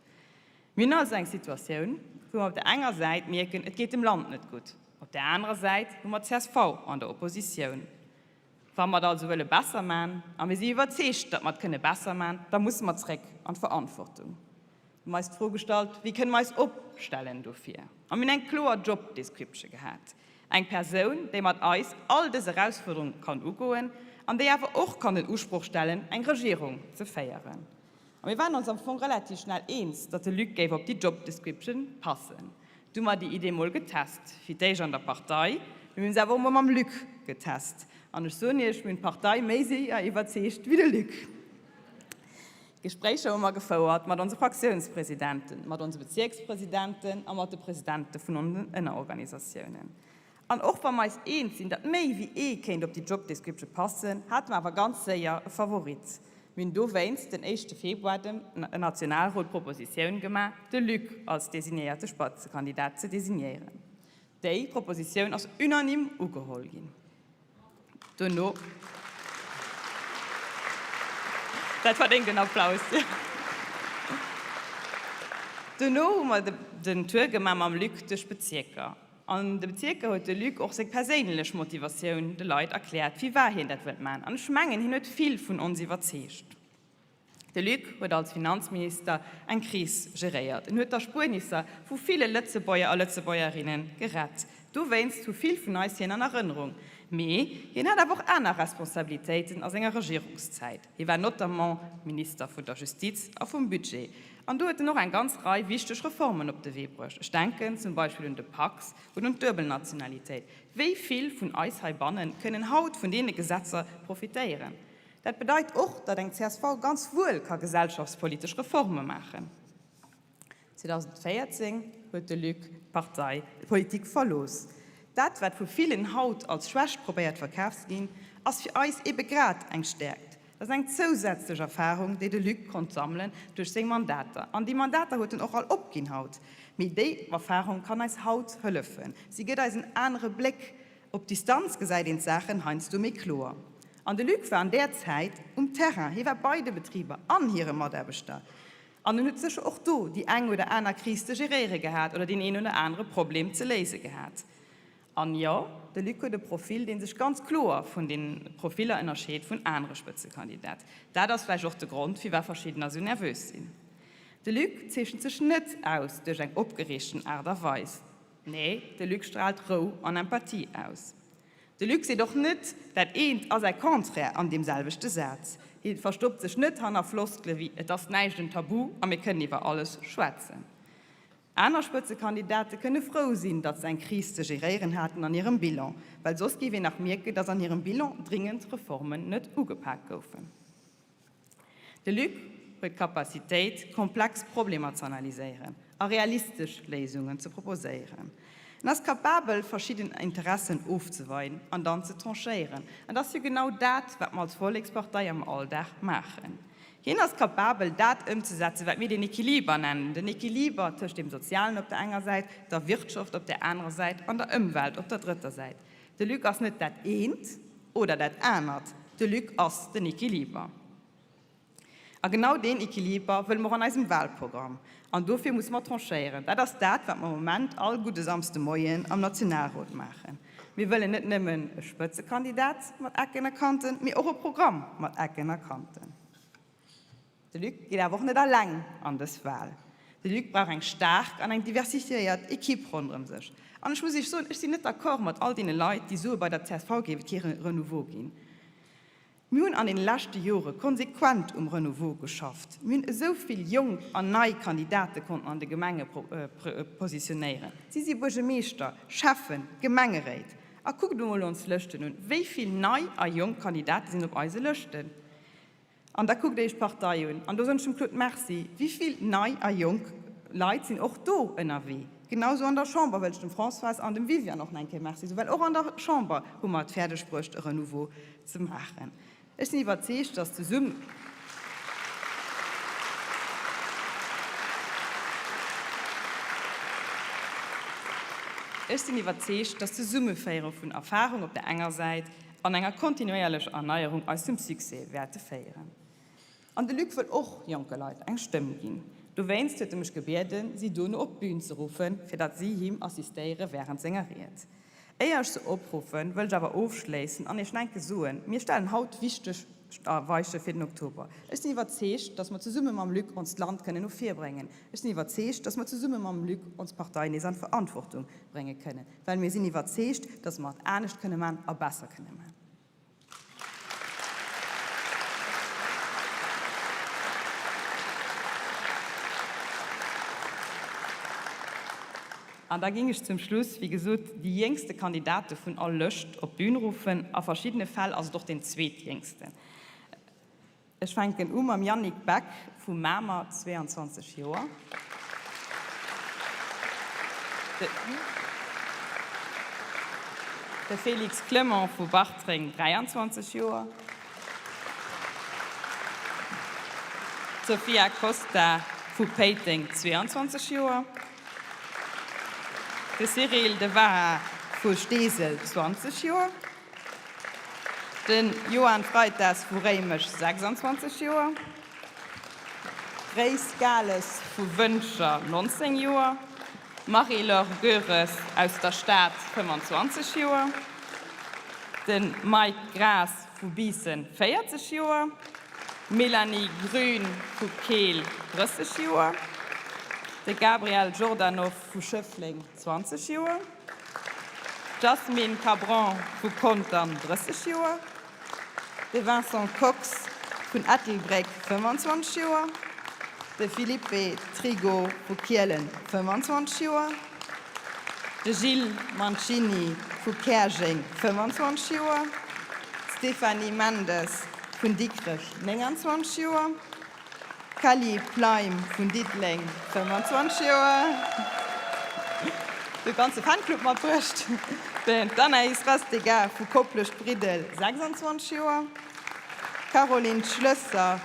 Mir hunn also eng Situatioun, wou mer op der enger Säit mierken, et geet dem Land net gutt. Op der anerer Säit hu mer d'CSV an der Oppositioun. Wa mer et also wëlle besser man, a mir si iwwerzeegt, datt mer et kënne besser man, da musse mer zréck an d'Verantwortung. Mir hunn eis d'Fro gestallt, Wéi kënne mer eis opstellen dofir? A mir hunn eng kloer Job description gehat, Eng Persoun, déi mat eis all dës Erausfuerderunge kann ugoen an déi awer och kann den Usproch stellen, eng Regierung ze féieren. A mir waren ons am Fong relativ schnell eens, datt de Luc géif op déi Job description passen. Du hu mer déi Idee mol getest, fir d'éischt an der Partei, mee mir hunn se awer och mol mam Luc getest. An ech soen Iech, mir hunn d'Partei méi séier iwwerzeegt wéi de Luc. Gespréicher hu mer gefouert mat onse Fraktiounspresidenten, mat onse Bezierkspresidenten a mat de Presidente vun onsen Ënnerorganisatiounen. An och wa mer eis eens sinn, datt méi wéi ee kéint op déi Job Description passen, hate mer awer ganz séier e Favorit. Mir hunn dowéinst den éischte Februar dem Nationalrot d'Propositioun gemaach, de Luc als designéierte Spatzekandidat ze designéieren. Déi Propositioun ass unanime ugeholl ginn. Duerno. Dat verdéngt en Applaus. Duerno hu mer den Tour gemaach mam Luc duerch d'Bezierker. An de Bezierker huet de Luc och seng perséinlech Motivatioun de Leit erkläert, firwat hien dat wëllt maachen. An ech mengen, hien huet vill vun ons iwwerzeegt. De Luc huet als Finanzminister eng Kris geréiert. En huet d'Erspuernisser vu ville Lëtzebuerger a Lëtzebuergerinne gerett. Dowéinst hu vill vun eis hien an Erënnerung. Mee hien hat awer och aner Responsabilitéiten a senger Regierungszäit. Hie war notamment Minister vun der Justiz a vum Budget. An do huet en och eng ganz Rei wichteg Reformen op de Wee bruecht. Ech denken zum Beispill un de Pacs oder un d'Duebelnationalitéit. Wéi vill vun eis heibanne kënnen haut vun deene Gesetzer profitéieren? Dat bedeit och, datt eng csv ganz wuel ka gesellschaftspolitesch Reforme maachen. 2014 huet de Luc d'Partei, d'Politik verlooss. Dat, wat vu villen haut als Schwächt probéiert verkaf ze ginn, ass fir eis ebe grad eng Stäerkt. Dat ass eng zousätzlech Erfarung, déi de Luc konnt sammelen duerch seng Mandater. An déi Mandater huet en och all opginn haut. Mee déi Erfarung kann eis haut hëllefen. Si gëtt eis en anere Bléck Op Distanz gesäit een d'Saachen heiansdo méi kloer. An de Luc war an där Zäit um Terrain, hie war bei de Betriber an hire Mataarbechter an en huet sécher och do déi eng oder aner Kris ze geréiere gehat oder deen een oder anere Problem ze léise gehat. An jo, de Luc huet e Profil, dee sech ganz kloer vun de Profiller ënnerscheet vun anere Spëtzekandidat. Dat ass vläicht och de Grond, firwat verschiddener esou nervös sinn. De Luc zeechent sech net aus duerch eng opgereegten Aart a Weis. Nee, de Luc straalt Rou an Empathie aus. De Luc seet och net dat eent a säi Contraire an deem selwechte Saz. Hie verstoppt sech net hanner Floskele wéi et ass näischt en Tabu a mir kënnen iwwer alles schwätzen. Aner Spëtzekandidate kënne frou sinn, datt se eng Kris ze geréieren haten an hirem Bilan, well soss géif een nach mierken, datt an hirem Bilan dringend Reformen net ugepak goufen. De Luc huet d'Capacitéit, komplex Problemer ze analyséieren a realistesch Léisungen ze proposéieren. En ass capabel, verschidden Interessen ofzeweien an dann ze tranchéieren. An et ass jo genau dat, wat mer als Vollekspartei am Alldag maachen. Hien ass capabel, dat ëmzesetzen, wat mir den Equiliber nennen, den Equiliber tëscht dem Sozialen op der enger Säit, der Wirtschaft op der anerer Säit an der Ëmwelt op der drëtter Säit. De Luc ass net dat eent oder dat anert, de Luc ass den Equiliber. A genau deen Equiliber wëlle mer an eisem Wahlprogramm. An dofir musse mer tranchéieren. Dat ass dat, wat mer am Moment all gudde Samsdemoien am Nationalrot maachen. Mir wëllen net nëmmen e Spëtzekandidat mat Ecken a Kanten, mee och e Programm mat Ecken a Kanten. De Luc geet awer och net alleng an dës Wahl. De Luc brauch eng staark an eng diversifiéiert Equipe ronderëm sech. An ech muss Iech soen, ech sinn net d'accord mat all deene Leit, déi soe bei der csv géif et kee Renouveau ginn. Mir hunn an deene leschte Jore konsequent um Renouveau geschafft. Mir hunn esou vill jonk an nei Kandidate konnten an de Gemenge positionéieren. Si si Buergemeeschter, Schäffen, Gemengeréit. A kuckt emol ons Lëschten un, wéi vill nei a jonk Kandidate sinn op eise Lëschten? An da kuckt Iech d'Partei un, an do soen ech dem Claude Merci, wéi vill nei a jonk Leit sinn och do ënnerwee. Genau sou an der Chamber wëll ech dem Françoise an dem Viviane och nach eng Kéier Merci soen, well och an der Chamber hu mer et fäerdeg bruecht e Renouveau ze maachen. Ech sinn iwwerzeegt, dass zesumm. Ech sinn iwwerzeegt, dass d'Zesummeféiere vun Erfahrung op der enger Säit an enger kontinuéierlecher Erneierung eis zum Succès wäerte féieren. An de Luc wëll och jonke Leit eng Stëmm ginn. Dowéinst huet e mech gebieden, si dono op d'Bün ze ruffen, fir datt si him assistéiere wärend senger Ried. Éier ech se opruffen, wëll ech awer ofschléissen an iech enke soen, Mir stellen haut wichteg Weiche fir den Oktober. Ech sinn iwwerzeegt, datt mer zesumme mam Luc onst Land kënnen no vir bréngen. Ech sinn iwwerzeegt, datt mer zesumme mam Luc ons Partei nees an d'Verantwortung brénge kënnen, well mir sinn iwwerzeegt, datt mer et anescht kënne man a besser kënne man. An da géing ech zum Schluss, wéi gesot, déi jéngste Kandidate vun all Lëscht op d'Bün ruffen. A verschiddene Fäll ass et och deen zweetjéngsten. Ech fänken u mam Yannick Beck vu Mamer, 22 Joer. De Félix Clement vu Bartreng, 23 Joer. D'Sofia Costa vu Péiteng, 22 Joer. De Cyril De Waha vu Steesel, 20 Joer. Den Johan Freitas vu Réimech, 26 Joer. D'Grace Gales vu Wëntger, 19 Joer. D'Marie-Laure Goeres aus der Stad, 25 Joer. De Mike Graas vu Biissen, 40 Joer. D'Mélanie Grün vu Keel, 30 Joer. De Gabriel Jordanov vu Schëffleng, 20 Joer. D'Jasmine Cabrand vu Contern, 30 Joer, de Vincent Kox vun Ettelbréck, 25 Joer, de Filipe Trigo vu Kielen, 25 Joer, de Gilles Mancini vu Käerjeng, 25 Joer, d'Stéphanie Mendes vun Dikrech, 29 Joer, D'Kelly Pleim vun Diddeleng, 25 Joer, de ganze Fanclub matbruecht, d'Anaïs Rastegar vu Koplescht-Briddel, 26 Joer, d'Caroline Schlösser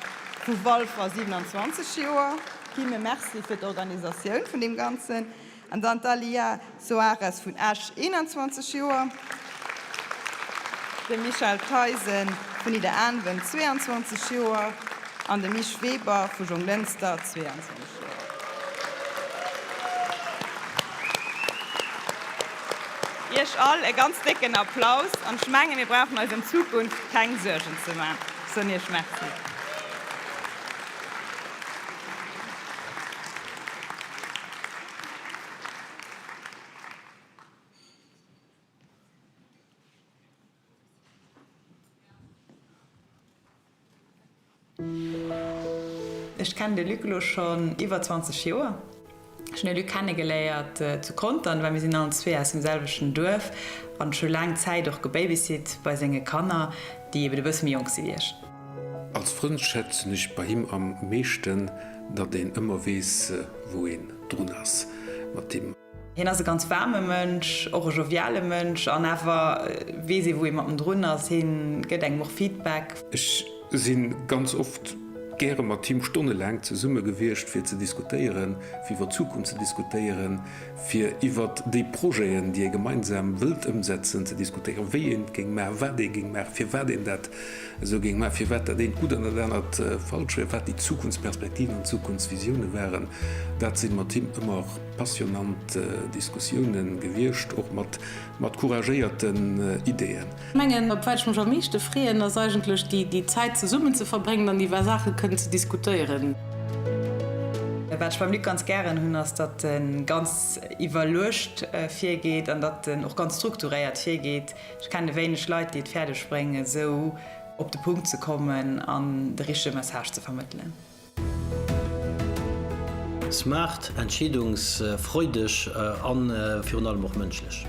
vu Walfer, 27 Joer, hinne Merci fir d'Organisatioun vun deem Ganzen, An dann d'Alia Soares vun Esch, 21 Joer, de Michel Theisen vun Nidderaanwen, 22 Joer, an de Mich Weber vu Jonglënster, 22 Joer. Iech all e ganz décken Applaus an ech menge mir brauchen eis ëm d'Zukunft keng Suergen ze man. Ech soen Iech Merci. Ech kennen de Luc elo schonn iwwer 20 Joer. Ech hunn de Luc kennegeléiert zu Contern, well mir sinn allen zwee aus dem selwechten Duerf an ech hu laang Zäit och gebabysit bei senge Kanner, déi eben e bësse méi jonk si wéi ech. Als Frënd schätzen ech bei him am meeschten, datt een ëmmer weess, wou een drun ass mat him. Hien ass e ganz waarme Mënsch, och e joviale Mënsch an awer weess ee wou ee mat em drun ass. Hien gëtt engem och Feedback. Ech si ganz oft gäre mat him stonnelaang zesumme gewiescht fir ze diskutéieren, fir iwwer d'Zukunft ze diskutéieren, fir iwwert déi Projeten, déi ee gemeinsam wëllt ëmsetzen, ze diskutéieren, wéi een et géing maachen, wat ee géing maachen, firwat een dat esou géing maachen, firwat dat eent gutt an dat anert falsch wier, wat déi Zukunftsperspektiven an Zukunftsvisioune waren. Dat si mat him ëmmer passionnant Diskussiounen gewiescht, och mat mat couragéierten Ideeën. Ech mengen, op wat ech mech am meeschte freeën, ass eigentlech déi Zäit zesummen ze verbréngen an iwwer Saache kënnen ze diskutéieren. Wat ech beim Luc ganz gären hunn, ass, datt e ganz iwwerluecht virgeet an datt en och ganz strukturéiert virgeet. Ech kenne wéineg Leit, déi et fäerdeg bréngen, esou op de Punkt ze kommen an de richtege Message ze vermëttelen. Smart, entscheedungsfreudeg an virun allem och mënschlech.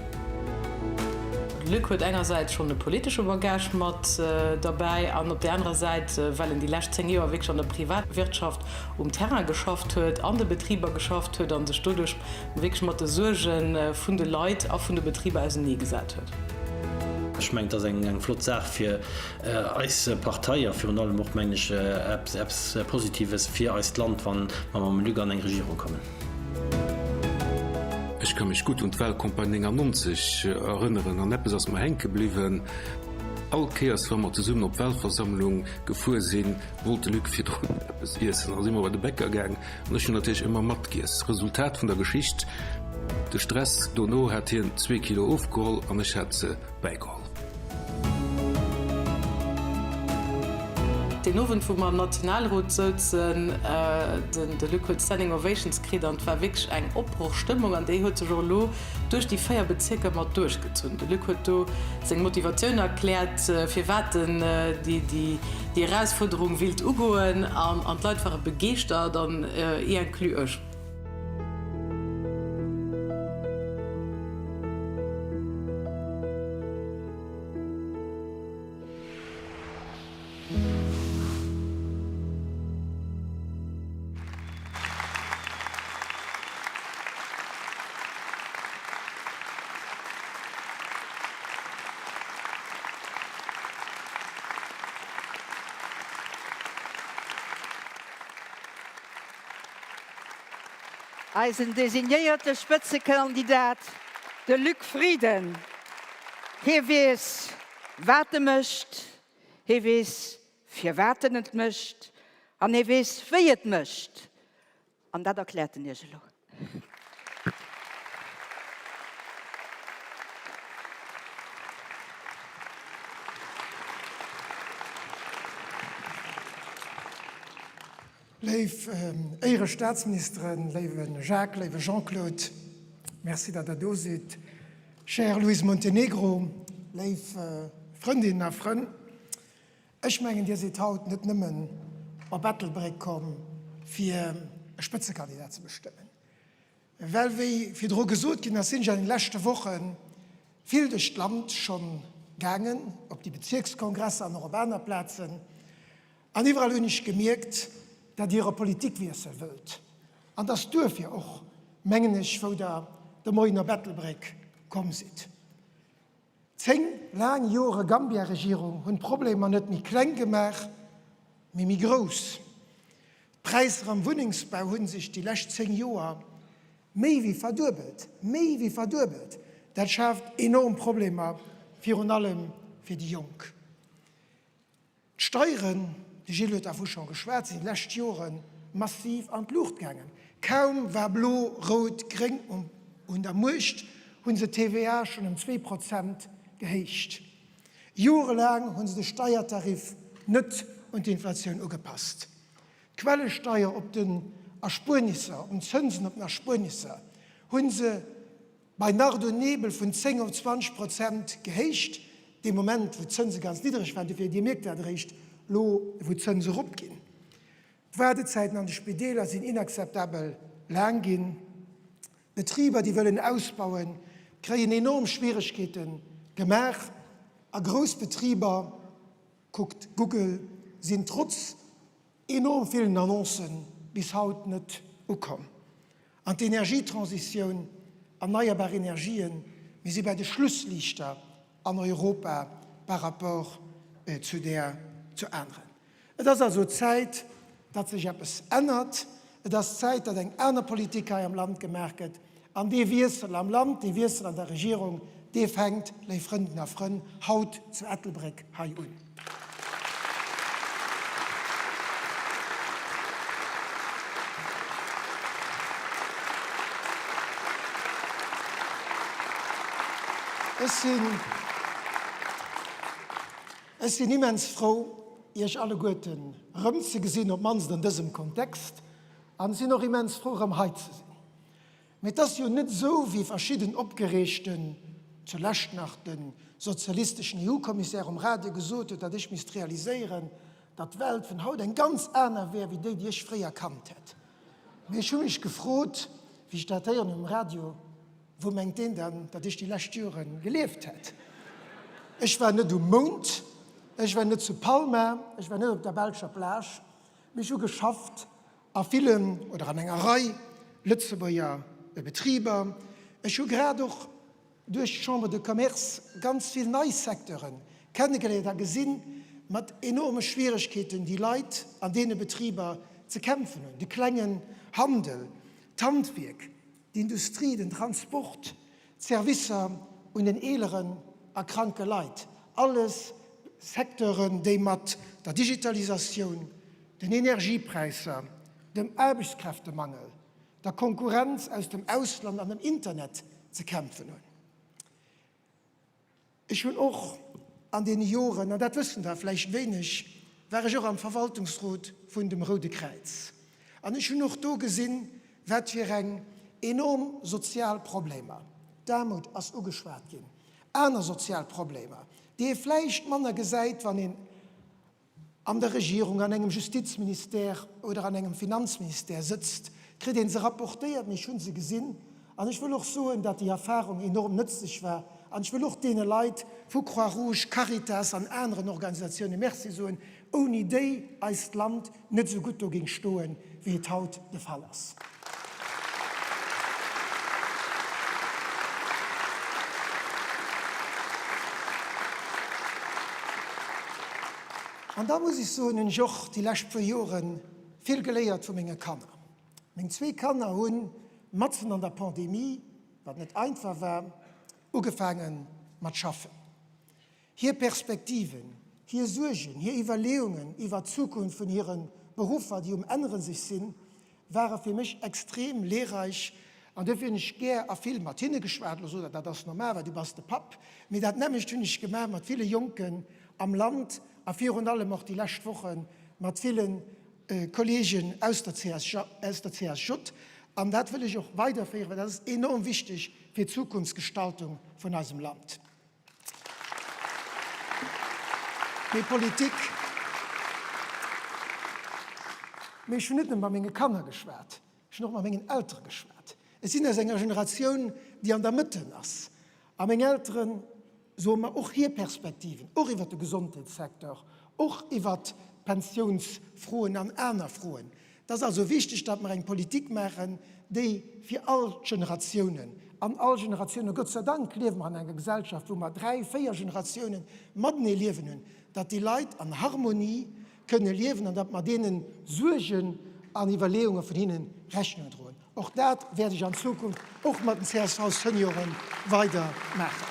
Luc huet engersäits schonn e politesche Bagage mat derbäi an op där anerer Säit, well en déi lescht 10 Joer wierklech an der Privatwirtschaft um Terrain geschafft huet, an de Betriber geschafft huet a sech doduerch wierklech mat de Suerge vun de Leit a vun de Betriber auseneegesat huet. Ech mengen, et ass eng flott Saach fir eis Partei a virun allem och, mengen ech, eppes Positives fir eist Land, wa mer mam Luc an eng Regierung kommen. Ech ka mech gutt un d'Wahlcampagne 99 erënneren an eppes ass mer hänke bliwwen, All Kéiers wa mer zesummen op Wahlversammlung gefuer sinn, wollt de Luc virdrun eppes iessen. Da si mer bei de Bäcker gaang an ech hunn natierlech ëmmer matgiess. Resultat vun der Geschicht, De Stress dono hat hien zwee Kilo ofgeholl an ech hat se bäigeholl. Deen Owend, wou mer am Nationalrot souzen, de Luc huet Standing Ovations kritt an et war wierklech eng Opbrochstëmmung an déi huet sech och elo duerch déi 4 Bezierker mat duerchgezunn. De Luc huet do seng Motivatioun erkläert, firwat en déi Erausfuerderung willt ugoen an d'Leit ware begeeschtert an inclus ech. Eisen designéierte Spëtzekandidat, de Luc Frieden, hie weess, wat e mécht, hie weess, firwat en et mécht an hie weess, wéi et mécht. An dat erkläert en Iech elo. Léif Éierestaatsministeren, léiwe Jacques, léiwe Jean-Claude, merci datt Der do sidd. Chère Louise Montenegro, léif Frëndinnen a Frënn, ech mengen Dir sidd haut net nëmmen op Ettelbréck komm fir e Spëtzekandidat ze bestëmmen. Well wéi virdru gesot ginn ass, sinn ech an den leschte Woche vill duerch d'Land schonn gaangen, op déi Bezierkskongresser an och op aner Plazen. An iwwerall hunn ech gemierkt, datt Dir e Politikwiessel wëllt. An dass duerfir och, mengen ech, wou Der de Moien op Ettelbréck komm sidd. Zéng laang Jore Gambia-Regierung hunn d'Problemer net méi kleng gemaach, mee méi grouss. D'Präisser am Wunnengsbau hu sech déi lescht 10 Joer méi wéi verduebelt, méi wéi verduebelt! Dat schaaft enorm Problemer, virun allem fir déi Jonk. D'Steieren, de Gilles huet dervu scho geschwat, sinn déi lescht Jore massiv an d'Luucht gaangen. Kaum war Blo, Rout, Gréng un der Muecht, hu se d'TVA schonn ëm 2 Prozent gehéicht. Jorelaang hu se de Steiertarif net un d'Inflatioun ugepasst. D'Quellesteier op den Erspuernisser, un d'Zënsen op den Erspuernisser hu se Bei Nacht und Nebel vun 10 op 20 Prozent gehéicht, dee Moment wou d'Zënse ganz niddereg waren, dofir Dir mierkt dat eréischt elo wou d'Zënse eropginn. D'Waardezäiten an de Spideeler sinn inakzeptabel laang ginn. Betriber déi wëllen ausbauen, kréien enorm Schwieregkeete gemaach a grouss Betriber, kuckt Google, sinn trotz enorm villen Annoncen bis haut net ukomm. An d'Energietransitioun, erneierbar Energien, mir si bei de Schlussliichter an Europa par rapport zu där zu aneren. Et ass also Zäit, datt sech eppes ännert. Et ass Zäit, datt eng aner Politik hei am Land gemaach gëtt. An dee Wiessel am Land, dee Wiessel an der Regierung, dee fänkt, léif Frëndinnen a Frënn, haut zu Ettelbréck hei un. Ech sinn, ech sinn immens frou, Iech alleguerten erëmzegesinn, op d'mannst an dësem Kontext, an sinn och immens frou, erëm hei ze sinn. Mee et ass jo net esou, wéi verschidden opgereegten, zulescht nach de sozialisteschen EU-Kommissär um Radio gesot huet, datt ech misst realiséieren, datt d'Welt vun haut eng ganz aner wär wéi déi, déi ech fréier kannt hätt. Mee ech hu mech gefrot, wéi ech dat héieren hunn um Radio, Wou mengt deen dann, datt ech déi lescht Jore gelieft hätt? Ech war net um Mound, ech war net zu Palma, ech war net op der belscher Plage, mee ech hu geschafft a villen oder an enger Rei Lëtzebuerger Betriber. Ech hu grad och duerch d'Chambre de Commerce ganz vill nei Secteure kennegeléiert a gesinn, mat enorme Schwieregkeeten déi Leit an deene Betriber ze kämpfen hunn, de klengen Handel, d'Handwierk, d'Industrie, den Transport, d'Servicer un den eeleren a kranke Leit, alles Secteuren, déi mat der Digitalisatioun, den Energiepräisser, dem Aarbechtskräftemangel, der Konkurrenz aus dem Ausland an dem Internet ze kämpfen hunn. Ech hunn och an deene Joren, an dat wëssen der vläicht wéineg, war ech och am Verwaltungsrot vun dem Roude Kräiz. An ech hunn och do gesinn, wat fir eng enorm sozial Problemer, d'Aarmut ass ugeschwat ginn, aner sozial Problemer, déi ee vläicht manner gesäit, wann een an der Regierung, an engem Justizministère oder an engem Finanzministère sëtzt, kritt ee se rapportéiert, mee ech hu se gesinn. An ech wëll och soen, datt déi Erfahrung enorm nëtzlech war. An ech wëll och deene Leit vu Croix-Rouge, Caritas an aneren Organisatioune Merci soen, ouni déi eist Land net esou gutt do géing stoen, wéi et haut de Fall ass. An da muss ech soen, hunn ech och déi lescht puer Jore vill geléiert vu menge Kanner. Meng zwee Kanner hu matzen an der Pandemie, wat net einfach war, ugefaange mat schaffen. Hir Perspektiven, hir Suergen, hir Iwwerleeungen iwwer d'Zukunft vun hire Beruffer, déi um Ännere sech sinn, ware fir mech extrem lehrreich an duerfir hunn ech gär a vill mat hinne geschwat. Elo sot der, dat ass normal, well du bass de Papp. Mee dat nämmlecht hunn ech gemaach mat ville Jonken am Land a virun allem och déi lescht Woche mat ville Kolleegen aus der CSJ. An dat wëll ech och weiderféieren, well dat ass enorm wichteg fir d'Zukunftsgestaltung vun eisem Land. Mee Politik, mee ech hunn net nëmme mat menge Kanner geschwat, ech hunn och mat mengen Eltere geschwat. Ech sinn aus enger Generatioun, déi an der Mëtte ass. A meng Eltere soe mer och hir Perspektiven, och iwwert de Gesondheetssecteur, och iwwert d'Pensiounsfroen an aner Froen. Et ass also wichteg, datt mer eng Politik maachen, déi fir all d'Generatiounen, an all Generatiounen, Gott sei Dank liewe mer an enger Gesellschaft, wou mer dräi, véier Generatiounen matenee liewen hunn, datt déi Leit an Harmonie kënne liewen an datt mer deene Suergen an Iwwerleeunge vun hinne Rechnung droen. Och dat wäert ech an Zukunft och mat den CSV-Senioren weider maachen.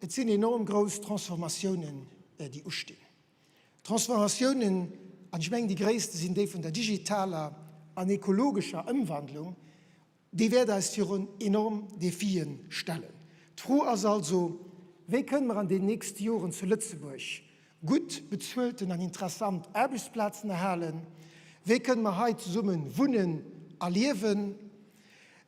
Et sinn enorm grouss Transformatiounen, déi ustinn. Transformatiounen, an ech mengen déi gréisste sinn déi vun der digitaler an ekologescher Ëmwandlung, déi wäert eis virun enorm Defie stellen. D'Fro ass also, Wéi kënne mer an den nächste Joren zu Lëtzebuerg gutt bezuelten an interessant Aarbechtsplazen erhalen? Wéi kënne mer hei zesumme wunnen a liewen?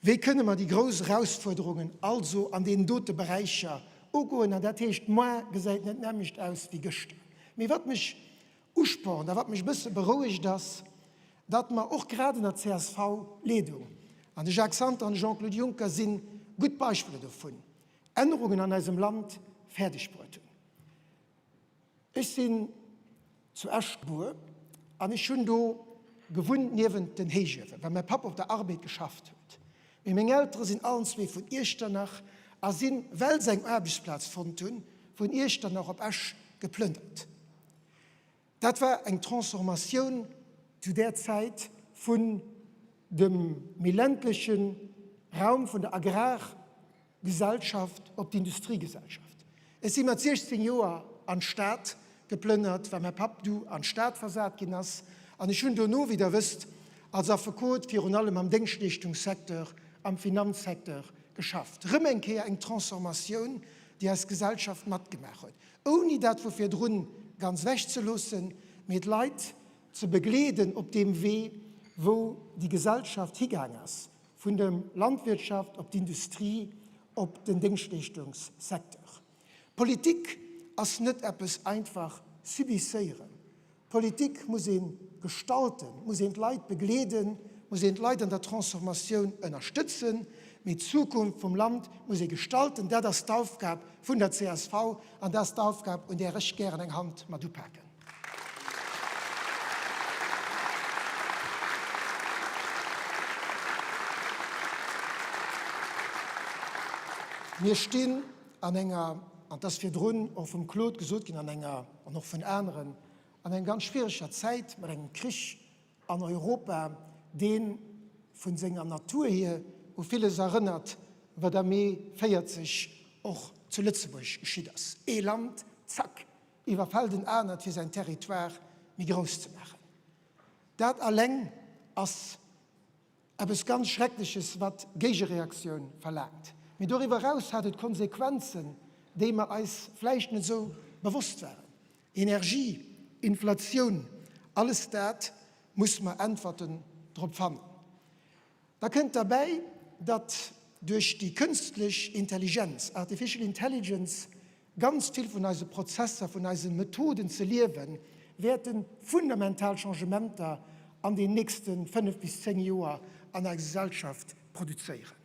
Wéi kënne mer déi grouss Erausfuerderungen also an deenen dote Beräicher ugoen? An dat heescht, moar gesäit net d'nämmlecht aus wéi gëschter. Mee wat mech uspornt a wat mech e bësse berouegt, ass, datt mer och grad ënner CSV-Leedung, an de Jacques Santer an de Jean-Claude Juncker si gutt Beispiller dovun, Ännerungen an eisem Land fäerdegbruet hunn. Ech sinn zu Esch gebuer an ech hunn do gewunnt niewent den Héichuewen, well mäi Papp op der Arbed geschafft huet. Mee meng Eltere sinn allen zwee vun Iechternach a sinn, well se eng Aarbechtsplaz fonnt hunn, vun Iechternach op Esch geplënnert. Dat war eng Transformatioun zu där Zäit vun dem méi ländleche Raum vun der Agrargesellschaft op d'Industriegesellschaft. Ech si mat 16 Joer an d'Stad geplënnert, well mäi Papp du an d'Stad versat ginn ass. An ech hunn dono, wéi Der wësst, als Affekot virun allem am Déngschtleeschtungssecteur, am Finanzsecteur geschafft. Rëm eng Kéier eng Transformatioun, déi eis Gesellschaft matgemaach huet. ouni dat vu virdrun ganz ewech ze loossen, mee d'Leit ze begleeden op deem Wee, wou déi Gesellschaft higaang ass, vun der Landwirtschaft op d'Industrie, op den Déngschtleeschtungssecteur. Politik ass net eppes einfach subisséieren. Politik muss ee gestalten, muss een d'Leit begleeden. muss een d'Leit an der Transformatioun ënnerstëtzen, mee d'Zukunft vum Land muss ee gestalten. Dat ass d'Aufgab vun der csv an dat ass d'Aufgab, un där ech gären eng Hand mat upaken. Mir stinn an enger, an et ass virdrun och vum Claude gesot ginn, an enger, an och vun aneren, an enger ganz schwiereger Zäit mat engem Krich an Europa, dee vu senger Natur hier u villes erënnert, wat am Mee 40 och zu Lëtzebuerg geschitt ass, Ee Land, zack, iwwerfält en anert, fir säin Territoire méi grouss ze maachen. Dat alleng ass eppes ganz Schreckleches, wat Géigereaktioun verlaangt. Mee doriwwer eraus hat et Konsequenzen, déi mer eis vläicht net esou bewosst waren. Energie, Inflatioun, alles dat muss mer Äntwerten drop fannen. Da kënnt derbäi, datt duerch déi kënstlech Intelligenz, Artificial Intelligence, ganz vill vun eise Prozesser, vun eise Methoden ze liewen, wäerte fundamental Changementer an den nächste 5 bis 10 Joer an eiser Gesellschaft produzéieren.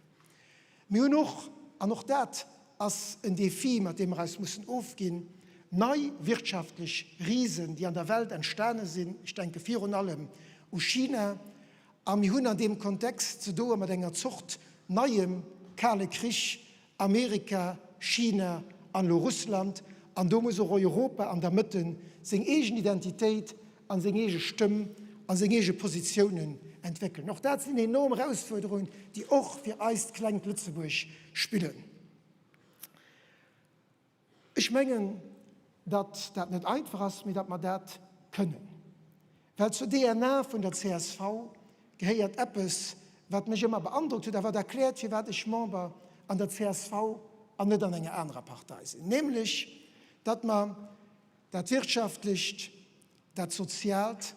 Mir hunn och, an och dat ass en Défi, mat deem mer eis mussen ofginn, nei wirtschaftlech Risen, déi an der Welt entstane sinn, ech denke virun allem u China, a mir hunn an deem Kontext ze doe mat enger Zort neiem Kale Krich, Amerika, China an elo Russland, an do muss och Europa an der Mëtte seng eegen Identitéit a seng eege Stëmm a seng eege Positiounen entwéckelen. Och dat sinn enorm Erausfuerderungen, déi och fir eist klengt Lëtzebuerg spillen. Ech mengen, datt dat net einfach ass, mee datt mer dat kënnen. Well zur DNA vun der csv gehéiert eppes, wat mech ëmmer beandrockt huet a wat erkläert, firwat ech Member an der csv an net an enger anerer Partei sinn, nämlech datt mer dat Wirtschaftlecht, dat Soziaalt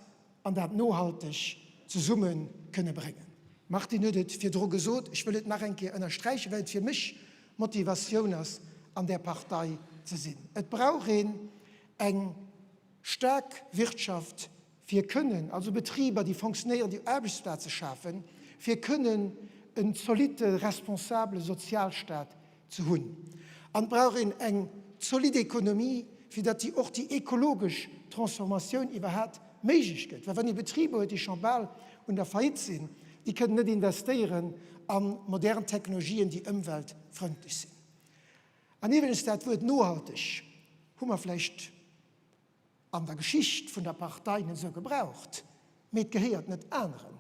an dat Nohalteg zesumme kënne bréngen. D'Martine huet et virdru gesot, ech wëll et nach eng Kéier ënnersträichen, well et fir mech Motivatioun ass, an där Partei ze sinn. Et brauch een eng staark Wirtschaft, fir kënnen, also Betriber, déi fonctionnéieren, déi Aarbechtsplaze schafen, fir kënnen en zolitte, responsabele Sozialstaat ze hunn. An et brauch een eng zolidd Ekonomie, fir datt déi och déi ekologesch Transformatioun iwwerhat méiglech gëtt. Well wann ee Betriber huet, déi scho bal un der Faillite sinn, déi kënnen net investéieren a modern Technologien, déi ëmweltfrëndlech sinn. An iwwregens, dat Wuert nohalteg hu mer vläicht an der Geschicht vun der Partei net esou gebraucht, mee et gehéiert net aneren.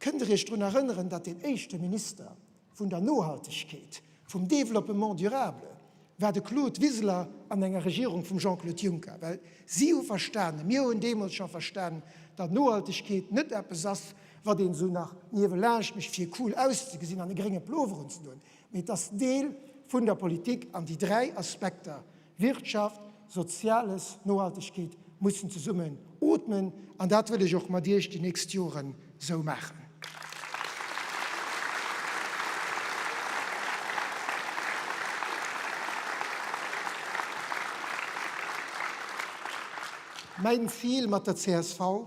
Kënnt Der Iech drun erënneren, datt deen éischte Minister vun der Nohaltegkeet, vum Développement durable, war de Claude Wiseler an enger Regierung vum Jean-Claude Juncker? Well si hu verstanen, mir hunn deemools scho verstanen, datt Nohaltegkeet net eppes ass, wat een esou nach niewelaanscht mécht, fir cool auszegesinn an e grénge Plover unzedoen, mee et ass Deel vun der Politik an déi dräi Aspekter, Wirtschaft, Soziales, Nohaltegkeet mussen zesummen ootmen an dat wëll ech och mat Iech déi nächst Joren esou maachen. Mäin Zil mat der csv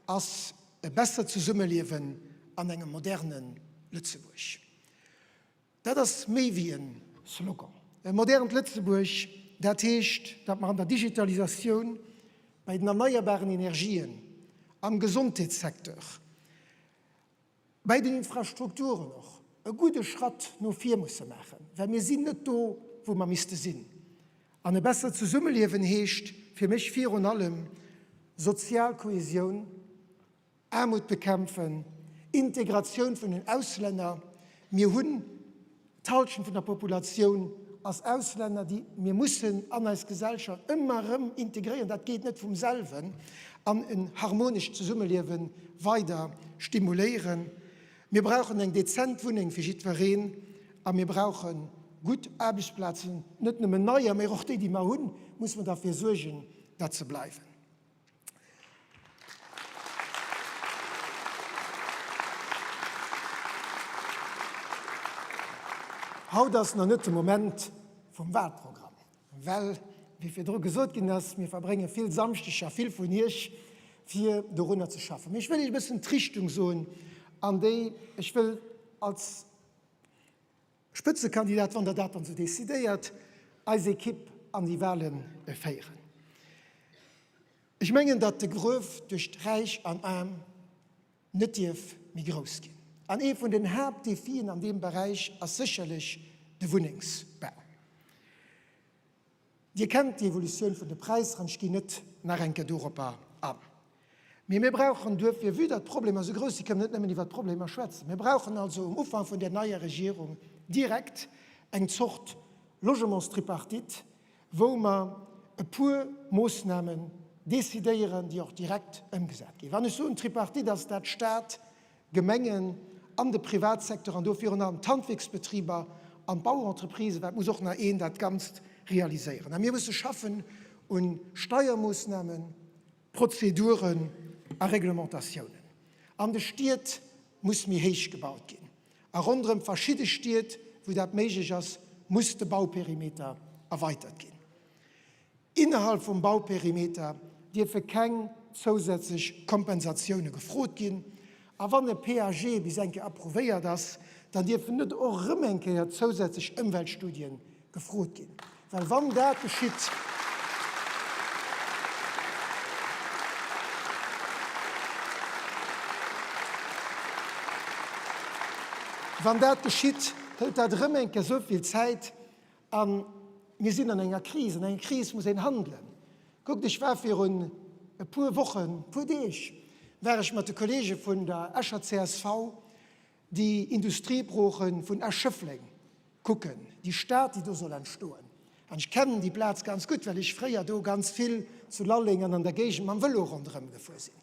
ass e bessert Zesummeliewen an engem moderne Lëtzebuerg. Dat ass méi wéi e Slogan. E modernt Lëtzebuerg, dat heescht, datt mer an der Digitalisatioun, bei den erneierbaren Energien, am Gesondheetssecteur, bei den Infrastrukturen och e gudde Schratt no vir musse maachen, well mir sinn net do, wou mer misste sinn. An e bessert Zesummeliewen heescht fir mech virun allem sozial Kohesioun, Aarmut bekämpfen, Integratioun vun den Auslänner, mir hunn d'Halschent vun der Populatioun ass Auslänner, déi mir mussen an eis Gesellschaft ëmmer erëm integréieren, dat geet net vum selwen, an en harmonescht Zesummeliewe weider stimuléieren. Mir brauchen eng dezent Wunneng fir jiddwereen a mir brauche gutt Aarbechtsplazen, net nëmmen neier, mä och déi, déi mer hunn, musse mer derfir suergen, datt se bleiwen. Haut ass nach net de Moment vum Wahlprogramm, well, wéi virdru gesot ginn ass, mir verbrénge vill Samschdeger, vill vun Iech, fir dorunner ze schaffen. Mee ech wëll Iech e bëssen d'Richtung soen. an déi ech wëll als Spëtzekandidat, wann Der dat dann esou decidéiert, eis Ekipp an déi Wahle féieren. Ech mengen, datt de Gruef tëscht Räich an Aarm net dierf méi grouss ginn. An ee vun den Haaptdefien an deem Beräich ass sécherlech de Wunnengsbau. Dir kennt déi Evolutioun vun de Präisser an ech ginn net nach eng Kéier doropper an. Mee mir brauchen duerfir, vue datt d'Problemer esou grouss sinn, kënnen net nëmmen iwwert d'Problemer schwätzen, mir brauchen also um Ufank vun där neier Regierung direkt eng Zort Logementstripartite, wou mer e puer Moossnamen decidéieren, déi och direkt ëmgesat ginn. Wann ech soen Tripartite, ass dat Stat, Gemengen an de Privatsecteur an do virun allem d'Handwierksbetriber an d'Bauentreprisen, well et muss och nach een dat Ganzt realiséieren. A mir musse schaffen u Steiermoossnamen, Prozeduren a Reglementatiounen. An de Stied muss méi héich gebaut ginn a ronderëm verschidde Stied, wou dat méiglech ass, muss de Bauperimeter erweitert ginn. Innerhalb vum Bauperimeter dierfe keng zousätzlech Kompensatioune gefrot ginn, a wann e PAG bis eng Kéier approuvéiert ass, dann dierfen net och erëm eng Kéier zousätzlech Ëmweltstudien gefrot ginn, well wann dat geschitt, wann dat geschitt, hëlt dat erëm eng Kéier esou vill Zäit A mir sinn an enger Kris. An enger Kris muss een handelen. Kuckt, ech war virun e puer Wochen, e puer Deeg, war ech mat de Kollege vun der Escher csv déi Industriebrooche vun Esch-Schëffleng kucken, déi Stad, déi do soll entstoen. An ech kennen déi Plaz ganz gutt, well ech fréier do ganz vill zu Lalleng an an der Géigend mam Vëlo ronderëm gefuer sinn.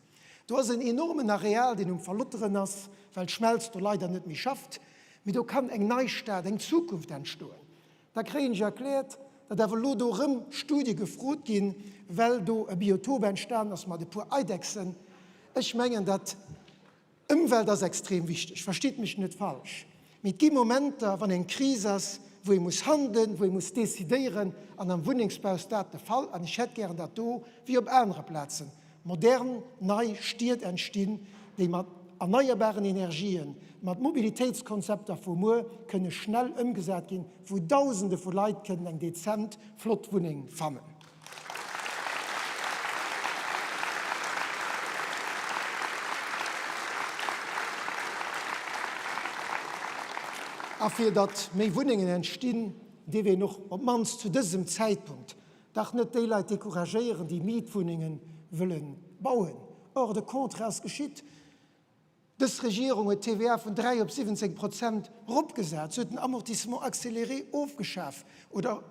Do ass en enormen Areal, deen um Verlotteren ass, well d'Schmelz do leider net méi schafft. Mee do kann eng nei Stad, eng Zukunft entstoen. Da kréien ech erkläert, datt awer elo do erëm Studie gefrot ginn, well do e Biotop entstanen ass mat e puer Eidechsen. Ech mengen, datt Ëmwelt ass extrem wichteg, verstitt mech net falsch, mee et gi Momenter, wann eng Kris ass, wou ee muss handelen, wou ee muss decidéieren, an am Wunnengsbau ass dat de Fall. An ech hätt gären, datt do, wéi op anere Plazen, modern, nei Stied entstinn, déi mat erneierbaren Energien, mat Mobilitéitskonzepter vu muer kënne schnell ëmgesat ginn, wou Dausende vu Leit kënnen eng dezent, flott Wunneng fannen. A fir datt méi Wunnengen entstinn, dierf een och op d'mannst zu dësem Zäitpunkt dach net déi Leit decouragéieren, déi Mietwunnenge wëlle bauen. Or, de Contraire ass geschitt. Dës Regierung huet d'TVA vun 3 op 17 Prozent eropgesat, se huet den Amortissement accéléré ofgeschaf oder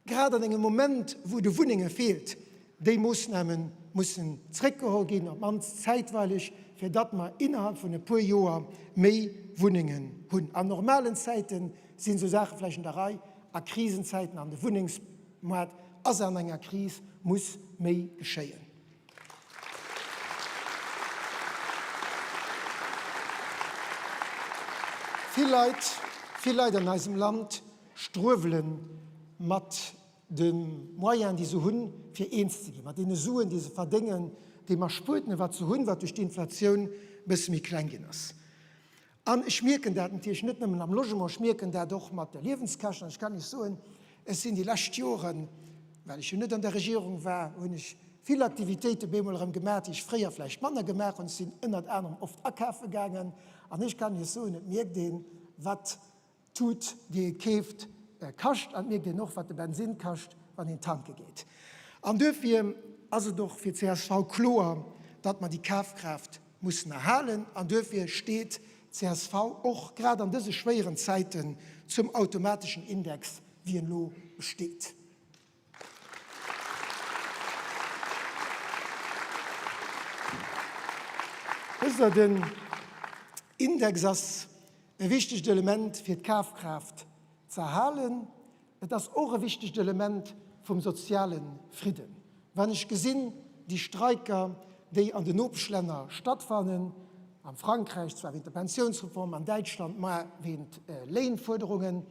Grad an engem Moment, wou et u Wunnenge feelt, déi Moossname mussen zréckgeholl ginn, op d'mannst zäitweileg, fir datt mer innerhalb vun e puer Joer méi Wunnengen hunn. An normalen Zäite sinn esou Saache vläicht an der Rei, a Krisenzäiten, an de Wunnengsmoart ass an enger Kris, muss méi geschéien. Vill Leit, vill Leit an eisem Land struewele mat de Moyenen, déi se hunn, fir eens ze ginn, mat deene Suen, déi se verdéngen, deem Erspuertene, wat se hunn, wat duerch d'Inflatioun e bësse méi kleng ginn ass. An ech mierken dat natierlech net nëmmen am Logement, ech mierken dat och mat de Liewenskäschten. An ech kann Iech soen, ech sinn déi lescht Joren, well ech jo net an der Regierung war, hunn ech vill Aktivitéite bemol erëm gemaach, déi ech fréier vläicht manner gemaach hunn. Ech sinn ënnert anerem oft akafe gaangen. An ech kann Iech soen, et mierkt een, wat D'Tut, déi ee keeft, kascht. An et mierkt een och, wat de Bensinn kascht, wann een tanke geet. An duerfir ass et och fir csv kloer, datt mer déi Kafkraaft mussen erhalen. An duerfir steet csv och grad an dëse schwéieren Zäiten zum automateschen Index, wéi en elo besteet. Wësst Der, den Index ass e wichtegt Element, fir d'Kafkraaft ze erhalen. Et ass och e wichtegt Element vum soziale Fridden. Wann ech gesinn, déi Streiker, déi an den Nopeschlänner stattfannen, am Frankräich zwar wéint der Pensiounsreform, an Däitschland mar wéint Léinfuerderungen,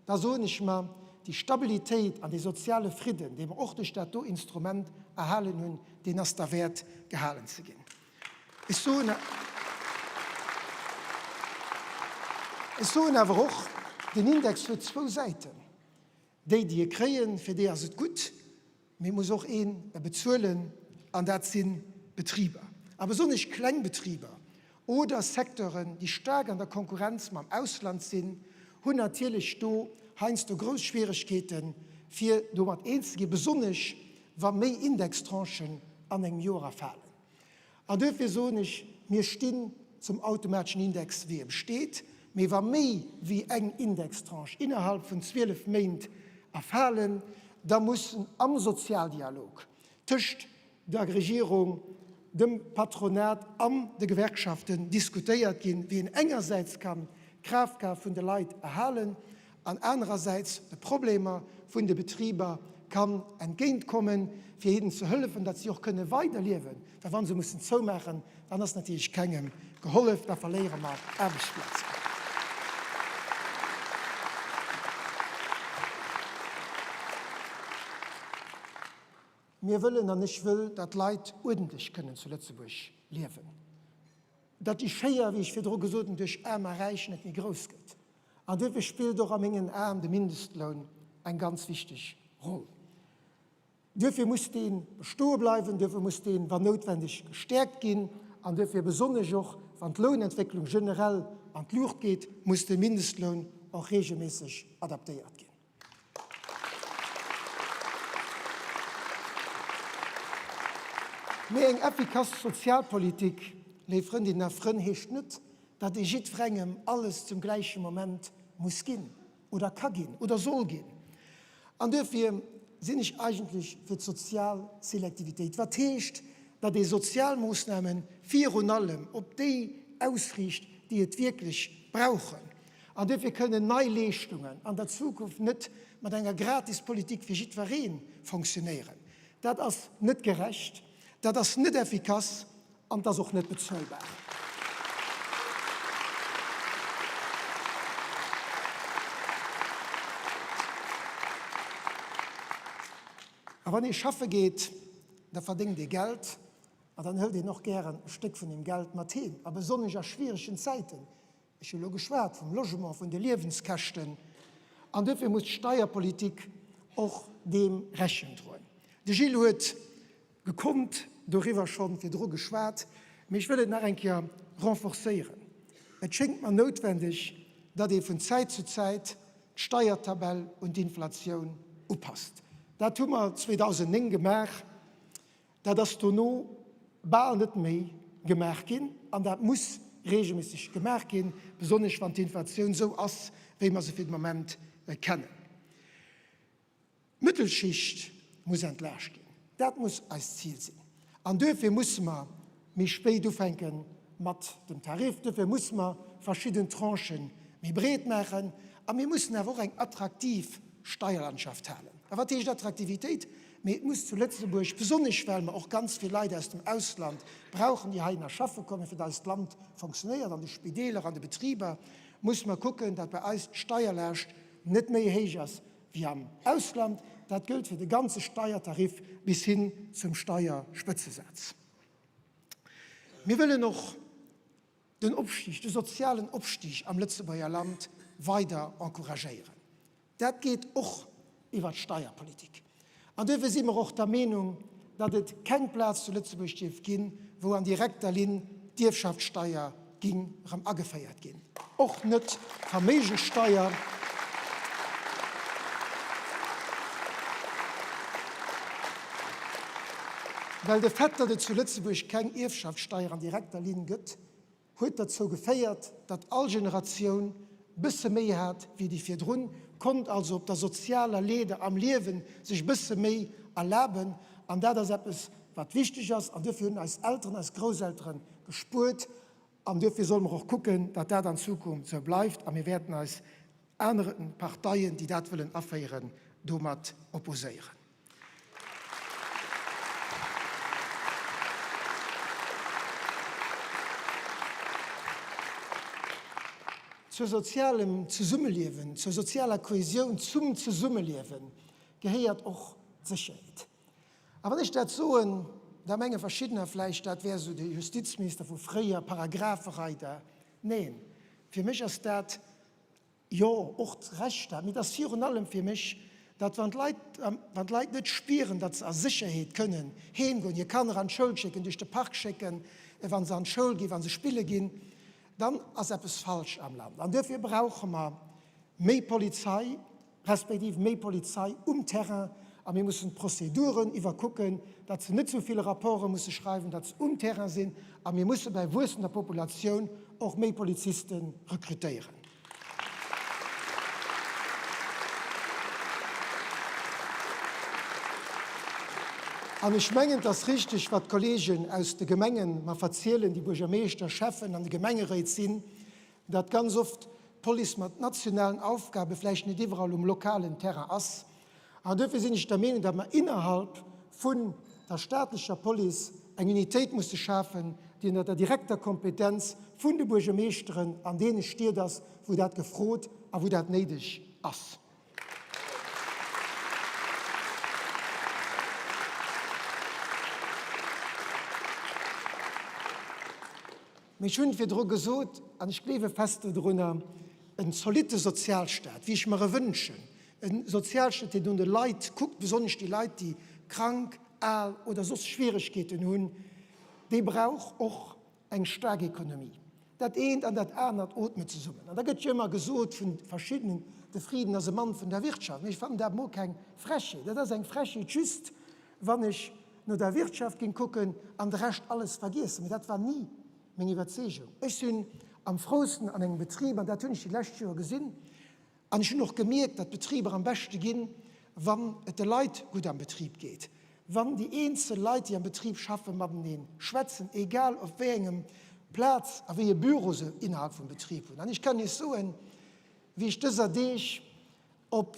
da soen ech mer, déi Stabilitéit an dee soziale Fridden, dee mer och duerch dat do Instrument erhalen hunn, deen ass derwäert gehalen ze ginn. Ech soen. Ech soen awer och, den Index huet zwou Säiten. Déi, déi e kréien, fir déi ass et gutt, mee et muss och een e bezuelen, an dat si Betriber, a besonnesch kleng Betriber oder Secteuren, déi staark an der Konkurrenz mam Ausland sinn, hunn natierlech do heiansdo grouss Schwieregkeeten, fir domat eens ze ginn, besonnesch wa méi Indextranchen an engem Joer erfalen. An duerfir soen ech, mir stinn zum automateschen Index, wéi e besteet, mee wa méi wéi eng Indextranche innerhalb vun 12 Méint erfalen, da mussen am Sozialdialog tëscht der Regierung, dem Patronat an de Gewerkschaften diskutéiert ginn, wéi een engersäits kann d'Kraftkaf vun de Leit erhalen an anerersäits de Problemer vun de Betriber kann entgéintkommen, fir hinnen ze hëllefen, datt si och kënne weiderliewen, well wa se mussen zoumaachen, dann ass natierlech kengem gehollef, da verléiere mer Aarbechtsplazen. Mir wëllen, an ech wëll, datt d'Leit uerdentlech kënnen zu Lëtzebuerg liewen, datt déi Schéier, wéi ech virdru gesot hunn, duerch Aarm a Räich net méi grouss gëtt. An duerfir spillt och a mengen Aen de Mindestloun eng ganz wichteg Roll. Duerfir muss dee bestoe bleiwen, duerfir muss deen, wann noutwendeg, gestäerkt ginn an duerfir besonnesch och, wann d'Lounentwécklung generell an d'Luucht geet, muss de Mindestloun och regelméisseg adaptéiert ginn. Mee eng effikass Sozialpolitik, léif Frëndinnen a Frënn, heescht net, datt ee jiddwerengem alles zum gläiche Moment muss ginn oder ka ginn oder soll ginn. An duerfir sinn ech eigentlech fir d'sozial Selektivitéit, wat heescht, datt ee Sozialmoossname virun allem op déi ausriicht, déi et wierklech brauchen. An duerfir kënnen nei Leeschtungen an der Zukunft net mat enger Gratispolitik fir jiddweree fonctionnéieren. Dat ass net gerecht, dat ass net effikass an et ass och net bezuelbar. A wann ee schaffe geet, da verdéngt ee Geld an dann hëlt een och gären e Stéck vun deem Geld mat heem, a besonnesch a schwieregen Zäiten. Ech hu elo geschwat vum Logement, vun de Liewenskäschten, an duerfir muss d'Steierpolitik och deem Rechnung droen. De Gilles huet gekonnt doriwwer scho virdru geschwat, mee ech wëll et nach eng Kéier renforcéieren, Et schéngt mer noutwendeg, datt ee vun Zäit zu Zäit d'Steiertabell un d'Inflatioun upasst. Dat hu mer 2009 gemaach. Dat ass dono bal net méi gemaach ginn an dat muss regelméisseg gemaach ginn, besonnesch wann d'Inflatioun esou ass, wéi mer se fir de Moment kennen. D'Mëttelschicht muss entlaascht ginn, dat muss eist Zil sinn. An duerfir musse mer méi spéit ufänke mat dem Tarif, duerfir musse mer verschidden Tranchë méi breet maachen a mir mussen awer och eng attraktiv Steierlandschaft halen. A wat heescht Attraktivitéit? Mee et muss zu Lëtzebuerg, besonnesch well mer och ganz vill Leit aus dem Ausland brauchen, déi heihinner schaffe kommen, fir datt eist Land fonctionnéiert, an de Spideeler, an de Betriber, muss mer kucken, datt bei eis d'Steierlaascht net méi héich ass wéi am Ausland. Dat gëllt fir de ganze Steiertarif bis hin zum Steierspëtzesaz. Mir wëllen och den Opstig, de sozialen Opstig am Lëtzebuerger Land weider encouragéieren. Dat geet och iwwert d'Steierpolitik. An duerfir si mer och der Meenung, datt et keng Plaz zu Lëtzebuerg dierf ginn, wou an direkter Linn d'Ierfschaftssteier ging erëm ageféiert ginn, och net d'Verméigenssteier. Well de Fait, datt et zu Lëtzebuerg keng Ierfschaftssteier an direkter Linn gëtt, huet derzou geféiert, datt all Generatioun bësse méi hat wéi déi virdrun, konnt also op der sozialer Leeder am Liewe sech bësse méi erlaben. An dat ass eppes, wat wichteg ass. An duerfir hunn eis Elteren, eis Grousseltere gespuert. An duerfir solle mer och kucken, datt dat an Zukunft esou bleift. A mir wäerten eis anere Parteien, déi dat wëllen aféieren, domat opposéieren. Zur sozialem Zesummeliewen, zur sozialer Kohesioun, zum Zesummeliewe gehéiert och d'Sécherheet. A wann ech dat soen, da menge verschiddener vläicht, dat wär esou de Justizminister vu fréier, Paragraphereider. Neen, fir mech ass dat. Jo, och d'Rechter, mee et ass virun allem fir mech, datt wann d'Leit, wann d'Leit net spieren, datt se a Sécherheet kënnen heemgoen, hir Kanner an d'Schoul schécken, duerch de Park schécken, wa se an d'Schoul ginn, wa se spille ginn, dann ass eppes falsch am Land. An duerfir brauche mer méi Polizei, respektiv méi Polizei um Terrain a mir mussen d'Prozeduren iwwerkucken, datt se net esou vill Rapporte musse schreiwen, datt se um Terrain sinn a mir musse bei wuessender Populatioun och méi Poliziste rekrutéieren. An ech mengen, et ass richtig, wat d'Kollegen aus de Gemengen mer verzielen, déi Buergermeeschter, Schäffen an de Gemengeréit sinn, datt ganz oft d'Police mat nationalen Aufgabe vläicht net iwwerall um lokalen Terrain ass. An duerfir sinn ech der Meenung, datt mer innerhalb vun der staatlecher Police eng Unitéit musse schafen, déi ënner der direkter Kompetenz vun de Buergermeeschteren an deene Stied ass, wou dat gefrot a wou dat néideg ass. Mee ech hunn virdru gesot, an ech gleewe fest dodrunner, en zolitte Sozialstaat, wéi ech mer e wënschen, e Sozialstaat, deen no de Leit kuckt, besonnesch déi Leit, déi krank, al oder soss Schwieregkeeten hunn, dee brauch och eng staark Ekonomie. Dat eent an dat anert ootmen zesummen. An da gëtt jo ëmmer gesot vun verschiddenen, de Frieden ass e Mann vun der Wirtschaft. Mee ech fannen dat emol keng Frechheet. Dat ass eng Frechheet just, wann ech no der Wirtschaft ging kucken an de Rescht alles vergiessen. Mee dat war ni meng Iwwerzeegung. Ech sinn am frousten an engem Betrib, an dat hunn ech déi lescht Joer gesinn, an ech hunn och gemierkt, datt d'Betriber am beschte ginn, wann et de Leit gutt am Betrib geet, wann déi eenzel Leit, déi am Betrib schaffen, matenee schwätzen, egal op wéi engem Plaz a wéi e Büro se innerhalb vum Betrib hunn. An ech kann Iech soen, wéi ech dëser Deeg op,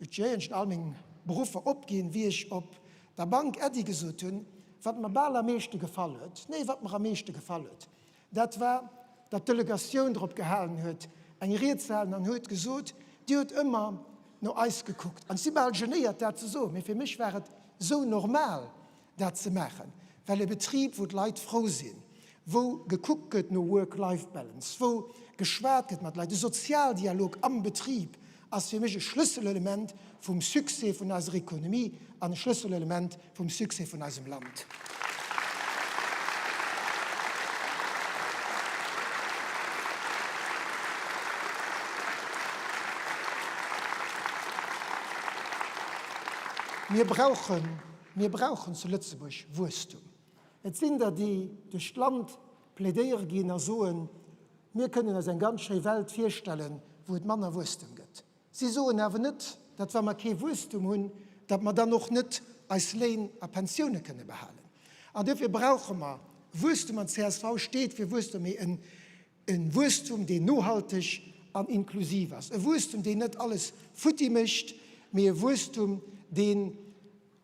ech hunn all meng Beruffer opginn, wéi ech op der Bank Äddi gesot hunn, wat mer bal am meeschte gefall huet, nee, wat mer am meeschte gefall huet, dat war, datt d'Delegatioun drop gehalen huet, eng Ried ze halen an huet gesot, Dir hutt ëmmer no eis gekuckt. An ech si bal genéiert, dat ze soen, mee fir mech war et esou normal, dat ze maachen, well e Betrib, wou d'Leit frou sinn, wou gekuckt gëtt no Work-Life-Balance, wou geschwat gëtt mat Leit, de Sozialdialog am Betrib ass fir mech e Schlësselelement vum Succès vun eiser Ekonomie an e Schlësselelement vum Succès vun eisem Land. Mir brauchen Mir brauchen zu Lëtzebuerg Wuesstum. Et sinn der, déi duerch d'Land plädéiere ginn a soen, mir kënnen eis eng ganz schéi Welt virstellen, wou et manner Wuesstum gëtt. Si soen awer net, datt wa mer kee Wuesstum hunn, datt mer dann och net eis Léin a Pensioune kënne behalen. An duerfir brauche mer Wuesstum an csv steet fir Wuesstum, mee e Wuesstum, deen nohalteg an inklusiv ass, e Wuesstum, deen net alles futti mécht, mee e Wuesstum, deen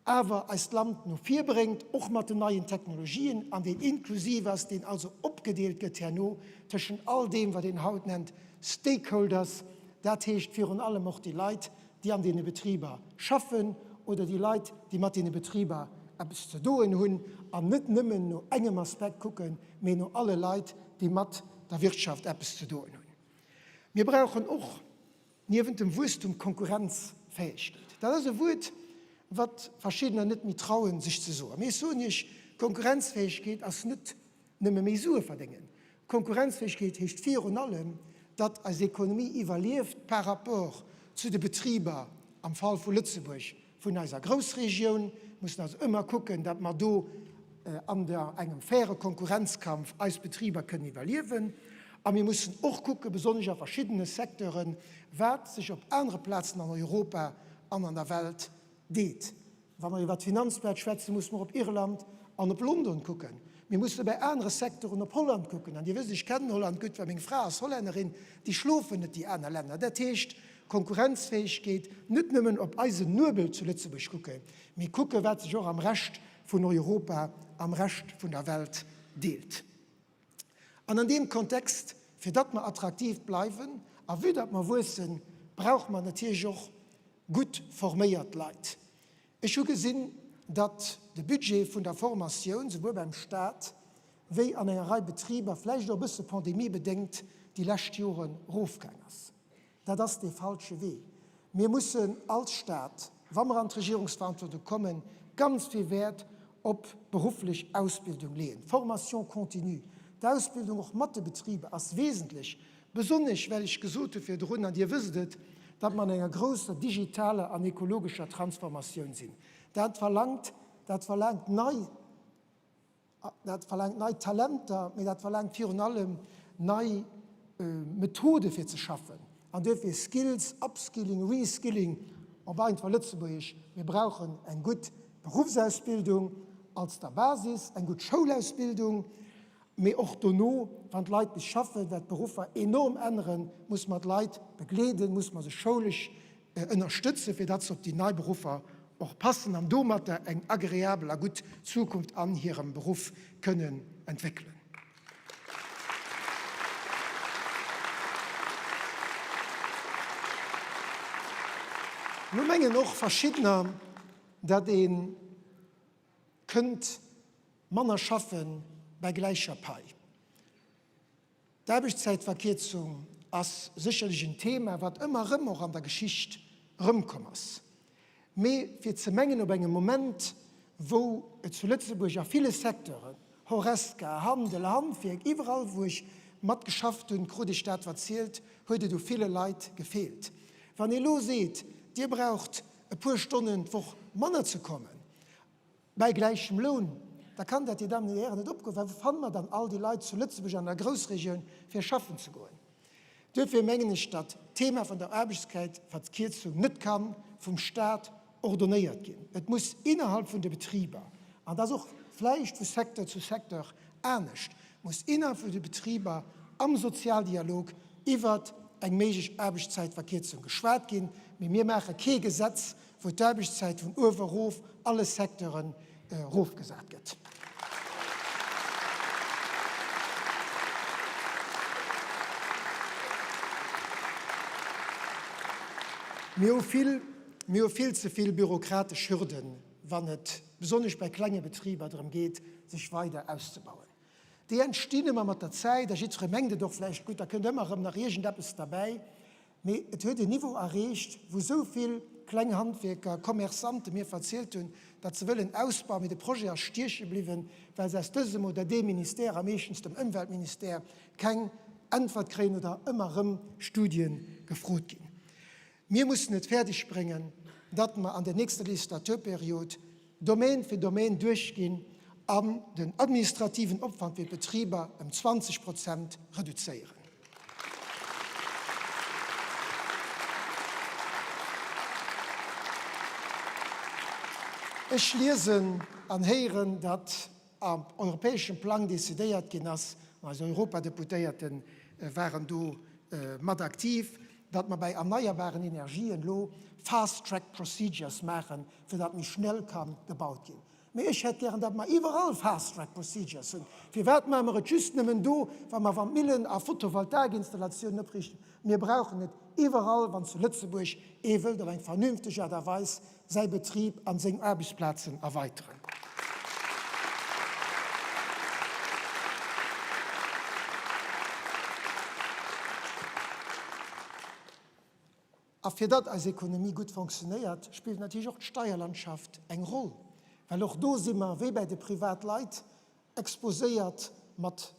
awer eist Land no vir bréngt, och mat den neien Technologien, an deen inklusiv ass, deen also opgedeelt gëtt herno tëschent all deem, wat een haut nennt Stakeholders, dat heescht virun allem och déi Leit, déi an deene Betriber schaffen oder déi Leit, déi mat deene Betriber eppes ze doen hunn, an net nëmmen no engem Aspekt kucken, mee no alle Leit, déi mat der Wirtschaft eppes ze doen hunn. Mir brauchen och Niewent dem Wuesstum Konkurrenzfäegkeet. Dat ass e Wuert, wat verschiddener net méi trauen, sech ze soen. Mee ech soen Iech, Konkurrenzfäegkeet ass net nëmme méi Sue verdéngen. Konkurrenzfäegkeet heescht virun allem, datt eis Ekonomie iwwerlieft par rapport zu de Betriber, am Fall vu Lëtzebuerg, vun eiser Groussregioun. Mir mussen also ëmmer kucken, datt mer do an der engem faire Konkurrenzkampf eis Betriber kënnen iwwerliewen. A mir mussen och kucken, besonnesch a verschiddene Secteuren, wat sech op anere Plazen an Europa an an der Welt deet. Wa mer iwwert d'Finanzplaz schwätzen, musse mer op Irland an op London kucken. Mir musse bei anere Secteuren op Holland kucken. An Dir wësst, ech kennen Holland gutt, well meng Fra ass Hollännerin, déi schlofen net, déi aner Länner. Dat heescht, Konkurrenzfäegkeet net nëmmen op eisen Nuebel zu Lëtzebuerg kucken, mee kucken, wat sech och am Rescht vun Europa, am Rescht vun der Welt deelt. An an deem Kontext, fir datt mer attraktiv bleiwen a vue datt mer wuessen, brauche mer natierlech och gutt forméiert Leit. Ech hu gesinn, datt de Budget vun der Formatioun, souwuel beim Stat wéi an enger Rei Betriber, vläicht och e bësse pandemiebedéngt, déi lescht Jore rofgaang ass. Dat ass dee falsche Wee. Mir mussen als Staat, wa mer an d'Regierungsverantwortung kommen, ganz vill Wäert op berufflech Ausbildung leeën. Formation continue, d'Ausbildung och mat de Betriber ass wesentlech, besonnesch well ech gesot hu virdrun, an Dir wësst et, datt mer an enger grousser digitaler an ekologescher Transformatioun sinn. Dat verlangt, dat verlaangt nei. Dat verlaangt nei Talenter, mee dat verlaangt virun allem nei Methode fir ze schaffen. An duerfir Skills, Upskilling, Reskilling, op einfach Lëtzebuergesch, mir brauchen eng gutt Beruffsausbildung als der Basis, eng gutt Schoulausbildung, mee och dono, wann d'Leit bis schaffen, well d'Beruffer enorm änneren, muss mer d'Leit begleeden, muss mer se schoulesch ënnerstëtzen, fir datt se op déi nei Beruffer och passen an domatter eng agreabel a gutt Zukunft an hirem Beruff kënnen entwéckelen. Lo mengen och verschiddener, datt ee kënnt manner schaffe bei gläicher Pai. D'Aarbechtszäitverkierzung ass sécherlech en Thema, wat ëmmer erëm och an der Geschicht erëmkomm ass. Mee fir ze mengen, op engem Moment, wou et zu Lëtzebuerg a ville Secteuren, Horesca, Handel, Handwierk, iwwerall wou ech mat geschafft hunn, krut ech dat verzielt, huet et u ville Leit gefeelt. Wann ee lo seet, Dir braucht e puer Stonnen d'Woch manner ze kommen, Bäi gläichem Loun, da kann dat, Dir Dammen an Dir Hären, net opgoen, well wou fanne mer dann all déi Leit zu Lëtzebuerg an der Groussregioun, fir schaffen ze goen? Duerfir mengen ech, datt d'Thema vun der Aarbechtszäitverkierzung net ka vum Stat ordonnéiert ginn. Et muss innerhalb vun de Betriber, an dat ass och vläicht vu Secteur zu Secteur anescht, muss innerhalb vun de Betriber am Sozialdialog iwwert eng méiglech Aarbechtszäitverkierzung geschwat ginn. Mee mir maache kee Gesetz, wou d'Aarbechtszäit vun uewe erof alle Secteuren erofgesat gëtt. Mir hu vill, mir hu vill ze vill bürokratesch Hürden, wann et besonnesch bei klenge Betriber drëm geet, sech weider auszebauen. Déi entstinn ëmmer mat der Zäit a jiddweree mengt et och vläicht gutt, da kënnt ëmmer erëm nach iergendeppes derbäi. Mee et huet en Niveau erreecht, wou esou vill kleng Handwierker, Commerçanten mir verzielt hunn, datt se wëllen ausbauen, mee de Projet ass stieche bliwwen, well se aus dësem oder deem Ministère, a meeschtens dem Ëmweltministère, keng Äntwert kréien oder ëmmer erëm Studie gefrot ginn. Mir mussen et fäerdeg bréngen, datt mer an der nächster Legislaturperiod Domaine fir Domaine duerchginn an den administrativen Opwand fir d'Betriber ëm 20 Prozent reduzéieren. Ech liesen an héieren, datt am europäeschem Plang decidéiert ginn ass, an eis Europadeputéierte waren do mat aktiv, datt mer bei erneierbaren Energien elo fast track procedures maachen, fir datt méi schnell ka gebaut ginn. Mee ech hätt gären, datt mer iwwerall fast track procedures hunn. Firwat maache mer et just nëmmen do, wa mer Wandmillen a Photovoltaikinstallatiounen opriichten? Mir brauchen et iwwerall, wann zu Lëtzebuerg ee wëllt op eng vernünfteg Aart a Weis säi Betrib an seng Aarbechtsplazen erweiteren. A fir datt eis Ekonomie gutt fonctionnéiert, spillt natierlech och d'Steierlandschaft eng Roll, well och do si mer, wéi bäi de Privatleit, exposéiert mat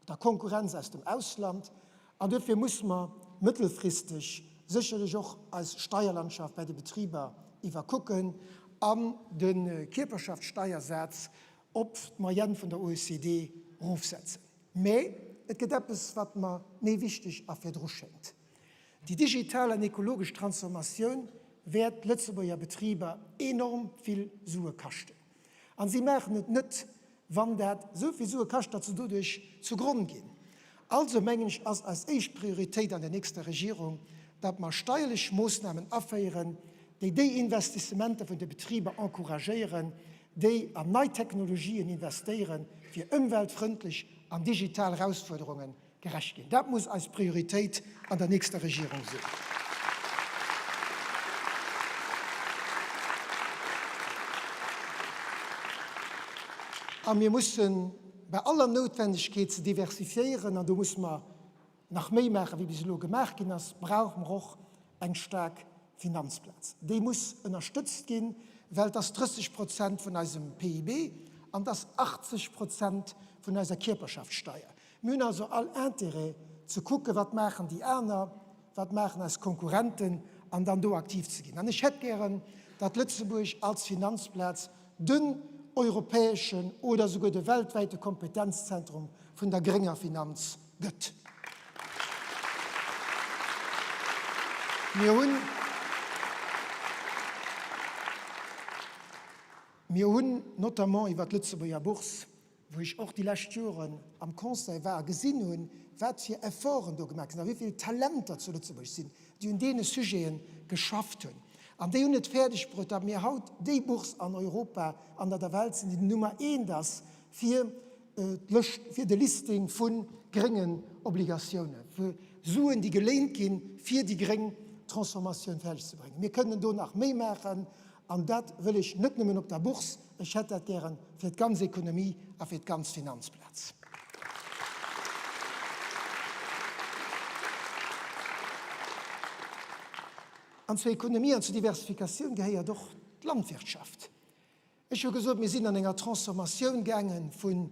der Konkurrenz aus dem Ausland. An duerfir muss mer mëttelfristeg sécherlech och eis Steierlandschaft bäi de Betriber iwwerkucken an de Kierperschaftssteiersaz op d'Moyenne vun der OECD erofsetzen. Mä et gëtt eppes, wat mer méi wichteg a virdru schéngt. Déi digital an ekologesch Transformatioun wäert d'Lëtzebuerger Betriber enorm vill Sue kaschten. An si maachen et net, wann dat esou vill Sue kascht, datt se doduerch zu Gronn ginn. Also mengen ech, ass eis éischt Prioritéit an der nächster Regierung, datt mer steierlech Moossnamen aféieren, déi déi Investissementer vun de Betriber encouragéieren, déi an nei Technologien investéieren, fir ëmweltfrëndlech an digital Erausfuerderungen gerecht ginn. Dat muss eis Prioritéit an der nächster Regierung sinn. A mir mussen bei aller Noutwendegkeet ze diversifiéieren, an do musse mer. nach méi maachen, wéi bis elo gemaach ginn ass, brauche mer och eng staark Finanzplaz. Déi muss ënnerstëtzt ginn, well et ass 30 Prozent vun eisem PIB an et ass 80 Prozent vun eiser Kierperschaftssteier. Mir hunn also all Intérêt ze kucken, wat maachen déi aner, wat maachen eis Konkurrenten an dann do aktiv ze ginn. An ech hätt gären, datt Lëtzebuerg als Finanzplaz den europäeschen oder souguer de weltwäite Kompetenzzentrum vun der grénger Finanz gëtt. Mir hunn, mir hunn notamment iwwert d'Lëtzebuerger Bourse, wou ech och déi lescht Joren am Conseil war a gesinn hunn, wat fir Efforten do gemaach sinn a wéi vill Talenter zu Lëtzebuerg sinn, déi un deene Sujete geschafft hunn. An déi hunn et fäerdeg bruet, datt mir haut déi Bourse an Europa an der der Welt sinn, déi Nummer eent ass fir d'Lëscht, fir de Listing vu gréngen Obligatiounen, vu Suen, déi geléint ginn, fir déi gréng Transformatioun fäerdeg ze bréngen. Mir kënnen do nach méi maachen. An dat wëll ech net nëmmen op der Bourse, ech hätt dat gären fir d'ganz Ekonomie a fir d'ganz Finanzplaz. An zur Ekonomie an zur Diversifikatioun gehéiert och d'Landwirtschaft. Ech hu gesot, mir sinn an enger Transformatioun gaange vun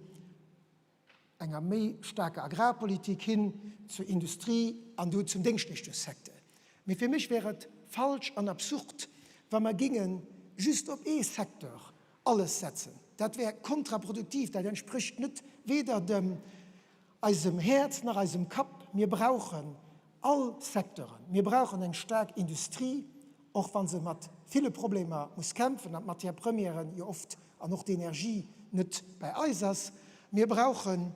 enger méi staarker Agrarpolitik hin zur Industrie an du zum Déngschtleeschtungssecteur. Mee fir mech wär et falsch an absurd, wa mer géinge just op ee Secteur alles setzen. Dat wär kontraproduktiv, dat entsprécht net weder dem eisem Häerz nach eisem Kapp. Mir brauchen all Secteuren. Mir brauchen eng staark Industrie, och wa se mat ville Problemer muss kämpfen an d'Matière-premièren jo oft an och d'Energie net bei eis ass. Mir brauchen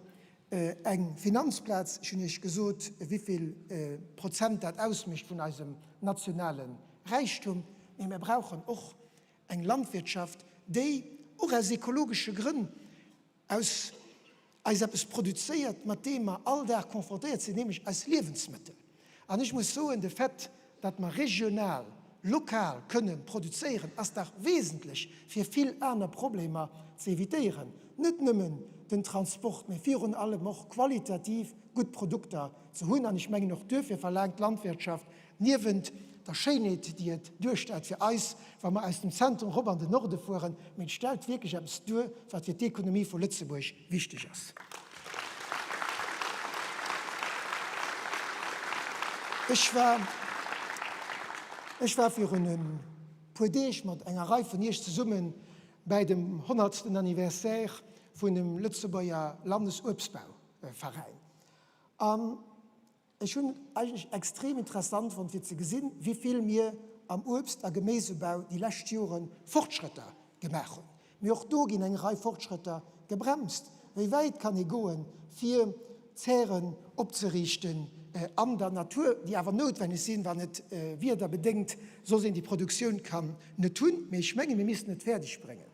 eng Finanzplaz. Ech hunn Iech gesot, wéivill Prozent dat ausmécht vun eisem nationale Räichtum. Mee mir brauchen och eng Landwirtschaft, déi och aus ekologesche Grënn, aus eis eppes produzéiert, mat deem mer all Dag confrontéiert sinn, nämlech eis Liewensmëttel. An ech muss soen, de Fait, datt mer regional, lokal kënnen produzéieren, ass dach wesentlech, fir vill aner Problemer ze évitéieren, net nëmmen den Transport, mä virun allem och qualitativ gutt Produkter ze hunn. An ech mengen, och duerfir verlaangt d'Landwirtschaft Niewent der Schéinheet, déi et duerstellt fir eis, wa mer aus dem Zentrum erop an den Norde fueren, mee et stellt wierklech eppes duer, wat fir d'Ekonomie vu Lëtzebuerg wichteg ass. Ech war, ech war virun e puer Deeg mat enger Rei vun Iech zesumme bäi dem honnertsten Anniversaire vun dem Lëtzebuerger Landesuebstbauveräin. An Ech hunn et eigentlech extrem interessant fonnt fir ze gesinn, wéi vill mir am Uebst a Geméisebau déi lescht Jore Fortschrëtter gemaach hunn. Mee och do ginn eng Rei Fortschrëtter gebremst. Wéi wäit kann ee goen, fir Zären opzeriichten an der Natur, déi awer noutwenneg sinn, wann et wiederbedéngt soss een déi Produktioun kann net hunn. Mee ech menge mir missten et fäerdeg bréngen,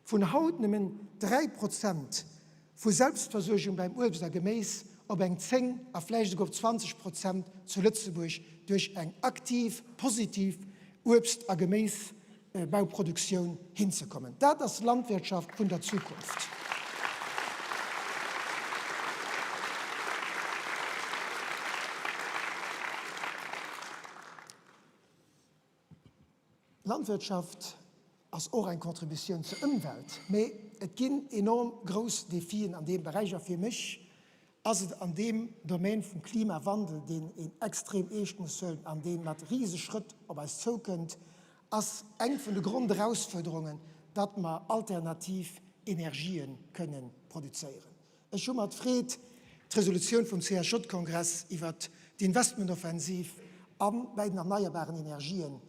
vun haut nëmmen 3 Prozent vu Selbstversuergung beim Uebst a Geméis op eng 10 a vläicht esouguer op 20 Prozent zu Lëtzebuerg duerch eng aktiv, positiv Uebst a Geméisbauproduktioun hinzekommen. Dat ass Landwirtschaft vun der Zukunft. Landwirtschaft ass och eng Contributioun zur Ëmwelt, mee et ginn enorm grouss Defien an deem Beräich. A fir mech ass et an deem Domaine vum Klimawandel, deen een extrem eescht muss huelen an dee mat rise Schrëtt op eis zoukënnt, ass eng vun de Gronderausfuerderungen, datt mer alternativ Energië kënnen produzéieren. Ech hu mat Freed d'Resolutioun vum CSJ-Kongress iwwert d'Investmentoffensiv a bäi den erneierbaren Energien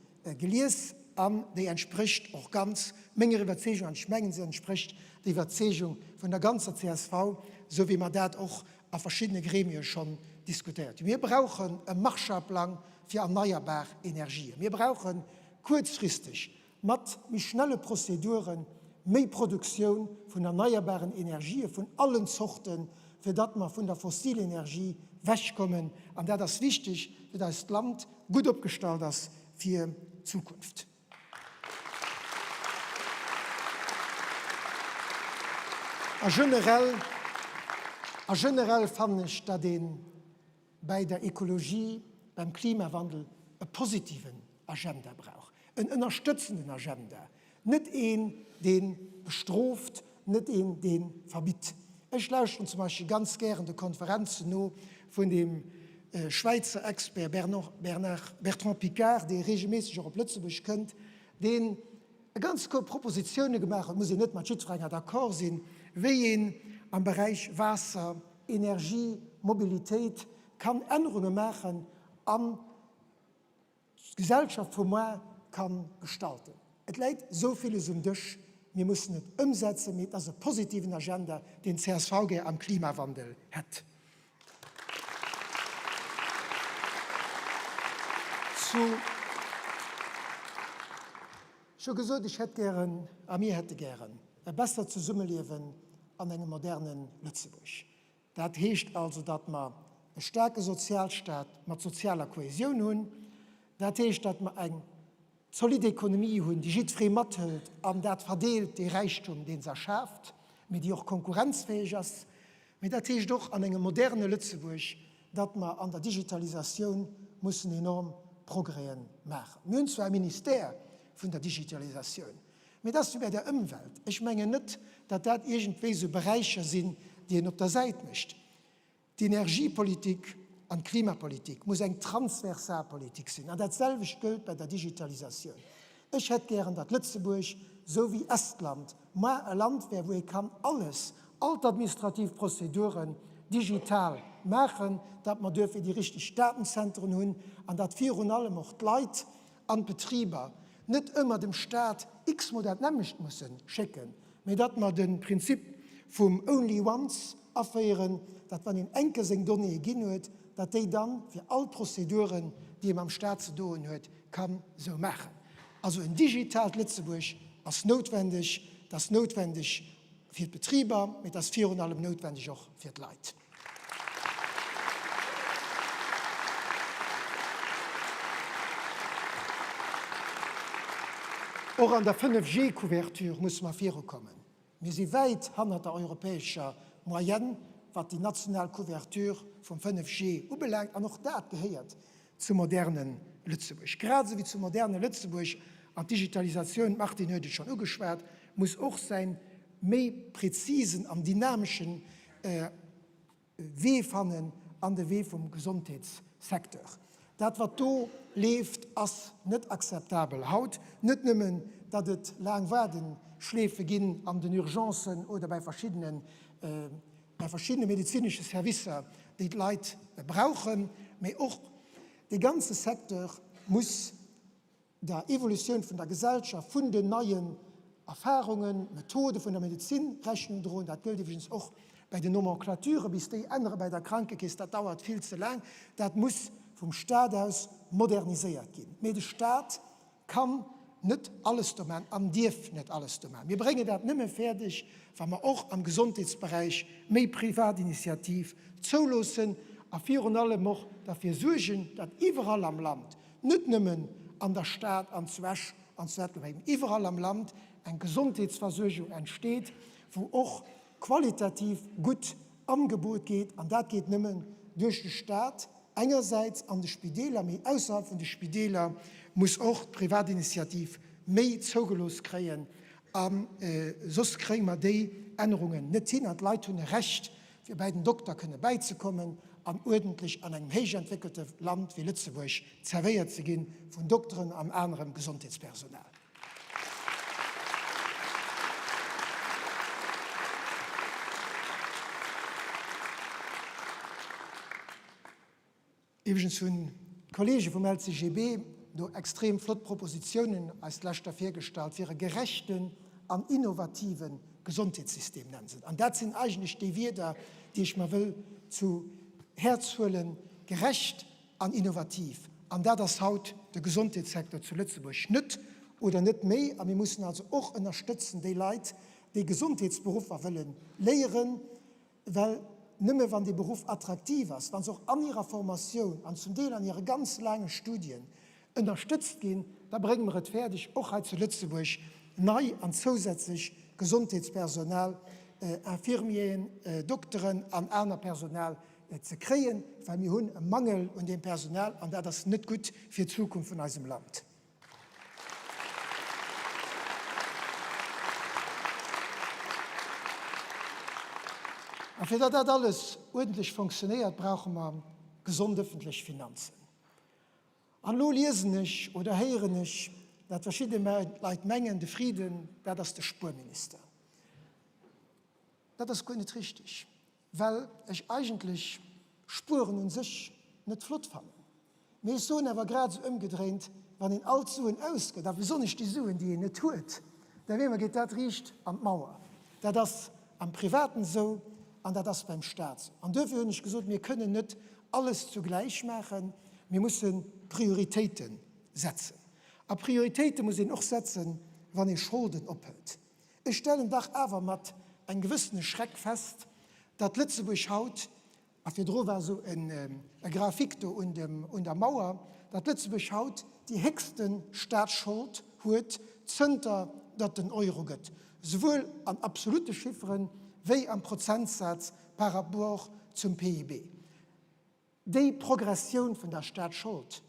gelies an déi entsprécht och ganz menger Iwwerzeegung an ech mengen, se entsprécht der Iwwerzeegung vun der ganzer csv, esou wéi mer dat och a verschiddene Gremie schonn diskutéiert hunn. Mir brauchen e Marshallplang fir erneierbar Energien. Mir brauche kuerzfristeg mat méi schnelle Prozedure méi Produktioun vun erneierbaren Energië vun allen Zorten, fir datt mer vun der Fossilenergie wechkommen. An dat ass wichteg, fir datt eist Land gutt opgestallt ass fir d'Zukunft. A generell, a generell fannen ech, datt ee. bäi der Ekologie, beim Klimawandel e positiven Agenda brauch, en ënnerstëtzenden Agenda, net een, dee bestrooft, net een, dee verbitt. Ech lauschteren zum Beispill ganz gären de Konferenzen no vun deem Schwäizer Expert Bernard, Bertrand Piccard, dee regelméisseg och op Lëtzebuerg kënnt, deen e ganze Koup Propositioune gemaach huet, muss een net mat jiddwerenger d'accord sinn, wéi een am Beräich Waasser, Energie, Mobilitéit kann Ännerunge maachen an d'Gesellschaft vu moar ka gestalten. Et läit esou villes um Dësch, mir mussen et ëmsetzen, mee et ass e positiven Agenda, deen csv gär am Klimawandel hätt. Zu. Ech hu gesot, ech hätt gären, a mir hätte gären, e bessert Zesummeliewen an engem moderne Lëtzebuerg. Dat heescht also, datt mer e staarke Sozialstaat mat sozialer Kohesioun hunn. Dat heescht, datt mer eng zolidd Ekonomie hunn, déi jiddweree mathëlt an dat verdeelt, dee Räichtum, dee se erschaaft, mee déi och konkurrenzfäeg ass. Mee dat heescht och an engem moderne Lëtzebuerg, datt mer an der Digitalisatioun mussen enorm Progrèsen maachen. Mir hunn zwar e Ministère vun der Digitalisatioun, mee et ass wéi bei der Ëmwelt. Ech mengen net, datt dat iergendwéi esou Beräicher sinn, déi een op der Säit mécht. D'Energiepolitik an d'Klimapolitik muss eng transversal Politik sinn. An dat selwecht gëllt bei der Digitalisatioun. Ech hätt gären, datt Lëtzebuerg, esou wéi Estland, moar e Land wär, wou ee kann alles, all d'administrativ Prozeduren digital maachen, datt mer duerfir déi richteg Datenzenteren hunn an datt virun allem och d'Leit an d'Betriber net ëmmer dem Stat x-mol dat nämmlecht musse schécken, mä datt mer de Prinzip vum only once aféieren, datt wann een eng Kéier seng Donnéeë ginn huet, datt déi dann fir all d'Prozeduren, déi ee mam Stat ze doen huet, kann esou maachen. Also en digitaalt Lëtzebuerg ass noutwendeg, et ass noutwendeg fir d'Betriber, mee et ass virun allem noutwendeg och fir d'Leit. Och an der 5G-Couverture musse mer virukommen. Mir si wäit hannert der europäescher Moyenne, wat déi national Couverture vum 5G ubelaangt. An och dat gehéiert zum moderne Lëtzebuerg. Grad esou wéi zum moderne Lëtzebuerg, an d'Digitalisatioun, d'Martine huet et schonn ugeschwat, muss och säin méi prezisen an dynameschen Wee fannen an de Wee vum Gesondheetssecteur. Dat wat do leeft, ass net akzeptabel haut. Net nëmmen, datt et laang Waardeschleefe ginn an den Urgencen oder bei verschiddene bei verschiddene medezinesche Servicer, déi d'Leit brauchen, mee och dee ganze Secteur muss der Evolutioun vun der Gesellschaft, vun den neien Erfahrungen, Methode vun der Medezin Rechnung droen. Dat gëllt iwwregens och bäi den Nomenclaturen, bis déi ännere bäi der Krankekeess, dat dauert vill ze laang. Dat muss vum Stat aus moderniséiert ginn. Mee de Stat kann net alles do maachen an dierf net alles do maachen. Mir bréngen dat nëmme fäerdeg, wa mer och am Gesondheetsberäich méi Privatinitiativ zouloossen a virun allem och derfir suergen, datt iwwerall am Land, net nëmmen an der Stad an zu Esch an zu Ettelbréck, mee iwwerall am Land eng Gesondheetsversuergung entsteet, wou och qualitativ gutt Angebot geet. An dat geet nëmmen duerch de Stat engersäits an de Spideeler, mee ausserhalb vun de Spideeler muss och d'Privatinitiativ méi zougelooss kréien, a soss kréie mer déi Ännerungen net hin. An d'Leit hunn e Recht, fir bäi den Dokter kënne bäizekommen an uerdentlech an engem héich entwéckelte Land wéi Lëtzebuerg zerwéiert ze ginn vun Dokteren an anerem Gesondheetspersonal. Iwwregens hunn d'Kollege vum LCGB do extrem flott Propositionen eis d'lescht da virgestallt fir e gerechten an innovative Gesondheetssystem, nennen se et. An dat sinn eigentlech déi Wierder, déi ech mer wëll zu Häerz huelen, gerecht an innovativ. An dat ass haut de Gesondheetssecteur zu Lëtzebuerg net oder net méi. A mir mussen also och ënnerstëtzen déi Leit, déi Gesondheetsberuffer wëlle léieren, Well nëmme wann dee Beruff attraktiv ass, wa se och an hirer Formatioun an zum Deel an hire ganz laange Studien ënnerstëtzt ginn, da brénge mer et fäerdeg, och hei zu Lëtzebuerg nei an zousätzlech Gesondheetspersonal, Infirmieren, Dokteren an aner Personal. ze kréien, well mir hunn e Mangel un deem Personal an dat ass net gutt fir d'Zukunft vun eisem Land. A fir datt dat alles uerdentlech fonctionnéiert, brauche mer gesond ëffentlech Finanzen. An elo liesen ech oder héieren ech, dat verschidde Leit mengen, de Frieden, dat ass de Spuerminister. Dat ass guer net richtig, well ech eigentlech Spueren un sech net flott fannen. Mee ech soen awer grad esou ëmgedréint, wann een all d'Suen ausgëtt, a besonnesch déi Suen, déi een net huet, da weess mer, geet dat riicht an d'Mauer. Dat ass am Privaten esou an dat ass beim Stat esou. An duerfir hunn ech gesot, mir kënnen net alles zugläich maachen, mir musse Prioritéite setzen. A Prioritéite muss een och setzen, wann ee Scholden ophëlt. Ech stellen dach awer mat engem gewëssene Schreck fest, datt Lëtzebuerg haut, A virdru war esou e Graphique do un der Mauer, datt Lëtzebuerg haut déi héchste Staatsschold huet, zënter datt den Euro gëtt, souwuel an absolutte Chiffere wéi am Prozentsaz par rapport zum PIB. Déi Progressioun vun der Staatsschold,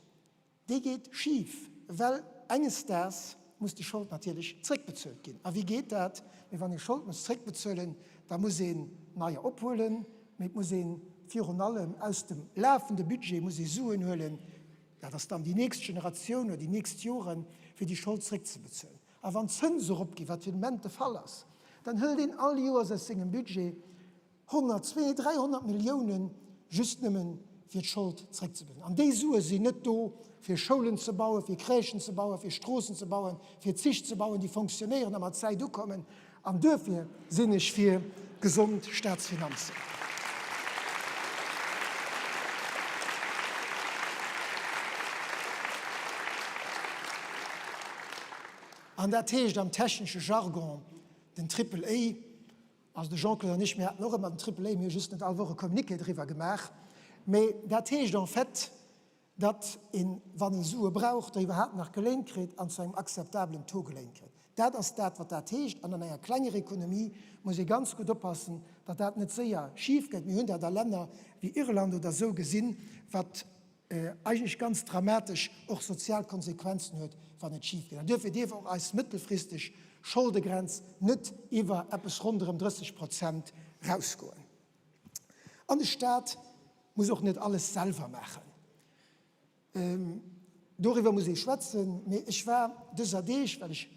Déi geet schif, well enges Daags muss déi Schold natierlech zréckbezuelt ginn. A wéi geet dat? Mee wann ee Schold muss zréckbezuelen, da muss een neier ophuelen, mee et muss ee virun allem aus dem lafende Budget muss ee Suen huelen, dat ass dann déi nächst Generatioun oder déi nächst Joren, fir déi Schold zréckzebezuelen. A wann d'Zënse eropginn, wat fir de Moment de Fall ass, dann hëlt een all Joers aus sengem Budget 100, 200, 300 Milliounen just nëmmen fir d'Schold zréckzebezelen. An déi Sue sinn net do, fir Schoulen ze bauen, fir Crèchen ze bauen, fir Stroossen ze bauen, fir Zich ze bauen, déi fonctionnéieren a mat Zäit ukommen. An duerfir sinn ech fir gesond Staatsfinanzen. An dat heescht am technesche Jargon den Triple A. Also de Jean-Claude an ech, mir haten och ëmmer den Triple A, mir hu just net all Woch e Communiqué driwwer gemaach. Mee dat heescht en fait, datt een, wann ee Sue brauch, der iwwerhaapt nach geléint kritt an zu engem akzeptablen Taux geléint kritt. Dat ass dat, wat dat heescht. An an enger klenger Ekonomie muss ee ganz gutt oppassen, datt dat net séier schif gëtt. Mir hunn dat a Länner wéi Irland oder esou gesinn, wat eigentlech ganz dramatesch och sozial Konsequenzen huet, wann et schif geet. An duerfir dierf och eis mëttelfristeg Scholdegrenz net iwwer eppes ronderëm 30 Prozent rausgoen. An de Stat muss och net alles selwer maachen. Doriwwer muss ee schwätzen. Mee ech war dëser Deeg, well ech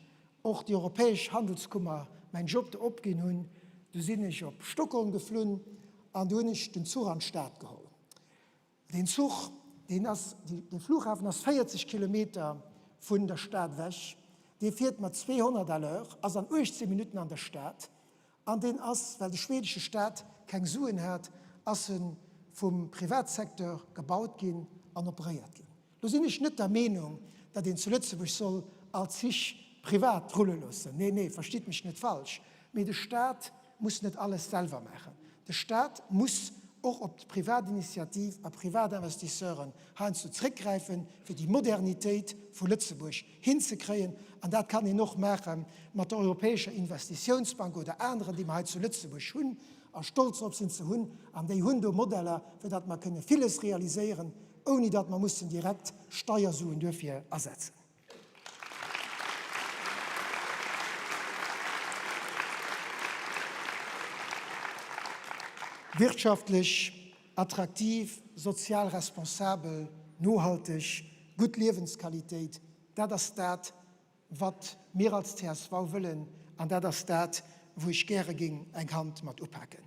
och déi europäesch Handelskummer mäin Job do opginn hunn, du sinn ech op Stockholm geflunn an du hunn ech den Zuch an d'Stad geholl. Deen Zuch, deen ass, dee Flughafen ass 40 Kilometer vun der Stad ewech, dee fiert mat 200 à l'heure, ass an 18 Minutten an der Stad an deen ass, well de schwedesche Staat keng Suen hat, ass e vum Privatsecteur gebaut ginn an operéiert ginn. Lo sinn ech net der Meenung, datt een zu Lëtzebuerg soll all Zich privat rulle loossen, nee, nee, verstitt mech net falsch, mee de Staat muss net alles selwer maachen. De Staat muss och op d'Privatinitiativ a Privatinvestisseuren heiansdo zréckgräifen, fir déi Modernitéit vu Lëtzebuerg hinzekréien. An dat kann een och maache mat der Europäescher Investitiounsbank oder aneren, déi mer hei zu Lëtzebuerg hunn a stolz drop sinn ze hunn. An déi hunn do Modeller, fir datt mer kënne villes realiséieren, ouni datt mer mussen direkt Steiersuen duerfir asetzen. Wirtschaftlech attraktiv, sozial responsabel, nohalteg, gutt Liewensqualitéit, dat ass dat, wat mir als csv wëllen an dat ass dat, wou ech gäre géing eng Hand mat upaken.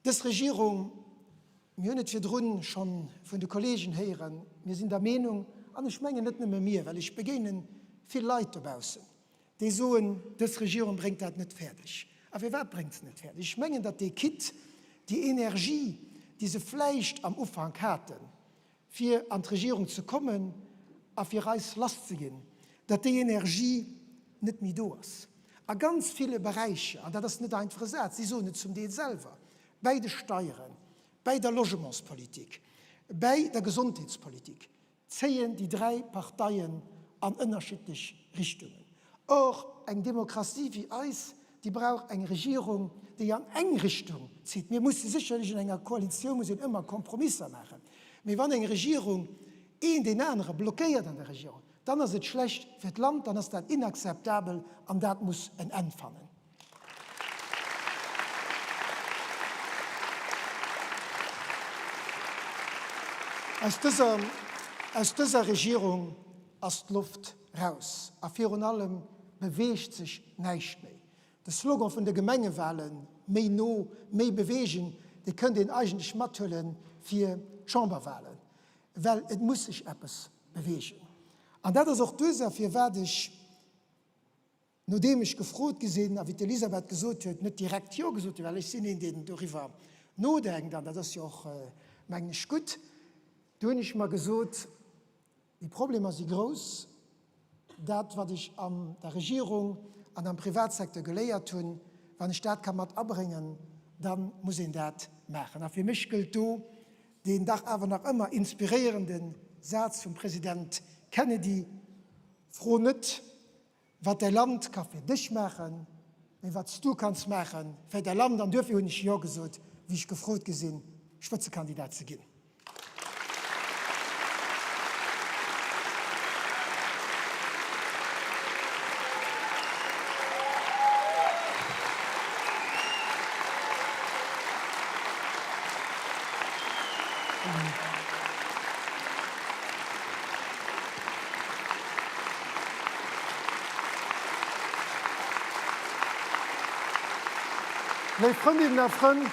Dës Regierung, mir hunn et virdrun scho vun de Kollegen héieren, mir sinn der Meenung, an ech mengen net nëmme mir, well ech begéine vill Leit dobaussen, déi soen, dës Regierung bréngt dat net fäerdeg. A firwat bréngt se net fäerdeg? Ech mengen, datt dee Kit, déi Energie, déi se vläicht am Ufank haten, fir an d'Regierung ze kommen a fir eis lasszeginn, datt déi Energie net méi do ass. A ganz ville Beräicher, an dat ass net einfach e Saz, si soen et zum Deel selwer, bäi de Steieren, bäi der Logementspolitik, bäi der Gesondheetspolitik, zéien déi dräi Parteien an ënnerschiddlech Richtungen. Or, eng Demokratie wéi eis, déi brauch eng Regierung, déi an eng Richtung zitt. Mir musse sécherlech, an enger Koalitioun muss een ëmmer Kompromisser maachen, mee wann eng Regierung een deen anere blockéiert an der Regierung, dann ass et schlecht fir d'Land, dann ass dat inakzeptabel an dat muss en Enn fannen. Aus dëser, aus dëser Regierung ass d'Loft raus a virun allem beweegt sech näischt méi. De Slogan vun de Gemengewahlen, Méi no, méi beweegen, dee kënnt een eigentlech mathuele fir d'Chamberwahlen, well et muss sech eppes beweegen. An dat ass och d'Ursaach firwat ech, Nodeem ech gefrot gi sinn, a wéi d'Elisabeth gesot huet, net direkt Jo gesot hunn, well ech sinn een, deen doriwwer nodenkt, an dat ass jo och, mengen ech, gutt, du hunn ech mer gesot, déi Problemer si grouss, dat, wat ech an der Regierung an am Privatsecteur geléiert hunn, wann ech dat ka mat abréngen, da muss een dat maachen. A fir mech gëllt do deen dach awer nach ëmmer inspiréierende Saz vum President Kennedy, Fro net, wat däi Land ka fir dech maachen, mee wat s du kanns maache fir däi Land. An duerfir hunn ech Jo gesot, wéi ech gefrot gi sinn, Spëtzekandidat ze ginn. Léif Frëndinnen a Frënn,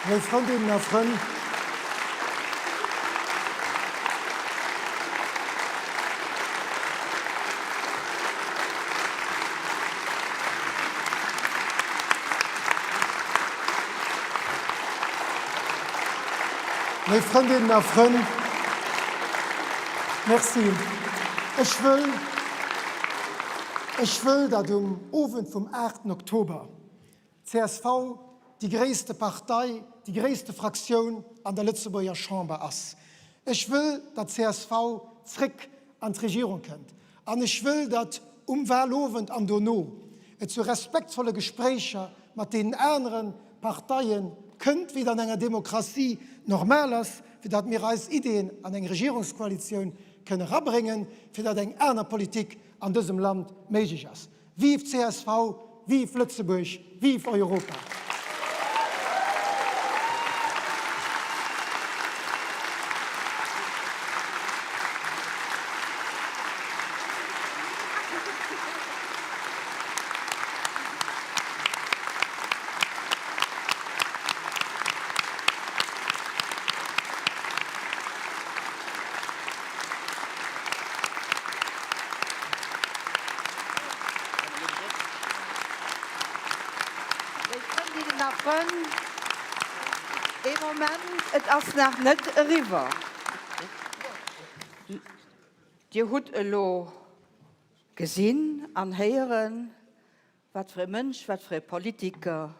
léif Frëndinnen a Frënn, Léif Frëndinnen a Frënn, Merci. Ech wëll, ech wëll, datt um Owend vum 8 Oktober d'CSV déi gréisste Partei, déi gréisste Fraktioun an der Lëtzebuerger Chamber ass. Ech wëll, datt csv zréck an d'Regierung kënnt. An ech wëll, datt um Wahlowend an dono et zu respektvolle Gespréicher mat deenen anere Parteie kënnt, wéi et an enger Demokratie normal ass, fir datt mir eis Ideeën an eng Regierungskoalitioun kënne erabréngen, fir datt eng aner Politik an dësem Land méiglech ass. Vive csv, vive Lëtzebuerg, vive Europa! Léif Frëndinnen a Frënn, ee Moment, et ass nach net eriwwer. Dir hutt elo gesinn an héieren, wat fir e Mënsch, wat fir e Politiker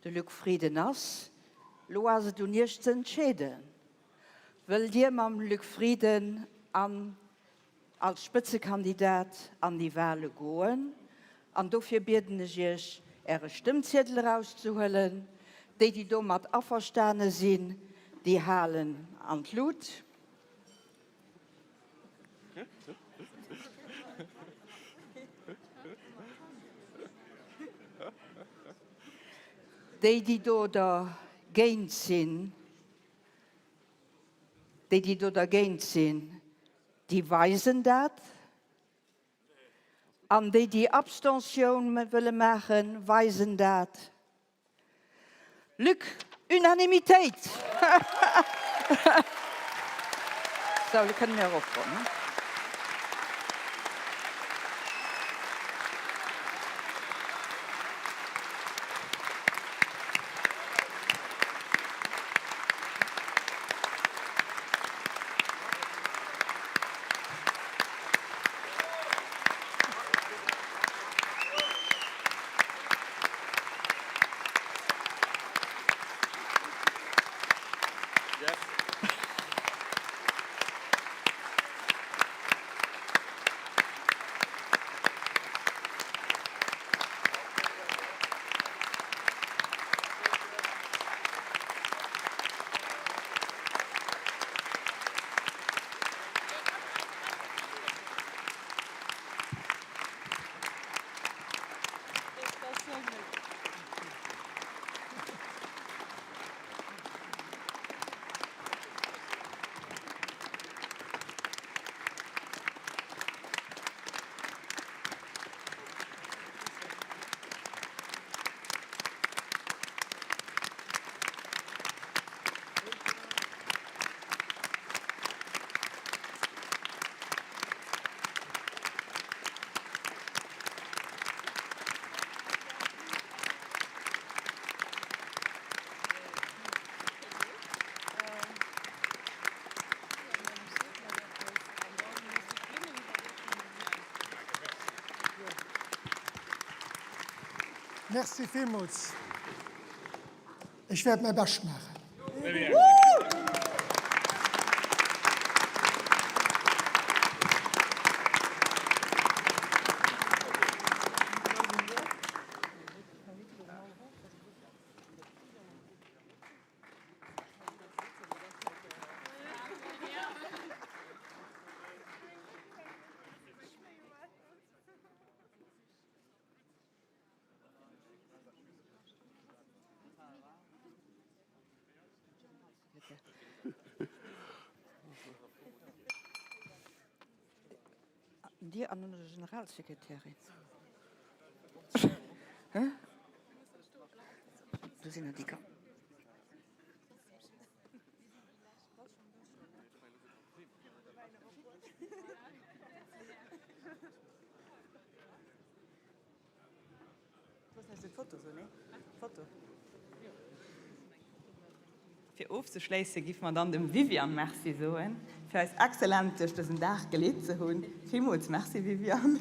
de Luc Frieden ass. Elo ass et un Iech ze entscheeden, Wëllt Dir mam Luc Frieden an als Spëtzekandidat an déi Wahle goen? An dofir bieden ech Iech, Äre Stëmmziedel erauszehuelen. Déi, déi domat averstane sinn, déi halen an d'Lut. Déi, déi do dergéint sinn, Déi, déi do dergéint sinn, déi weisen dat. An déi, déi Abstentioun wëlle maachen, weisen dat. Luc, Unanimitéit! Sou, elo kënne mir eropgoen. Merci villmools. Ech wäert mäi Bescht maachen. Dir an der Generalsekretärin. Do sinn der déi ganz. Fir ofzeschléisse giff mer dann dem Viviane Merci soen, fir eis excellent duerch dësen Dag geleet ze hunn. Villmools Merci Viviane.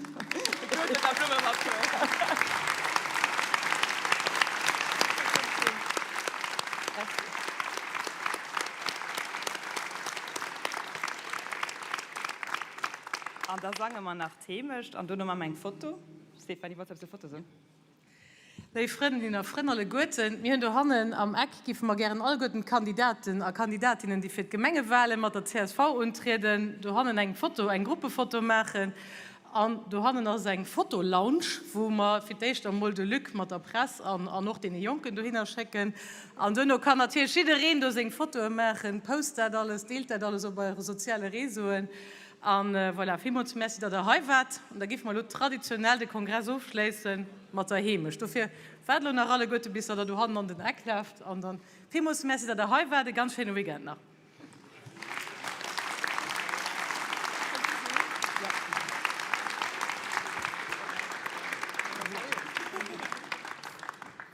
An da sange mer nach d'Heemecht an dono maache mer eng Foto. Stéphanie, wollts eppes zur Foto soen? Léif Frëndinnen a Frënn alleguerten, mir hunn dohannen am Eck, giffe mer gären alleguerten d'Kandidaten a Kandidatinnen, déi fir d'Gemengewahlen mat der csv untrieden, dohannen eng Foto, eng Gruppefoto maachen. An dohannen ass eng Fotolounge, wou mer fir d'éischt emol de Luc mat der Press an an och deene Jonken dohinner schécken. An duerno kann natierlech jiddereen do seng Fotoe maachen. Post dat alles, deelt dat alles op eure soziale Réseauen. An voilà, villmools Merci, datt Der hei waart. An da géife mer elo traditionell de Kongress ofschléisse mat der Heemecht. Dofir waart elo nach alleguerte bis datt Der dohannen an den Eck laaft. An dann villmools Merci, datt Der hei waart. E ganz schéine Weekend nach.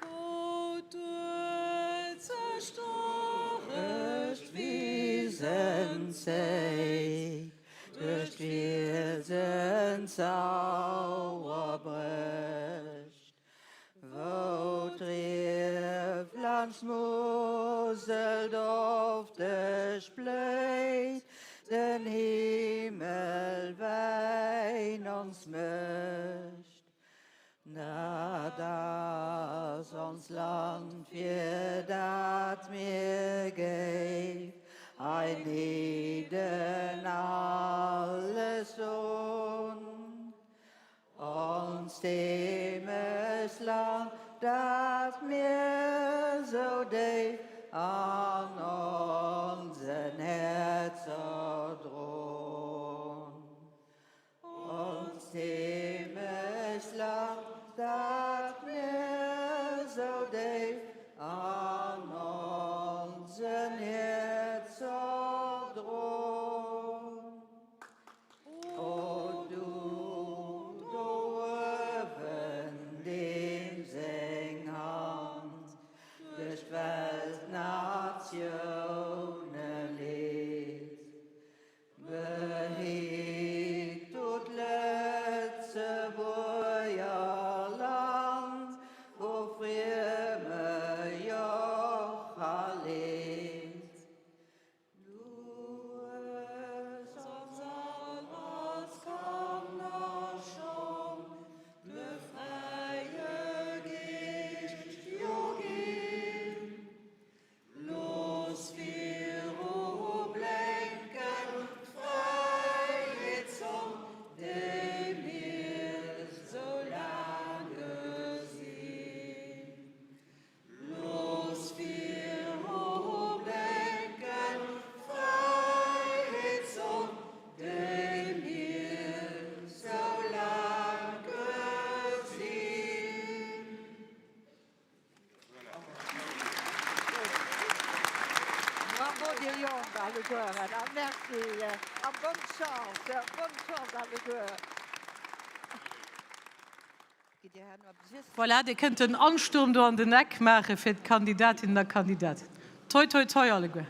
Wou d'Uelzecht duerch d'Wisen zéit, duerch d'Wiesen d'Sauer brécht, wou d'Rief laanscht d'Musel dofteg bléit, den Himmel Wäin ons mécht. Dat ass ons Land, fir dat mir géif heinnidden alles don. Ons Heemechtsland, dat mir sou déif an onsen Häerzer dron. Onst Heemechtsland, dat mir sou déif an onsen Häerzer dron. O du do uewen, deem seng Hand duerch d'Weltnatioune leet, Behitt du d'Lëtzebuerger Land vu frieme Joch a Leed. Du hues ons all als Kanner schonn de fräie Geescht jo ginn. Looss viru blénken d'Fräiheetssonn, déi mir sou laang gesinn. Looss viru blénken d'Fräiheetssonn, déi mir sou laang gesinn. Bravo dir Jonk allegueren a merci a bonne chance, bonne chance alleguer. Voilà, Dir kënnt den Ansturm do an den Eck maache fir d'Kandidatinnen a Kandidaten. Toi, toi, toi alleguer.